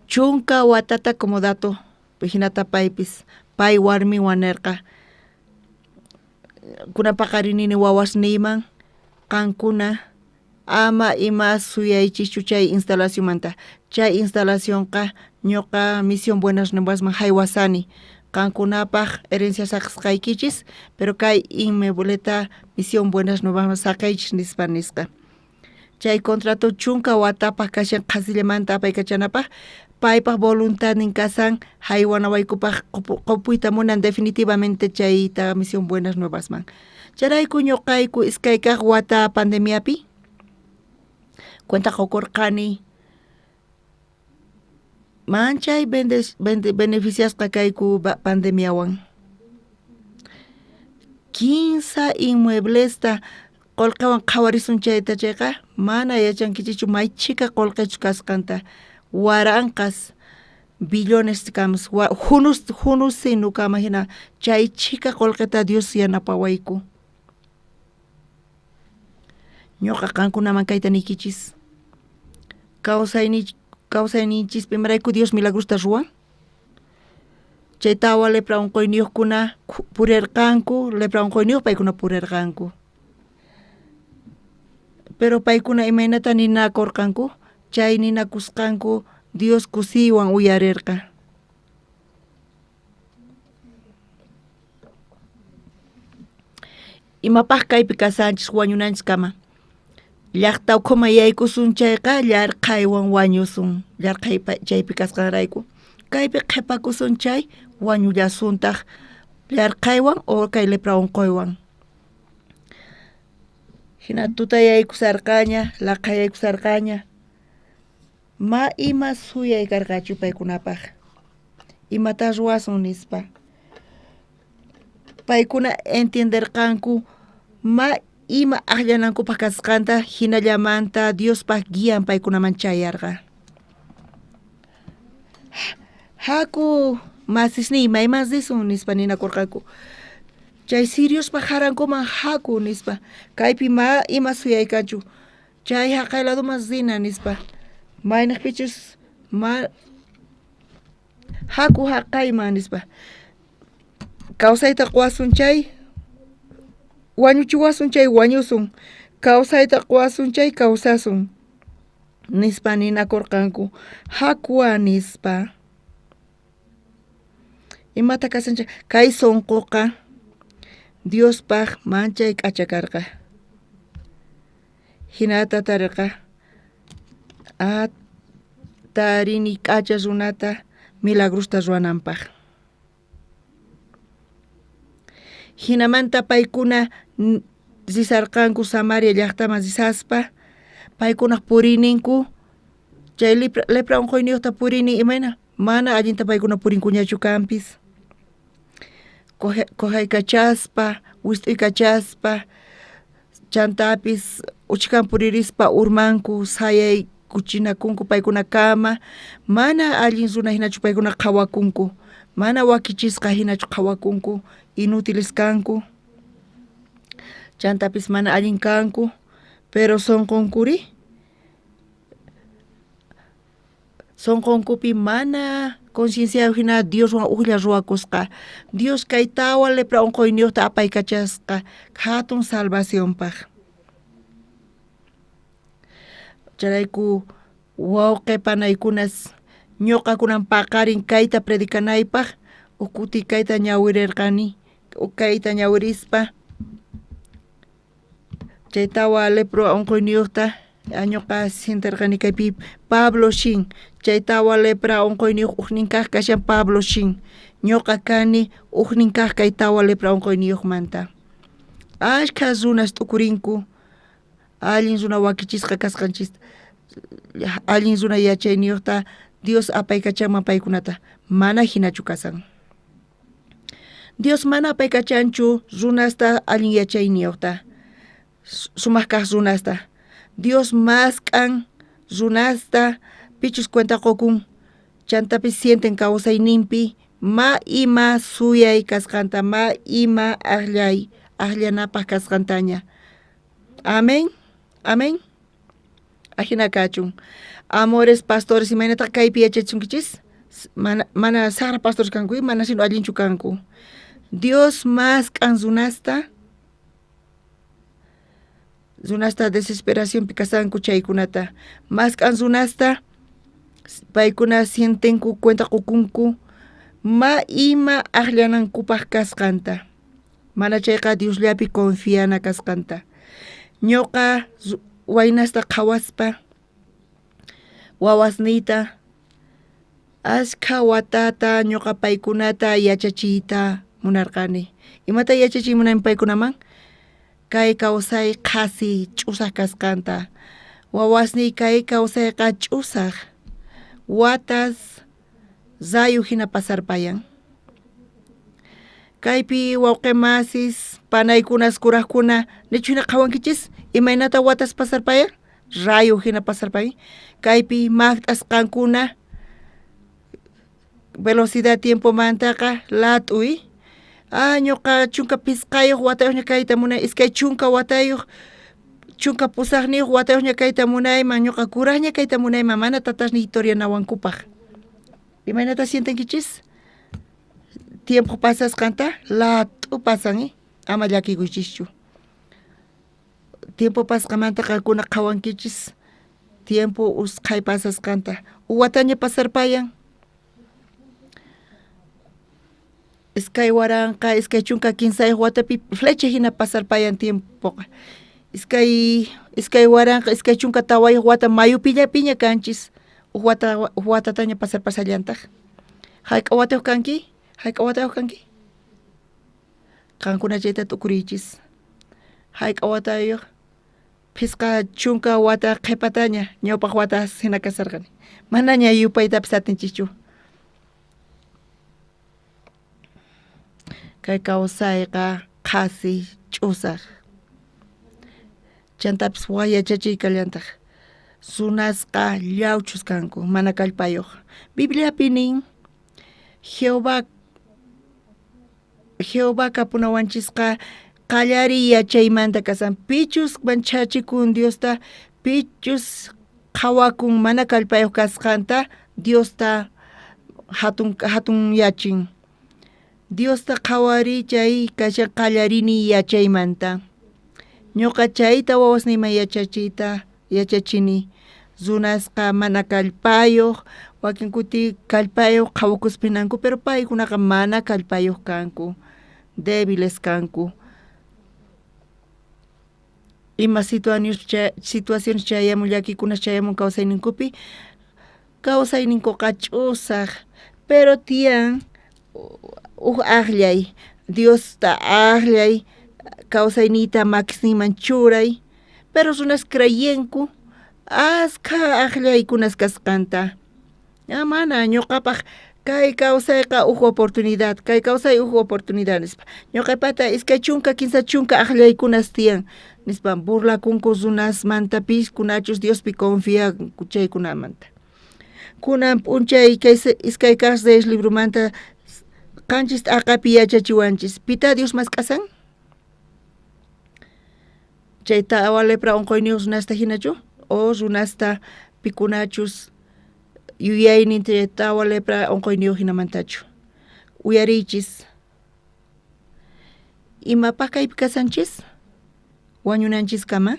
10 watata como dato hinata paypis pay warmiwan nirqa. Kunan paqarinini wawasniyman qankuna ama ima suyaychischu chay instalacionmanta. Chay instalacionqa ñuqa Misión Buenas Nuevasman haywasani. Qankunapaq herencia saqisqaykichis, pero kay inmuebleta Misión Buenas Nuevasman saqaychis nispa nisqa. Chay contrato 10 watapaq kashan qhasillamanta apaykachanapaq paypaq voluntadnin kasan haywanawaykupaq qupuyta munan definitivamente chayta Misión Buenas Nuevasman. Chayrayku ñuqayku iskay kaq wata pandemiapi cuenta qukurqani manchay beneficiasqa kayku pandemiawan. 15 inmueblesta qullqiwan qhawarisun chayta chayqa mana yachankichikchu may chhika qullqichu kasqanta. Waranqas billones kamas junus sinukama hina chay chhika qullqita Dios yanapawayku. Ñuqa qankunaman kayta niykichis. Kawsayninchispi imarayku Dios milagrosta ruwan. Chay tawa lepra unquyniyuqkuna purirqanku, lepra unquyniyuq paykuna purirqanku. Pero paykuna imaynata ninakurqanku, chay ninakusqanku Dios kusiywan uyarirqa. Imapaq kaypi kasanchis wañunanchiskama. Llaqta ukhuma yaykusun chayqa llarqhaywan wañusun, llarqhay chaypi kasqanrayku. Kaypi qhipakusun chay wañullasuntaq llarqhaywan o kay lepra unquywan. Hina tutayaykusarqaña, laqhayaykusarqaña. Ma ima suyay karqachu paykunapaq. Imatá ruwasun nispa. Paykuna entienderqanku ma ima ajllanankupaj kasqanta, jinallamanta Diospaj guian paykunaman chayarqa. Haku masisniy mayman risun nispa ninakurqanku. Chay siriospa jarankuman haku nispa. Kaypi ma ima suyaykanchu. Chay haqay ladoman rina nispa. Maynejpichus ma haku haqayman nispa. Kawsayta quwasun chay wañuchiwasun chay wañusun. Kawsayta quwasun chay kawsasun nispa ninakurqanku. Hakua nispa. Imata kasancha kay sunquqa Diospaj manchay k'acha karqa. Hinata tarirqa a tarini k'acha runata milagrosta ruwananpaj. Hinamanta paykuna risarqanku Samaria llaqtaman risaspa paykunaj purininku chay lepra unquyniyuqta purini imayna mana allinta paykuna purinkuñachu kanpis. Cojaykachaspa, wist'uykachaspa, chantapis uchkan puririspa urmanku, sayaykuchinakunku paykunakama, mana allin runa hinachu paykuna qhawakunku, mana wakichisqa hinachu qhawakunku, inútiles kanku, chantapis mana allin kanku, pero sunqunkuri sunqunkupi mana concienciayuq hina Dioswan ujlla ruwakusqa. Dios kay tawa lepra unquyniyuqta apaykachasqa hatun salvacionpaj. Chayrayku wawqi panaykunas ñuqakunan paqarin kayta predicanaypaj uj kuti kayta ñawirirqani, kayta ñawirispa chay tawa lepra unquyniyuqta ñuqa sienterqani kaypi Pablo shin, chay tawa lepra unquyniyuq ujnin kaq kashan Pablo shin, ñuqa kani ujnin kaq kay tawa lepra unquyniyuqmanta. Ashkha runas t'ukurinku allin runa wakichisqa kasqanchista, allin runa yachayniyuqta Dios apaykachanman paykunata, mana hinachu kasan. Dios mana apaykachanchu runasta allin yachayniyuqta, sumaq kaq runasta. Dios mask'an runasta pichus cuenta qukun chantapis sienten kawsayninpi ma ima suyay kasqanta, ma ima ajllay ajllanapaj kasqantaña. Amén, amén. Ajina kachun. Amores pastores, imaynataq kaypi yachachisunkichis? Mana saqra pastores kanku, mana sino allinchu kanku. Dios mask'an runasta, runasta desesperacionpi kasanku chaykunata. Mask'an runasta, paykuna sientenku cuenta qukunku ma ima ajllanankupaj kasqanta. Mana chayqa Diosllapi confiana kasqanta. Ñuqa waynasta qhawaspa wawasniyta ashkha watata ñuqa paykunata yachachiyta munarqani. Imata yachachiy munani paykunaman? Kay kawsay qhasi ch'usaq kasqanta. Wawasniy kay kawsayqa ch'usaq watas rayo hina pasarpayan. Kaypi wawqi masis panaykunas kurajkuna nichu hina qhawankichis imaynata watas pasarpayan? Rayo hina pasarpayan. Kaypi maqt'asqankuna velocidad tiempomantaqa lat'uy. Ah, ñuqa 15 watayuqña kayta munay, 20 watayuq, 18 watayuqña kayta munayman, ñuqa kuraqña kayta munayman, mana tatasniy torianawankupaj. Imaynata sientenkichis? Tiempo pasasqanta lat'u pasan, ama llakikuychischu. Tiempo pasqamanta qankuna qhawankichis tiempo usqhay pasasqanta. Wataña pasarpayan. 2023 watapi flecha hina pasarpayan tiempoqa. 2024 wata mayupillapiña kanchis. Watataña pasarpasallantaq. Hayk'a watayuq kanki? Hayk'a watayuq kanki? Qankuna chayta t'ukuriychis. Hayk'a watayuq? 50 wata qhipataña ñawpaq watas hina kasarqani. Manaña yupaytapis atinchischu. Kay kawsayqa qhasi ch'usaj. Chantapis waj yachachiy kallantaj. Runasqa llawchus kanku, mana kallpayoj. Bibliapi nin, Jehová Jehová kapunawanchisqa qallariy yachaymanta kasan. Pichus manchachikun Diosta, pichus qhawakun mana kallpayoj kasqanta, Diosta hatun hatunyachin. Diosta qhawariy chay kashan qallarini yachaymanta. Ñuqa chayta wawasniyman yachachiyta yachachini. Runasqa mana kallpayoj, wakin kuti kallpayoj qhawakuspa jinanku, pero paykunaqa mana kallpayoj kanku, débiles kanku. Ima situaciones chayamun, llakikunas chayamun kawsayninkupi, kawsayninkuqa ch'usaj, pero tiyan uj ajllay, Diosta ajllay, kawsayniyta makisninman churay, pero runas creyenku askha ajllaykunas kasqanta. Ah, mana ñuqapaq kay kawsayqa uj oportunidad, kay kawsay uj oportunidad nispa. Ñuqapata 20 30 ajllaykunas tiyan nispa burlakunku runasmanta piskunachus Diospi confianku chaykunamanta. Kunan p'unchay kay 2 kaj Reyes libromanta 7 t'aqapi yachachiwanchis. Pita Dios mask'asan? Chay tawa lepra unquyniyuq runasta hinachu? O runasta pikunachus yuyaynin chay tawa lepra unquyniyuq hinamantachu? Uyariychis. Imapaq kaypi kasanchis? Wañunanchiskama?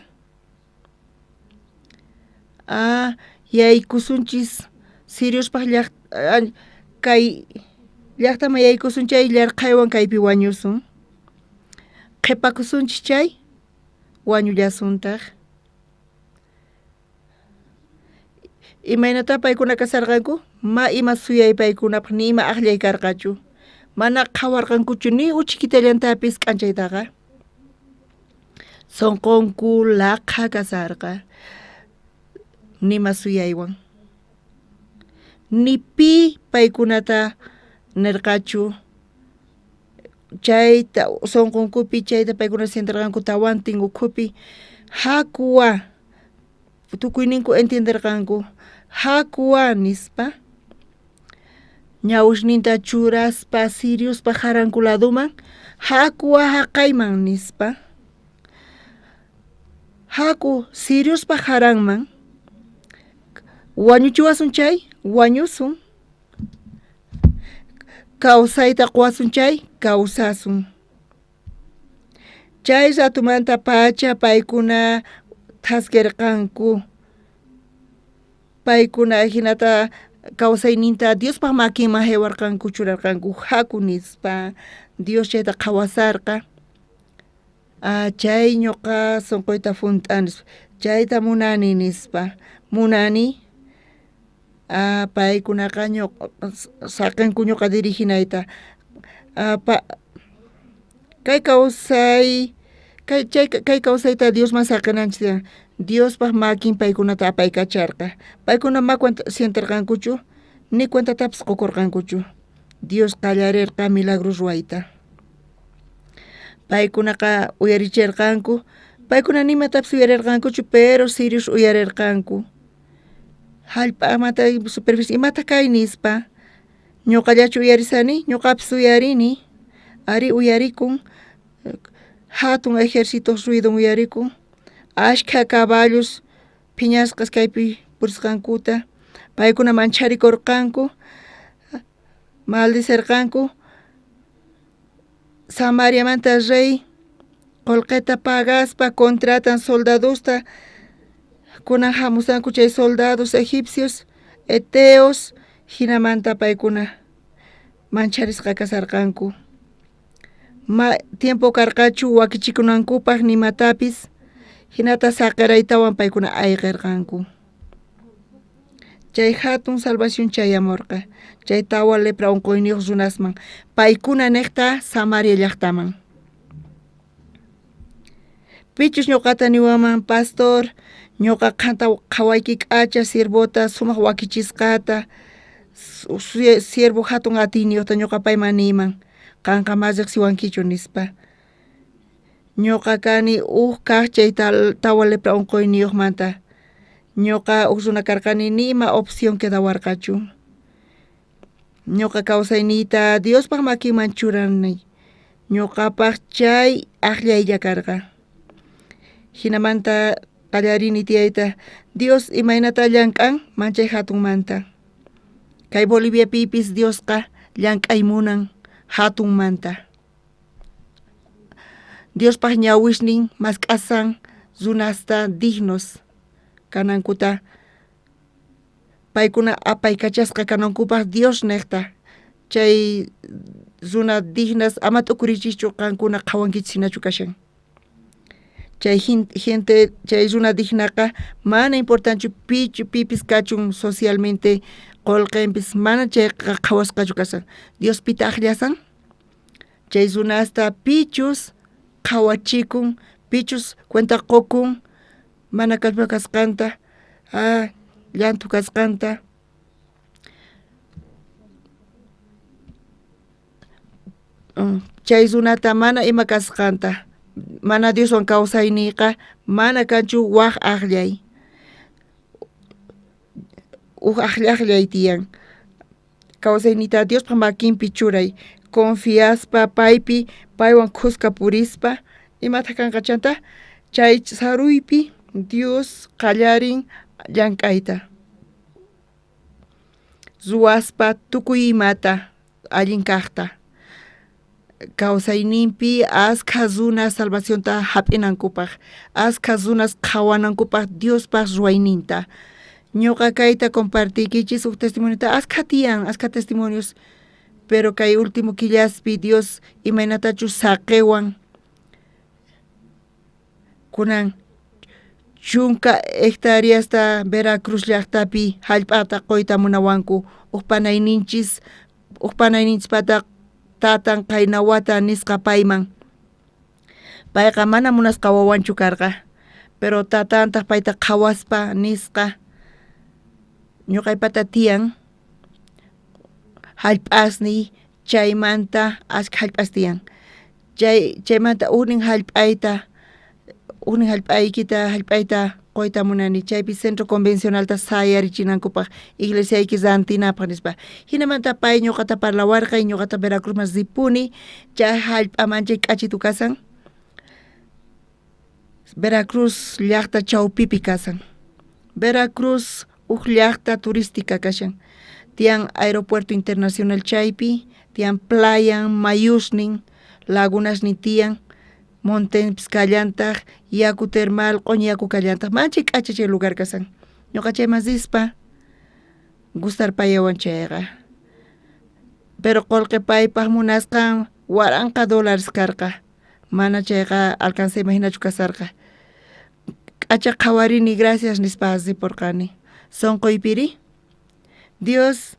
Ah, yaykusunchis Siriuspaq kay llaqtaman yaykusun chay llarqhaywan kaypi wañusun. Qhipakusunchis chay wañullasuntaq. Imaynatá paykuna kasarqanku? Ma ima suyay paykunapaq ni ima ajllay karqachu. Mana qhawarqankuchu ni uchikitallantapis k'anchaytaqa. Sunqunku laqha kasarqa. Nima suyaywan. Ni pi paykunata nirqachu chayta sunqunkupi chayta paykuna sienterqanku tawantin ukhupi hakuwa tukuyninku entienderqanku hakuwa nispa ñawisninta churaspa siriuspa jaranku laduman hakuwa haqayman nispa haku siriuspa jaranman wañuchiwasun chay wañusun kawsayta quwasun chay kawsasun. Chay ratumanta pacha paykuna thaskirqanku paykuna hinata kawsayninta Diospaq makinman haywarqanku churarqanku haku nispa Dios chayta qhawasarqa. Ah, chay ñuqa sunquyta junt'an nispa chayta munani nispa munani. Ah, paykunaqa saqinku ñuqa diriginayta. Ah, kay kawsay kay kawsayta Diosman saqinanchis Diospaq makin paykunata apaykacharqa. Paykuna ma sienterqankuchu ni cuentatapis qukurqankuchu. Dios qallarirqa milagro ruwayta. Paykunaqa uyarichirqanku, paykuna nimatapis uyarirqankuchu, pero sirios uyarirqanku. Hallp'amanta superficie imata kay nispa ñuqallachu uyarisani, ñuqapis uyarini, ari uyarikun, hatun ejército ruido uyarikun, ashkha caballos phiñasqas kaypi purisqankuta, paykuna mancharikurqanku, maldicerqanku, Samariamanta rey qullqita pagaspa contratan soldadosta, kunan hamusanku chay soldados egipcios, heteos, hinamanta paykuna mancharisqa kasarqanku. Ma tiempo karqachu wakichikunankupaq nimatapis, hinata saqiraytawan paykuna ayqirqanku. Chay hatun salvación chayamurqa, chay tawa lepra unquyniyuq runasman, paykuna niqta Samaria llaqtaman. Pichus ñuqata niwaman pastor, ñuqa qhanta qhawayki k'acha siervota sumaq wakichisqata, siervo hatun atiyniyuqta ñuqa payman niyman, Qanqa ma riqsiwankichu nispa. Ñuqa kani uj kaq chay tawa lepra unquyniyuqmanta. Ñuqa uj runa karqani ni ima opción quedawarqachu. Ñuqa kawsayniyta Diospaq makinman churani. Ñuqapaq chay aqllaylla karqa. Hinamanta qallarini tiyayta Dios imaynata llank'an manchay hatunmanta. Kay Boliviapipis Diosqa llank'ay munan hatunmanta. Diospaq ñawisnin mask'asan runasta dignos kanankuta paykuna apaykachasqa kanankupaq Dios niqta chay runa dignas ama t'ukurichischu qankuna qhawankichis hinachu kashan. Chay gente chay runa dignaqa mana importanchu pichu pipis kachun socialmente qullqinpis mana chayqa qhawasqachu kashan. Dios pita aqllasan chay runasta pichus qhawachikun pichus cuenta qukun mana kallpa kasqanta llanthu kasqanta. Chay runata mana ima kasqanta mana Dioswan kawsayniyqa mana kanchu waj aqllay uj aqllaqllay tiyan. Kawsayniyta Diospaq makinpi churay confiaspa paypi paywan khuska purispa imataq kanqa chanta chay saruypi Dios qallarin llank'ayta ruwaspa tukuy imata allin kaqta kawsayninpi askha runas salvacionta hap'inankupaq askha runas qhawanankupaq Diospaq ruwayninta. Ñuqa kayta compartiykichis huk testimoniota askha tiyan askha testimonios pero kay último killaspi Dios imaynatachus saqiwan kunan 10 hectáreasta Veracruz llaqtapi hallp'ata quyta munawanku huk panayninchis huk panayninchispata tatan qaynawata nisqa payman. Payqa mana munasqa wawanchu karqa pero tatantaq payta qhawaspa nisqa ñuqaypata tiyan hallp'asniy chaymanta askha hallp'as tiyan chaymanta ujnin hallp'ayta ujnin hallp'aykita hallp'ayta quyta munani chaypi centro convencionalta sayarichinankupaq iglesiayki rantinapaq nispa. Hinamanta pay ñuqata parlawarqa ñuqata Veracruzman ripuni chay hallp'aman chay k'achitu kasan Veracruz llaqta chawpipi kasan. Veracruz uj llaqta turística kashan. Tiyan aeropuerto internacional chaypi tiyan playa mayusnin lagunasnin tiyan montenpis kallantaq yaku termal q'uñi yaku kallantaq manchay k'acha chay lugar kasan. Ñuqa chayman rispa gustarpayawan chayqa pero qullqi paypaq munasqan $1000 karqa mana chayqa alcancayman hinachu kasarqa. K'acha qhawarini gracias nispa ripurqani sunquypiri Dios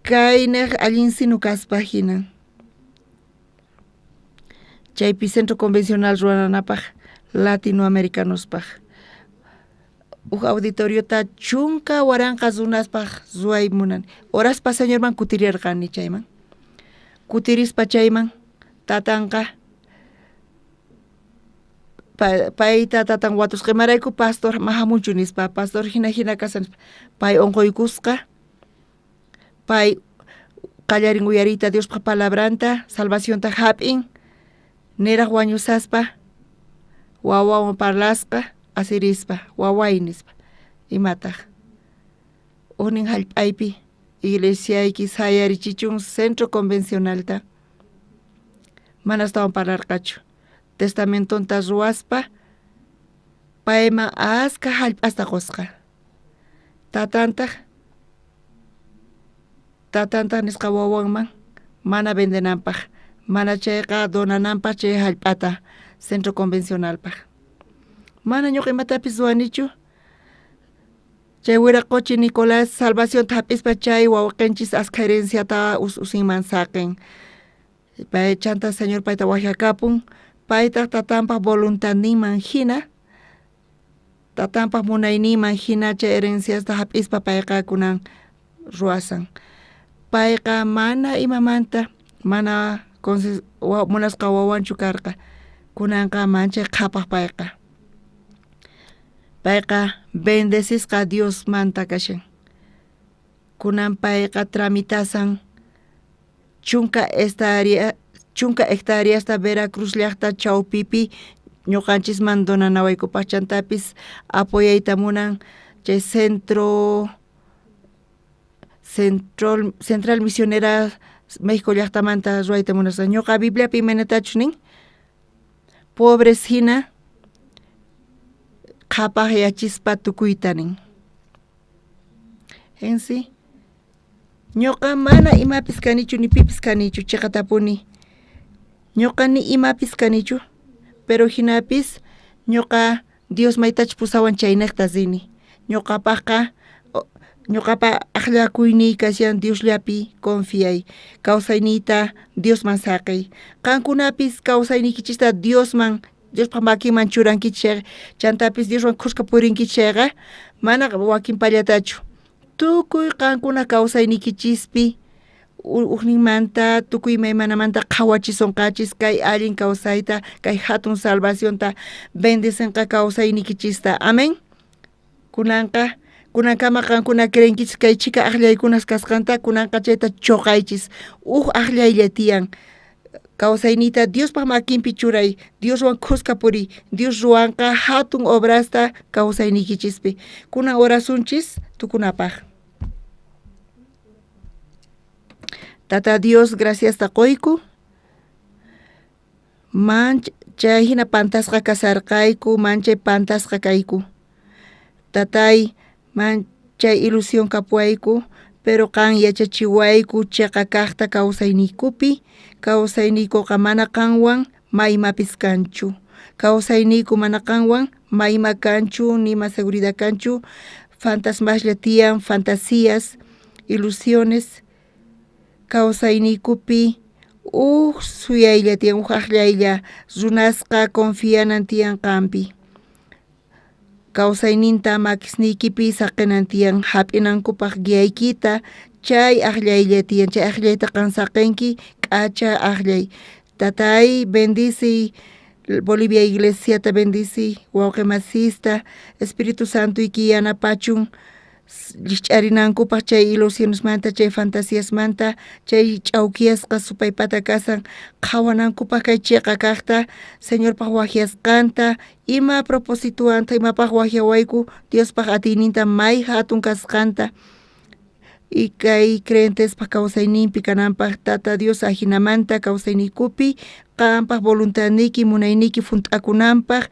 kayniq allin sinu kaspa hinan. Chaypi centro convencional ruwananapaq latinoamericanospaq uj auditoriota 10,000 runaspaq ruway munan. Oraspa Señorman kutirirqani chayman. Kutirispa chayman tatanqa payta tatan watusqa imarayku pastor mahamunchu nispa pastor hina hina kasan nispa pay unquykusqa pay qallarin uyariyta Diospaq palabranta salvacionta hap'in niraq wañusaspa wawawan parlasqa asirispa waway nispa imataq ujnin hallp'aypi iglesiayki sayarichichun centro convencionalta mana astawan parlarqachu testamentonta ruwaspa payman askha hallp'asta qusqa tatantaq nisqa wawanman mana vendenanpaq mana chayqa donananpaq chay hallp'ata centro convencionalpaq. Mana ñuqa imatapis ruwanichu chay wiraqochi Nicolás salvacionta hap'ispa chay wawqinchis askha herenciata usinman saqin pay chanta Señor payta waqyakapun paytaq tatanpaq voluntadninman hina tatanpaq munayninman hina chay herenciasta hap'ispa payqa kunan ruwasan. Payqa mana imamanta Mana munasqa wawanchu karqa. Kunanqa manchay qhapaj payqa. Payqa bendecisqa Diosmanta kashan. Kunan payqa tramitasan chunka hectareasta Veracruz llajta chawpipi ñuqanchisman donanawaykupaq chantapis apoyayta munan chay centro central misionera México llajtamanta ruwayta munasqa. Ñuqa Bibliapi imaynatachus nin pobres hina qhapajyachispa tukuyta nin. Ensi ñuqa mana imapis kanichu ni pipis kanichu chiqatapuni. Ñuqa ni imapis kanichu, pero hinapis ñuqa Dios maytachus pusawan chaynejta rini. Ñuqapajqa ñuqapa aqllakuyniy kashan Diosllapi confiay, kawsayniyta Diosman saqey. Qankunapis kawsayniykichista Diosman Diospaj makinman churankichik chantapis Dioswan khuska purinkichik chayqa mana wakinpallatachu. Tukuy qankuna kawsayniykichispi ujninmanta tukuy imaymanamanta qhawachisonqachis kay allin kawsayta, kay hatun salvacionta bendicenqa kawsayniykichista. Amén. Kunanqa kunankama qankuna creenkichis kay chhika aqllaykunas kasqanta, kunanqa chayta choqaychis. Uj aqllaylla tiyan. Kawsayniyta Diospaj makinpi churay, Dioswan khuska puriy, Dios ruwanqa hatun obrasta kawsayniykichispi. Kunan orasunchis tukunapaj. Tata Dios, graciasta qoyku. Manchay hina pantasqa kasarqayku, manchay pantasqa kayku. Tatay, manchay ilusión kapuwayku, pero qan yachachiwayku chiqa kaqta kawsayniykupi, kawsayniykuqa mana qanwan maymapis kanchu. Kawsayniyku mana qanwan mayma kanchu, nima seguridad kanchu, fantasmaslla tiyan, fantasías, ilusiones, kawsayniykupi uj suyaylla tiyan, uj aqllaylla runasqa confianan tiyan qanpi. Kawsayninta makisniykipi saqinan tiyan, hap'inankupaq guiaykita, chay aqllaylla tiyan, chay aqllayta qan saqinki, k'acha aqllay. Tatay, bendiciy Bolivia iglesiata, bendiciy wawqi masista, Espíritu Santoyki yanapachun llikch'arinankupaq chay ilusionesmanta, chay fantasiasmanta, chay ch'awkiyasqa supaypata kasan qhawanankupaq kay chiqa kaqta, Señorpaq wajyasqanta, ima proposituwanta, imapaq wajyawayku Diospaq atiyninta may hatun kasqanta y kay creyentespaq kawsayninpi kananpaq Tata Dios ajinamanta kawsayniykupi qanpaq voluntadniyki munayniyki junt'akunanpaq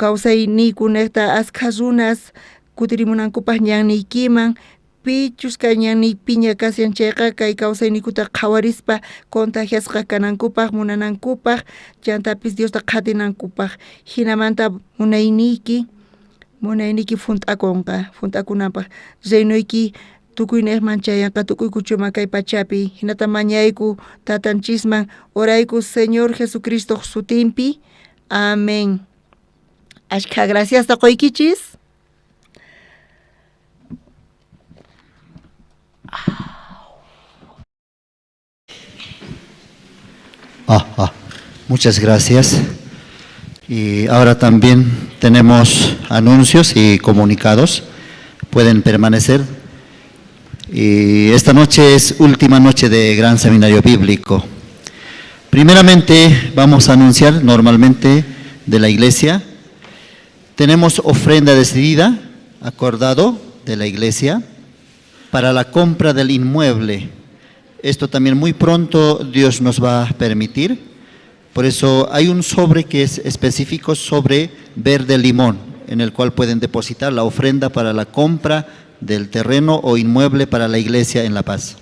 kawsayniykunejta askha runas kutirimunankupaq ñanniykiman pichus kay ñanniypiña kashan chayqa kay kawsayniykuta qhawarispa contagiasqa kanankupaq munanankupaq chantapis Diosta qhatinankupaq hinamanta munayniyki junt'akunqa junt'akunanpaq reinoyki tukuynejman chayanqa tukuy kuchuman kay pachapi hinata mañayku tatanchisman orayku Señor Jesucristo sutinpi. Amén. Ashkha graciasta qoykichis. Muchas gracias. Y ahora también tenemos anuncios y comunicados. Pueden permanecer. Y esta noche es última noche de Gran Seminario Bíblico. Primeramente vamos a anunciar normalmente de la iglesia. Tenemos ofrenda decidida, acordado de la iglesia, para la compra del inmueble. Esto también muy pronto Dios nos va a permitir. Por eso hay un sobre que es específico sobre verde limón, en el cual pueden depositar la ofrenda para la compra del terreno o inmueble para la iglesia en La Paz.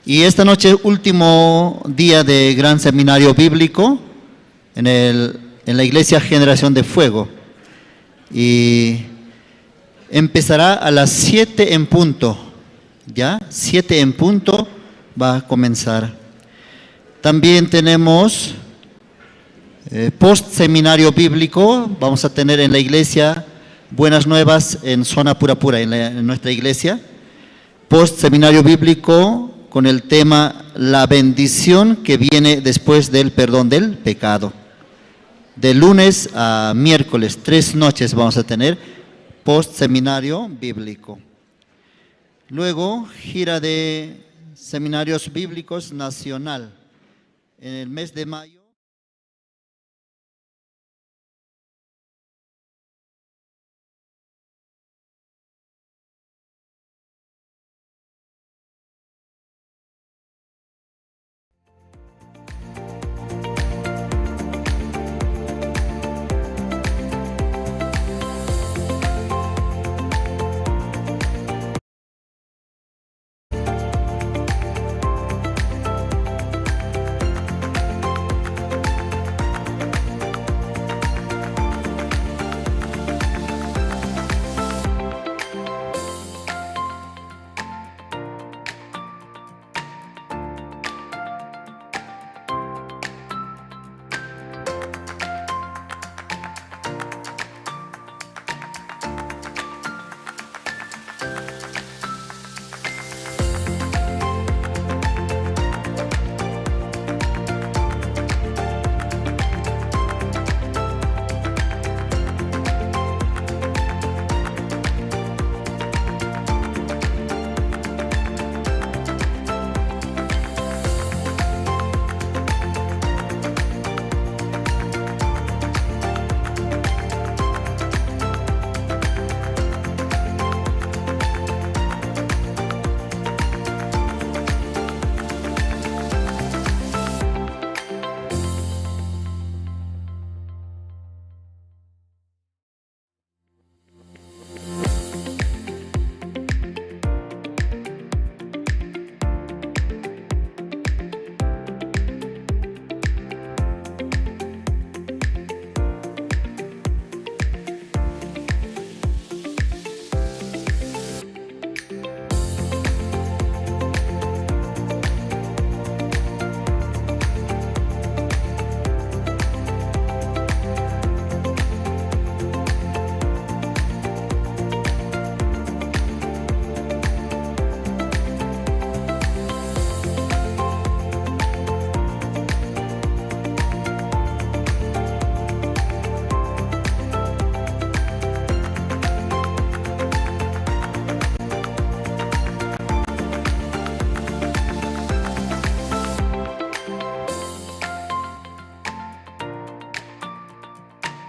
Y esta noche, último día de Gran Seminario Bíblico en la iglesia Generación de Fuego. Y empezará a las 7 en punto. Ya, 7 en punto va a comenzar. También tenemos post seminario bíblico. Vamos a tener en la iglesia Buenas Nuevas en zona Pura Pura, en nuestra iglesia. Post seminario bíblico con el tema La bendición que viene después del perdón del pecado. De lunes a miércoles, 3 noches vamos a tener post seminario bíblico. Luego, gira de seminarios bíblicos nacional. En el mes de mayo.